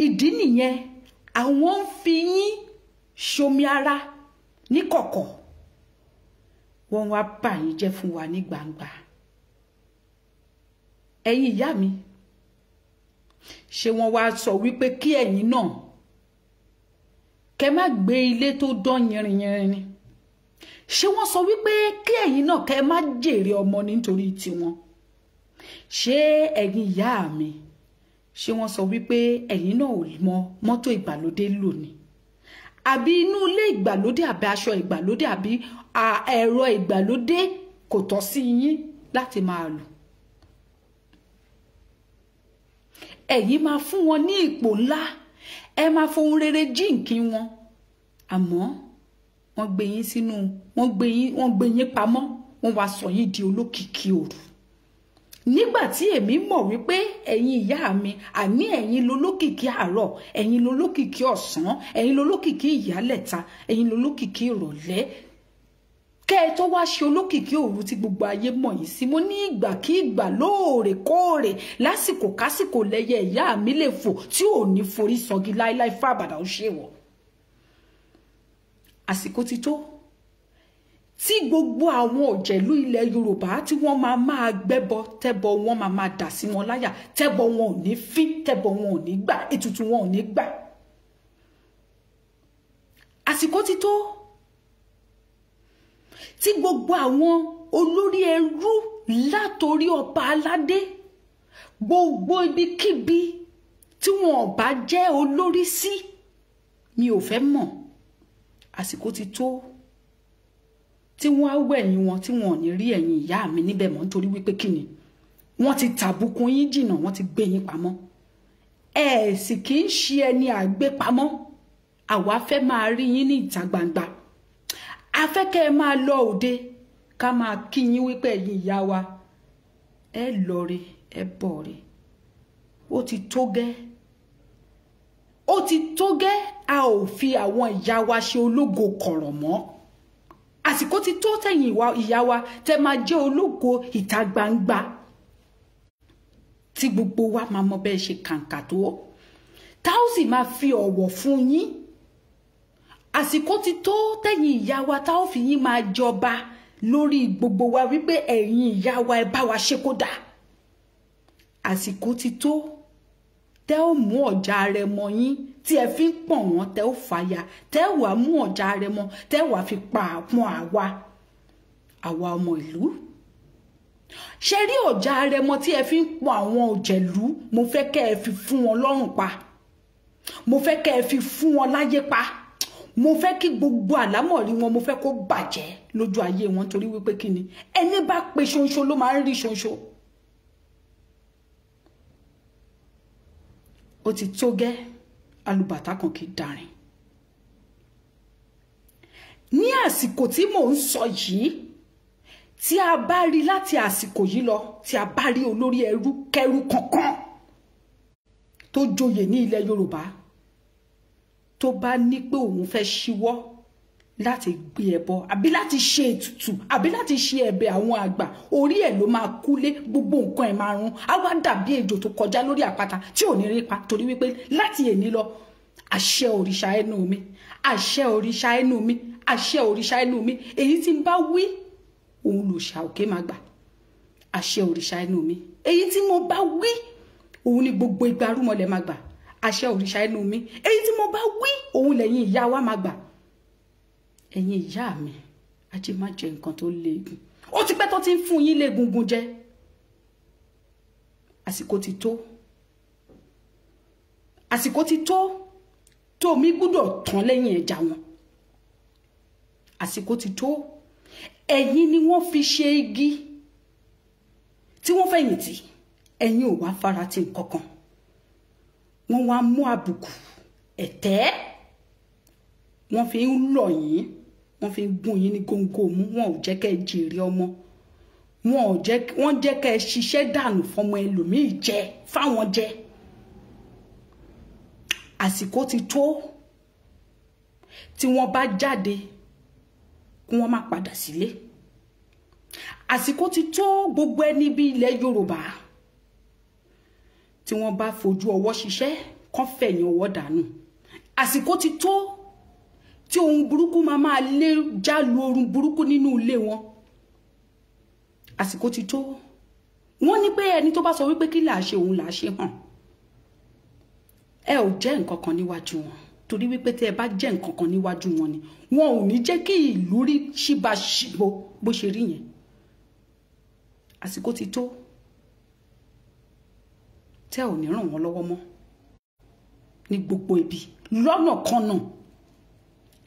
Speaker 1: Ìdí nìyẹn àwọn ń fi yín ṣomi ara níkọ̀kọ̀, wọ́n wá bà yín jẹ́ fún wa ní gbangba. Ẹ̀yin ìyá mi, ṣé wọ́n wá sọ wípé kí ẹ̀yin náà kẹ́ má gbé ilé tó dán yìnrìnyìnrìn ni? Ṣé wọ́n sọ wípé kí ẹ̀yin náà kẹ́ má jèrè ọmọ nítorí tiwọn? Ṣé ẹ̀yin ìyá mi, ṣé wọ́n sọ wípé ẹ̀yin náà ò mọ mọ́tò ìgbàlódé lò ní? Àbí inú ilé ìgbàlódé, àbí aṣọ ìgbàlódé, àbí ẹ̀rọ ìgbàlódé kò tọ́ sí yín láti máa lò? Ẹ̀yin máa fún wọn ní ipò ńlá, ẹ máa fohun rere jíǹkí wọn, àmọ́ wọ́n gbé yín sínú, wọ́n gbé yín pamọ́, wọ́n wá sọ yín di olókìkí òru. Nígbà tí èmi mọ̀ wípé ẹ̀yin ìyá mi, àní ẹ̀yin lolókìkí àárọ̀, ẹ̀yin lolókìkí ọ̀sán, ẹ̀yin lolókìkí ìyálẹ̀ta, ẹ̀yin lolókìkí ìrọ̀lẹ́, kẹ́ ẹ tó wá ṣe olókìkí òru tí gbogbo ayé mọ̀ yín sí. Mo ní ìgbàkígbà lóòrèkóòrè, lásìkò kásìkò lẹ́yẹ ìyá mi lè fò tí ò ní forí sọgi láíláí fábàdà ó ṣèwọ̀. Àsìkò ti tó tí gbogbo àwọn òjẹ̀lú ilẹ̀ Yorùbá tí wọ́n máa máa gbẹ́bọ, tẹ́bọ wọn máa máa dà sí wọn láyà, tẹ́bọ wọn ò ní fín, tẹ́bọ wọn ò ní gbà, ètùtù wọn ò ní gbà. Àsìkò ti tó tí gbogbo àwọn olórí ẹrú látorí ọba aládé, gbogbo ibikíbi tí wọn ò bá jẹ́ olórí sí, mi ò fẹ́ mọ̀. Àsìkò ti tó tí wọ́n á wẹ̀yìn wọn tí wọn ò ní rí ẹ̀yin ìyá mi níbẹ̀ mọ́, nítorí wípé kí ni, wọ́n ti tàbùkù yín jìnnà, wọ́n ti gbé yín pamọ́. Ẹ sì kì í ṣe ẹni àgbépamọ́. Àwa fẹ́ máa rí yín ní ìta gbangba, a fẹ́ kẹ́ ẹ máa lọ òde, ká máa kí yín wípé ẹ̀yin ìyá wa, ẹ lọ re, ẹ bọ̀ re. Ó ti tó gẹ́, ó ti tó gẹ́. A ò fi àwọn ìyá wa ṣe ológo kọ̀rọ̀ mọ́. Àsìkò ti tó tẹ̀yin ìyá wa tẹ́ máa jẹ́ ológo ìta gbangba, tí gbogbo wa máa mọ bẹ́ẹ̀ ṣe kàǹkà tó, tá ó sì máa fi ọ̀wọ̀ fún yín. Àsìkò ti tó tẹ̀yin ìyá wa tá ó fi yín máa jọba lórí gbogbo wa, wípé ẹ̀yin ìyá wa ẹ bá wa ṣe kó dà. Àsìkò ti tó tẹ́ ó mú ọ̀já rẹ mọ yín tí ẹ fi ń pọ̀n wọ́n, tẹ́ ó fàya, tẹ́ wàá mú ọ̀já rẹ mọ, tẹ́ wàá fi pa àpọ́n àwa ọmọ ìlú. Ṣe rí ọ̀já rẹ mọ tí ẹ fi ń pọ̀n àwọn òjẹ̀lú, mo fẹ́ kẹ́ ẹ fi fún wọn lọ́rùn pa, mo fẹ́ kẹ́ ẹ fi fún wọn láyé pa, mo fẹ́ kí gbogbo àlámọ̀rí wọn, mo fẹ́ kó bàjẹ́ lójú ayé wọn, torí wípé kí ni, ẹni bá pe ṣonṣo ló máa ń rí ṣonṣo. Ó ti tó gẹ́, alùbàtà kan kì í darin. Ní àsìkò tí mò ń sọ yìí, tí a bá rí láti àsìkò yìí lọ, tí a bá rí olórí ẹrú kẹrú kankan tó joyè ní ilẹ̀ Yorùbá tó bá ní pé òun fẹ́ ṣíwọ́ láti gbé ẹbọ, àbí láti ṣe ètùtù, àbí láti ṣe ẹ̀bẹ̀ àwọn àgbà, orí ẹ̀ ló máa kúlé, gbogbo nǹkan ẹ̀ máa run, á wá dàbí ejò tó kọjá lórí àpáta tí ò ní rí pa, torí wípé láti èní lọ, àṣẹ òrìṣà ẹnu mi, àṣẹ òrìṣà ẹnu mi, àṣẹ òrìṣà ẹnu mi, èyí tí ń bá wí òun lòṣà òkè máa gbà. Àṣẹ òrìṣà ẹnu mi, èyí tí mo bá wí òun ni gbogbo igba rúmọlẹ̀ máa gbà. Àṣẹ òrìṣà ẹnu mi, èyí tí mo bá wí òun lẹ́yìn ìyá wa máa gbà. Ẹ̀yin ìyá mi, ajé má jẹ nǹkan tó léegun. Ó ti pẹ́ tó ti ń fún yín léegungun jẹ. Àsìkò ti tó, àsìkò ti tó tó mi gbúdọ̀ tán lẹ́yìn ẹja wọn. Àsìkò ti tó, ẹ̀yin ni wọ́n fi ṣe igi tí wọ́n fẹ̀yìntì, ẹ̀yin ò wá farati nǹkankan. Wọ́n wá mú àbùkù ẹ̀tẹ́, wọ́n fi ń lọ̀ yín, wọ́n fi ń gún yín ní góńgó mú. Wọn ò jẹ́ kẹ́ ẹ jèrè ọmọ, wọ́n jẹ́ kẹ́ ẹ ṣiṣẹ́ dànù fọmọ ẹlòmíì jẹ fáwọn jẹ. Àsìkò ti tó tí wọ́n bá jáde kí wọ́n má padà sílé. Àsìkò ti tó gbogbo ẹni bí ilẹ̀ Yorùbá tí wọ́n bá fojú ọwọ́ ṣiṣẹ́ kán fẹ̀yìn ọwọ́ dànù. Àsìkò ti tó tí ohun burúkú máa máa lé jálu orun burúkú nínú ilé wọn. Àsìkò ti tó. Wọ́n ní pé ẹni tó bá sọ wípé kí là á ṣe òun là á ṣe hàn. Ẹ ò jẹ́ nǹkan kan níwájú wọn, torí wípé tẹ́ ẹ bá jẹ́ nǹkan kan níwájú wọn ni wọn ò ní jẹ́ kí ìlú rí ṣíbaṣìbo bó ṣe rí yẹn. Àsìkò ti tó. Tẹ́ ò ní ràn wọ́n lọ́wọ́ mọ́ ní gbogbo ibi lọ́nà kan náà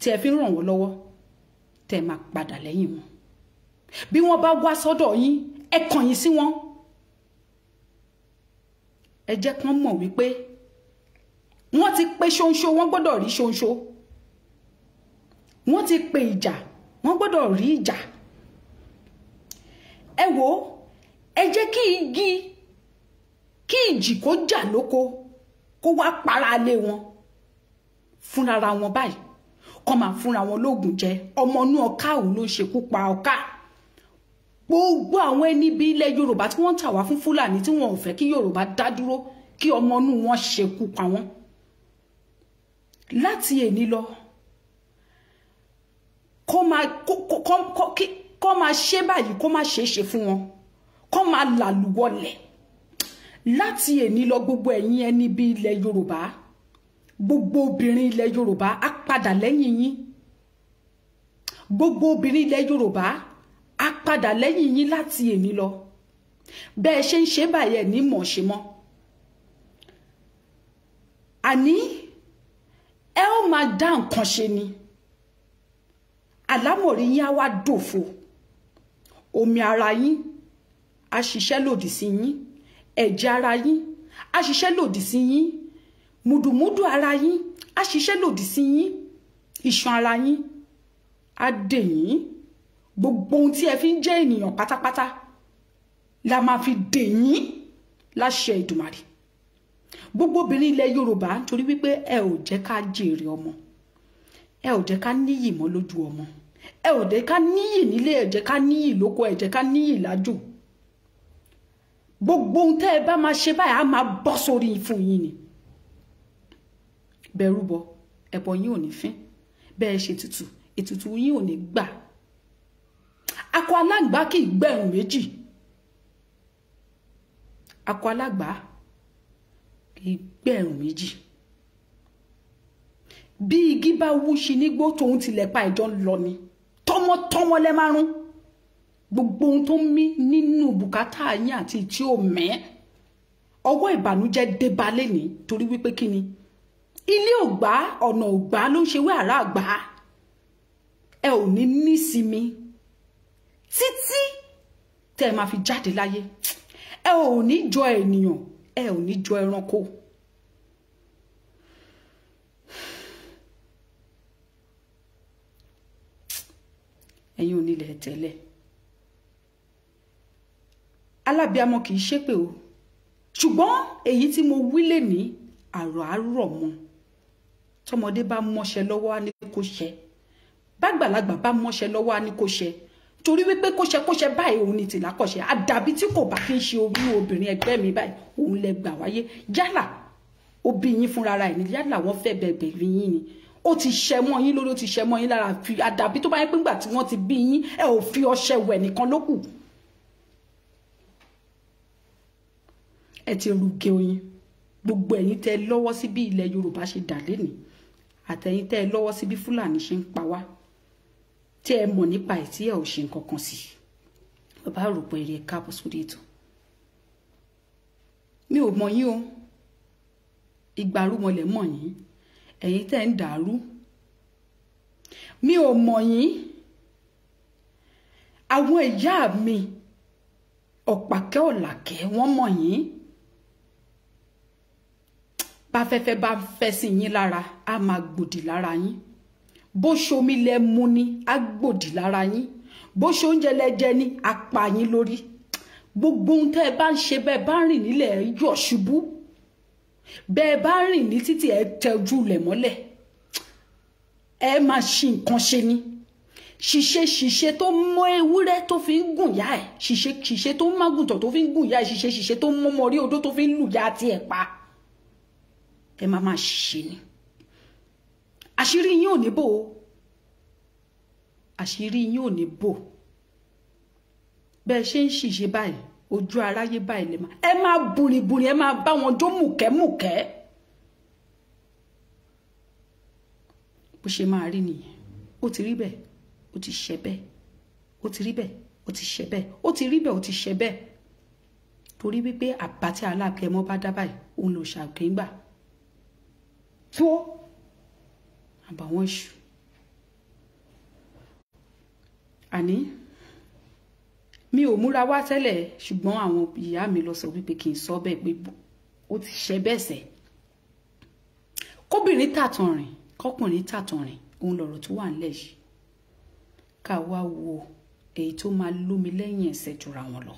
Speaker 1: tí ẹ fi ń ràn wọ́n lọ́wọ́, tẹ́ ẹ máa padà lẹ́yìn wọn. Bí wọ́n bá wá sọ́dọ̀ yín, ẹ kọ̀yìn sí wọn. Ẹ jẹ́ kán mọ̀ wípé wọ́n ti pé ṣóńṣó, wọ́n gbọ́dọ̀ rí ṣóńṣó. Wọ́n ti pé ìjà, wọ́n gbọ́dọ̀ rí ìjà. Ẹ wò, ẹ jẹ́ kí igi kí ìjì kó jà lóko kó wá para lé wọn fúnra wọn báyìí, kó máa fúnra wọn lóògùn jẹ. Ọmọ inú ọká òun ló ń ṣekú pa ọká. Gbogbo àwọn ẹni bí ilẹ̀ Yorùbá tí wọ́n ń tà wá fún Fúlàní tí wọn ò fẹ́ kí Yorùbá dá dúró, kí ọmọ inú wọn ṣekú pa wọ́n. Láti èní lọ, kó máa ṣe báyìí, kó máa ṣe é ṣe fún wọn, kó máa làlúwọlẹ̀. Láti èní lọ, gbogbo ẹ̀yin ẹni bí ilẹ̀ Yorùbá, gbogbo obìnrin ilẹ̀ Yorùbá á padà lẹ́yìn yín. Gbogbo obìnrin ilẹ̀ Yorùbá á padà lẹ́yìn yín láti èní lọ. Bẹ́ẹ̀ ṣe ń ṣe báyìí, ẹ̀ ní mọ̀ ṣe mọ́. Àní ẹ ó máa dá nǹkan ṣe ni. Àlámọ̀rí yín á wá dòfo. Omi ara yín á ṣiṣẹ́ lòdì sí yín. Ẹ̀jẹ̀ ara yín á ṣiṣẹ́ lòdì sí yín. Mùdùmúdù ara yín á ṣiṣẹ́ lòdì sí yín. Iṣan ara yín á dè yín. Gbogbo ohun tí ẹ fi ń jẹ́ ènìyàn pátápátá la máa fi dè yín láṣẹ Èdùmàrè. Gbogbo obìnrin ilẹ̀ Yorùbá, nítorí wípé ẹ ò jẹ́ ká jèrè ọmọ, ẹ ò jẹ́ ká níyì mọ́ lójú ọmọ, ẹ ò jẹ́ ká níyì nílé, ẹ jẹ́ ká níyì lóko, ẹ jẹ́ ká níyì lájò. Gbogbo ohun tẹ́ ẹ bá máa ṣe báyìí á máa bọ́ sórí fún yín ni. Bẹ́ẹ̀ rúbọ, ẹbọ yín ò ní fín. Bẹ́ẹ̀ ṣe tutù, ètùtù yín ò ní gbà. Akọ alágbá kì í gbẹ̀rùn méjì. Akọ alágbá kì í gbẹ̀rùn méjì. Bí igi bá wúṣi nígbó, tòun tilẹ̀ pa ìjọ ń lọ ni. Tọmọtọmọ lẹ márùn. Gbogbo ohun tó ń mí nínú bùkátà yín àti tí ò mẹ́, ọwọ́ ìbànújẹ́ dé bá lẹ́ni, torí wípé kí ni? Ilé ò gbà, ọ̀nà ò gbà ló ń ṣe wé àrà àgbà. Ẹ ò ní nísinmi títí tẹ́ ẹ máa fi jáde láyé. Ẹ ò ní jọ ènìyàn, ẹ ò ní jọ ẹranko. Ẹ̀yin onílẹ̀ tẹ́lẹ̀, alábíamọ kì í ṣépè o, ṣùgbọ́n èyí tí mo wí lè ní àrò àárọ̀ mọ́. Tọmọdé bá mọ́ṣẹ́ lọ́wọ́ á ní kó ṣe, bágbàlagbà bá mọ́ṣẹ́ lọ́wọ́ á ní kó ṣe, torí wípé kóṣe kóṣe báyìí òun ni tìlákọ̀ṣe. Àdàbí tí kò bá kí ń ṣe orí obìnrin ẹgbẹ́ mi báyìí òun lẹ gbà wáyé. Yálà òbí yín fúnra ra ẹ̀ ní, yálà wọ́n fẹ́ bẹ̀bẹ̀ rí yín ni, ó ti ṣẹ mọ́ yín lórí, ó ti ṣẹ mọ́ yín lára. Àdàbí tó bá yẹ pé ńgbà tí wọ́n ti bí yín ẹ ò fi ọṣẹ wẹ̀ nìkan ló kù. Ẹ ti rúgẹ oyin. Gbogbo ẹ̀yin tẹ́ lọ́wọ́ sí bí ilẹ̀ Yorùbá ṣe dà lénìí, àtẹ̀yin tẹ́ lọ́wọ́ sí bí Fúlàní ṣe ń pa wá, tí ẹ mọ̀ nípa ẹ̀ tí ẹ ò ṣe nǹkan kan sí. Bàbá àròpọ̀ èrè, ẹ káàbọ̀ sórí ètò. Mi ò mọ̀ yín o, ìgbà arúmọlẹ̀ mọ̀ yín, ẹ̀yin tẹ́ ń dàrú. Mi ò mọ̀ yín. Àwọn ìyá mi ọ̀pàkẹ́ ọ̀làkẹ́ wọ́n mọ̀ yín. Bá fẹ́fẹ́ bá fẹ́ sí yín lára, á máa gbòdì lára yín. Bó ṣomi lẹ mu ni, á gbòdì lára yín. Bó ṣe oúnjẹ lẹ jẹ ni, á pa yín lórí. Gbogbo ohun tẹ́ ẹ bá ń ṣe, bẹ́ẹ̀ bá rìn nílẹ̀ ẹ yọ̀ ṣubú, bẹ́ẹ̀ bá rìn ní títì ẹ tẹjú lẹ̀ mọ́lẹ̀, ẹ máa ṣi nǹkan ṣe ni. Ṣiṣẹ́ ṣiṣẹ́ tó mọ ewúrẹ́ tó fi ń gùn yá ẹ̀, ṣiṣẹ́ ṣiṣẹ́ tó mágùntàn tó fi ń gùn yá ẹ̀, ṣiṣẹ́ ṣiṣẹ́ tó mọ́mọ́ rí odó tó fi ń lù yá tiẹ̀ pa. Ẹ máa máa ṣiṣẹ́ ni. Àṣírí yín ò ní bò ó, àṣírí yín ò ní bò. Bẹ́ẹ̀ ṣe ń ṣiṣẹ́ báyìí, ojú aráyé báyìí lè máa, ẹ máa bùrìbùrì, ẹ máa bá wọn jó mùkẹ́mùkẹ́. Bó ṣe máa rí nìyẹn. Ó ti rí bẹ́ẹ̀, ó ti ṣe bẹ́ẹ̀, ó ti rí bẹ́ẹ̀, ó ti ṣe bẹ́ẹ̀, ó ti rí bẹ́ẹ̀, ó ti ṣe bẹ́ẹ̀. Torí wípé àbá tí aláàkẹ́mọ́ bá dá báyìí òun lò ṣàkéńgbà tó àbàwọ́n iṣu. Àní mi ò múra wá tẹ́lẹ̀, ṣùgbọ́n àwọn ìyá mi lọ sọ wípé kì í sọ bẹ́ẹ̀ pé ó ti ṣe bẹ́ẹ̀ sẹ́. Kóbìnrin tàtàn rìn, kọkùnrin tàtàn rìn, òun lọ̀rọ̀ tó wà nílẹ̀ yìí. Ká wá wo èyí tó máa lómi lẹ́yìn ẹsẹ̀ jura wọn lọ.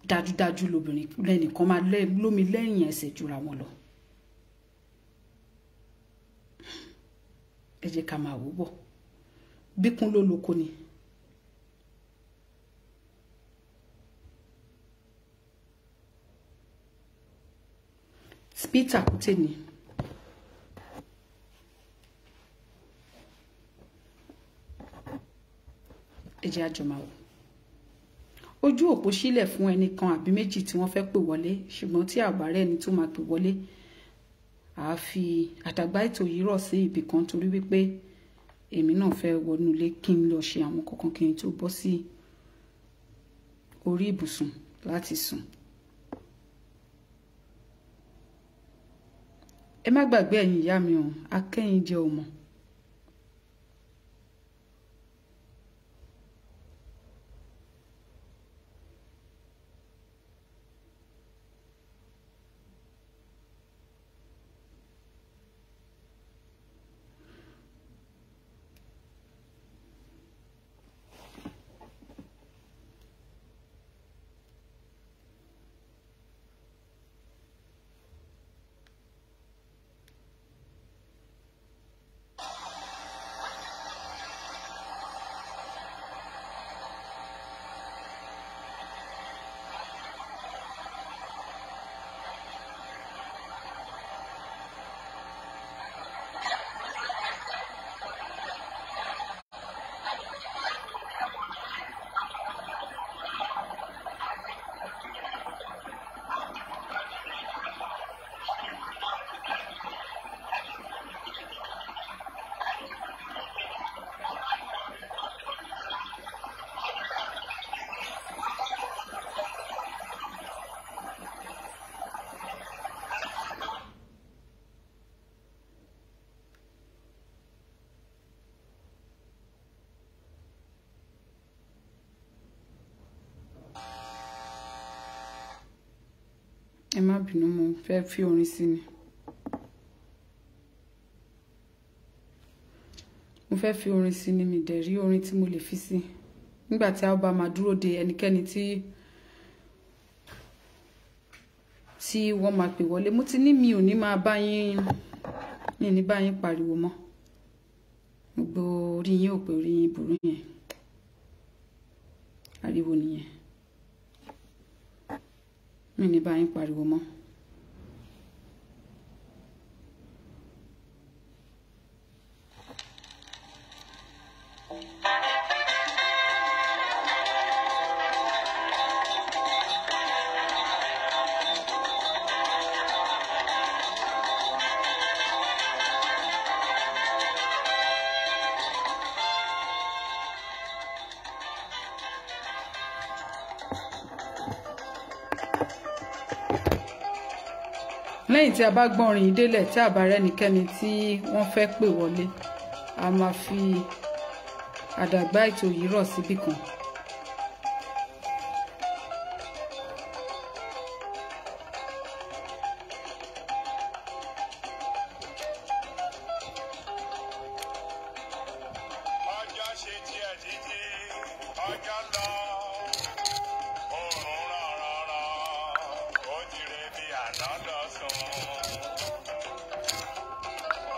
Speaker 1: Dájúdájú lobìnrin lẹ́nìkan máa lómi lẹ́yìn ẹsẹ̀ jura wọn lọ. Ẹ jẹ́ ká máa wò bọ̀. Bíkún ló lóko ni. Peter Kute ni. Ẹ jẹ́ àjọ máa wò. Ojú òpó sílẹ̀ fún ẹnìkan àbí méjì tí wọ́n fẹ́ pè wọlé, ṣùgbọ́n tí àbárẹ́ ẹni tó máa pè wọlé, àá fi àdàgbà ètò yìí rọ̀ sí ibì kan torí wípé èmi náà fẹ́ wọnú ilé kí n lọ ṣe àwọn kankan kí n tó bọ́ sí orí ibùsùn láti sùn. Ẹ má gbàgbé ẹ̀yin ìyá mi o, akẹ́yìn jẹ́ ọmọ. Ẹ má bínú, mo fẹ́ fi orin sí ni. Mo fẹ́ fi orin sí ni, mi dẹ̀ rí orin tí mo lè fi sí. Nígbà tí a bá máa dúró de ẹnikẹ́ni tí wọ́n máa pè wọlé, mo ti ní mi ò ní máa bá yín, mi ní bá yín pariwo mọ́. Gbogbo orí yín ò pé orí yín burú yẹn. Ariwo nìyẹn. Mi ní bá yín pariwo mọ́. Lẹ́yìn tí a bá gbọ́n orin yìí délẹ̀, tí a bá rẹ́nikẹ́ni tí wọ́n fẹ́ pè wọlé, a máa fi àdàgbà ètò yìí rọ̀ síbì kan.
Speaker 4: Ọjọ́ ṣe tiẹ̀ títí, ọjọ́ lọ, oòrùn ràn ràn ràn, ó ti re bí àná lọ sùn.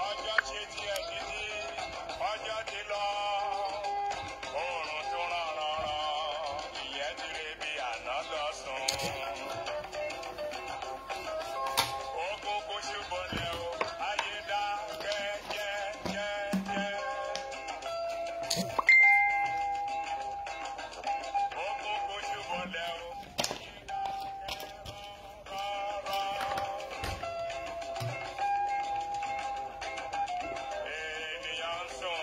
Speaker 4: Ọjọ́ ṣe tiẹ̀ títí, ọjọ́ ti lọ, oòrùn tún ràn ràn ràn, ìyẹn ti re bí àná lọ sùn. Ogun kò ṣubọlẹ̀ o, ayé dákẹ́ jẹ́jẹ́jẹ́. Ogun kò ṣubọlẹ̀ o, rọ́rọ́. Ènìyàn ń sùn,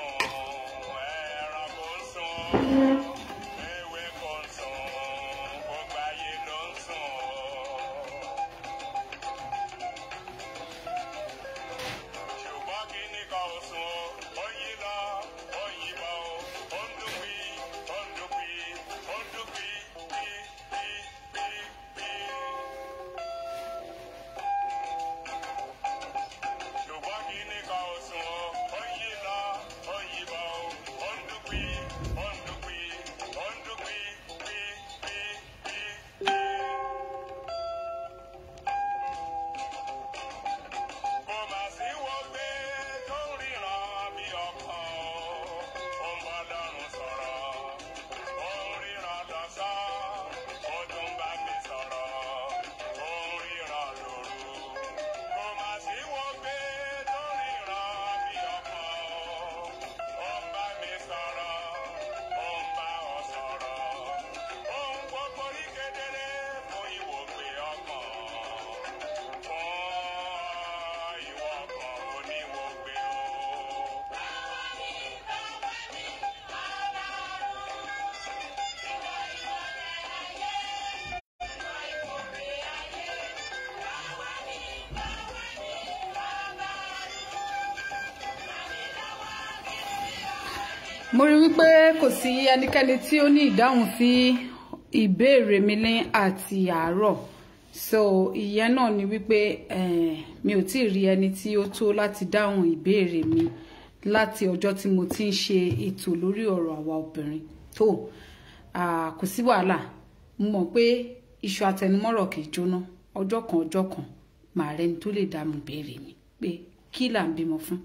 Speaker 4: ẹranko ń sùn, ewéko ń sùn,
Speaker 1: Mo rí wípé kò sí ẹnikẹ́ni tí ó ní ìdáhùn sí ìbéèrè mi ní àti àárọ̀. So ìyẹn náà ni wípé mi ò tí ì rí ẹni tí ó tó láti dáhùn ìbéèrè mi láti ọjọ́ tí mo ti ń ṣe ètò lórí ọ̀rọ̀ àwa obìnrin. Tó kò sí wàhálà, mo mọ̀ pé iṣu àtẹnumọ́rọ̀ kì í jóná. Ọjọ́ kan ọjọ́ kan màá rẹni tó lè dáhùn ìbéèrè mi pé kí là ń bímọ fún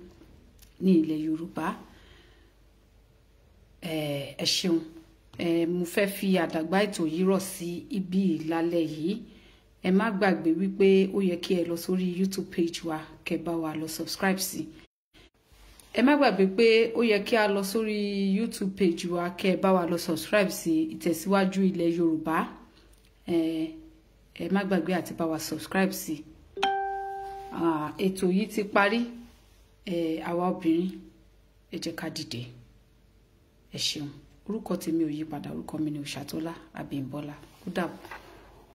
Speaker 1: ní ilẹ̀ Yorùbá. Ẹ ṣeun. Mo fẹ́ fi àdàgbà ètò yìí rọ̀ sí ibi ìlálẹ́ yìí. Ẹ má gbàgbé wípé ó yẹ kí ẹ lọ sórí YouTube page wa, kẹ́ bá wa lọ subscribe sí. Ẹ má gbàgbé pé ó yẹ kí a lọ sórí YouTube page wa, kẹ́ bá wa lọ subscribe sí Ìtẹ̀síwájú Ilẹ̀ Yorùbá. Ẹ má gbàgbé àti bá wa subscribe sí. Ètò yìí ti parí. Àwa obìnrin, ẹ jẹ́ ká dìde. Ẹ ṣeun. Orúkọ tèmi ò yí padà, orúkọ mi ni Òṣàtọ́lá Abímbọ́lá. Ó dàbọ̀.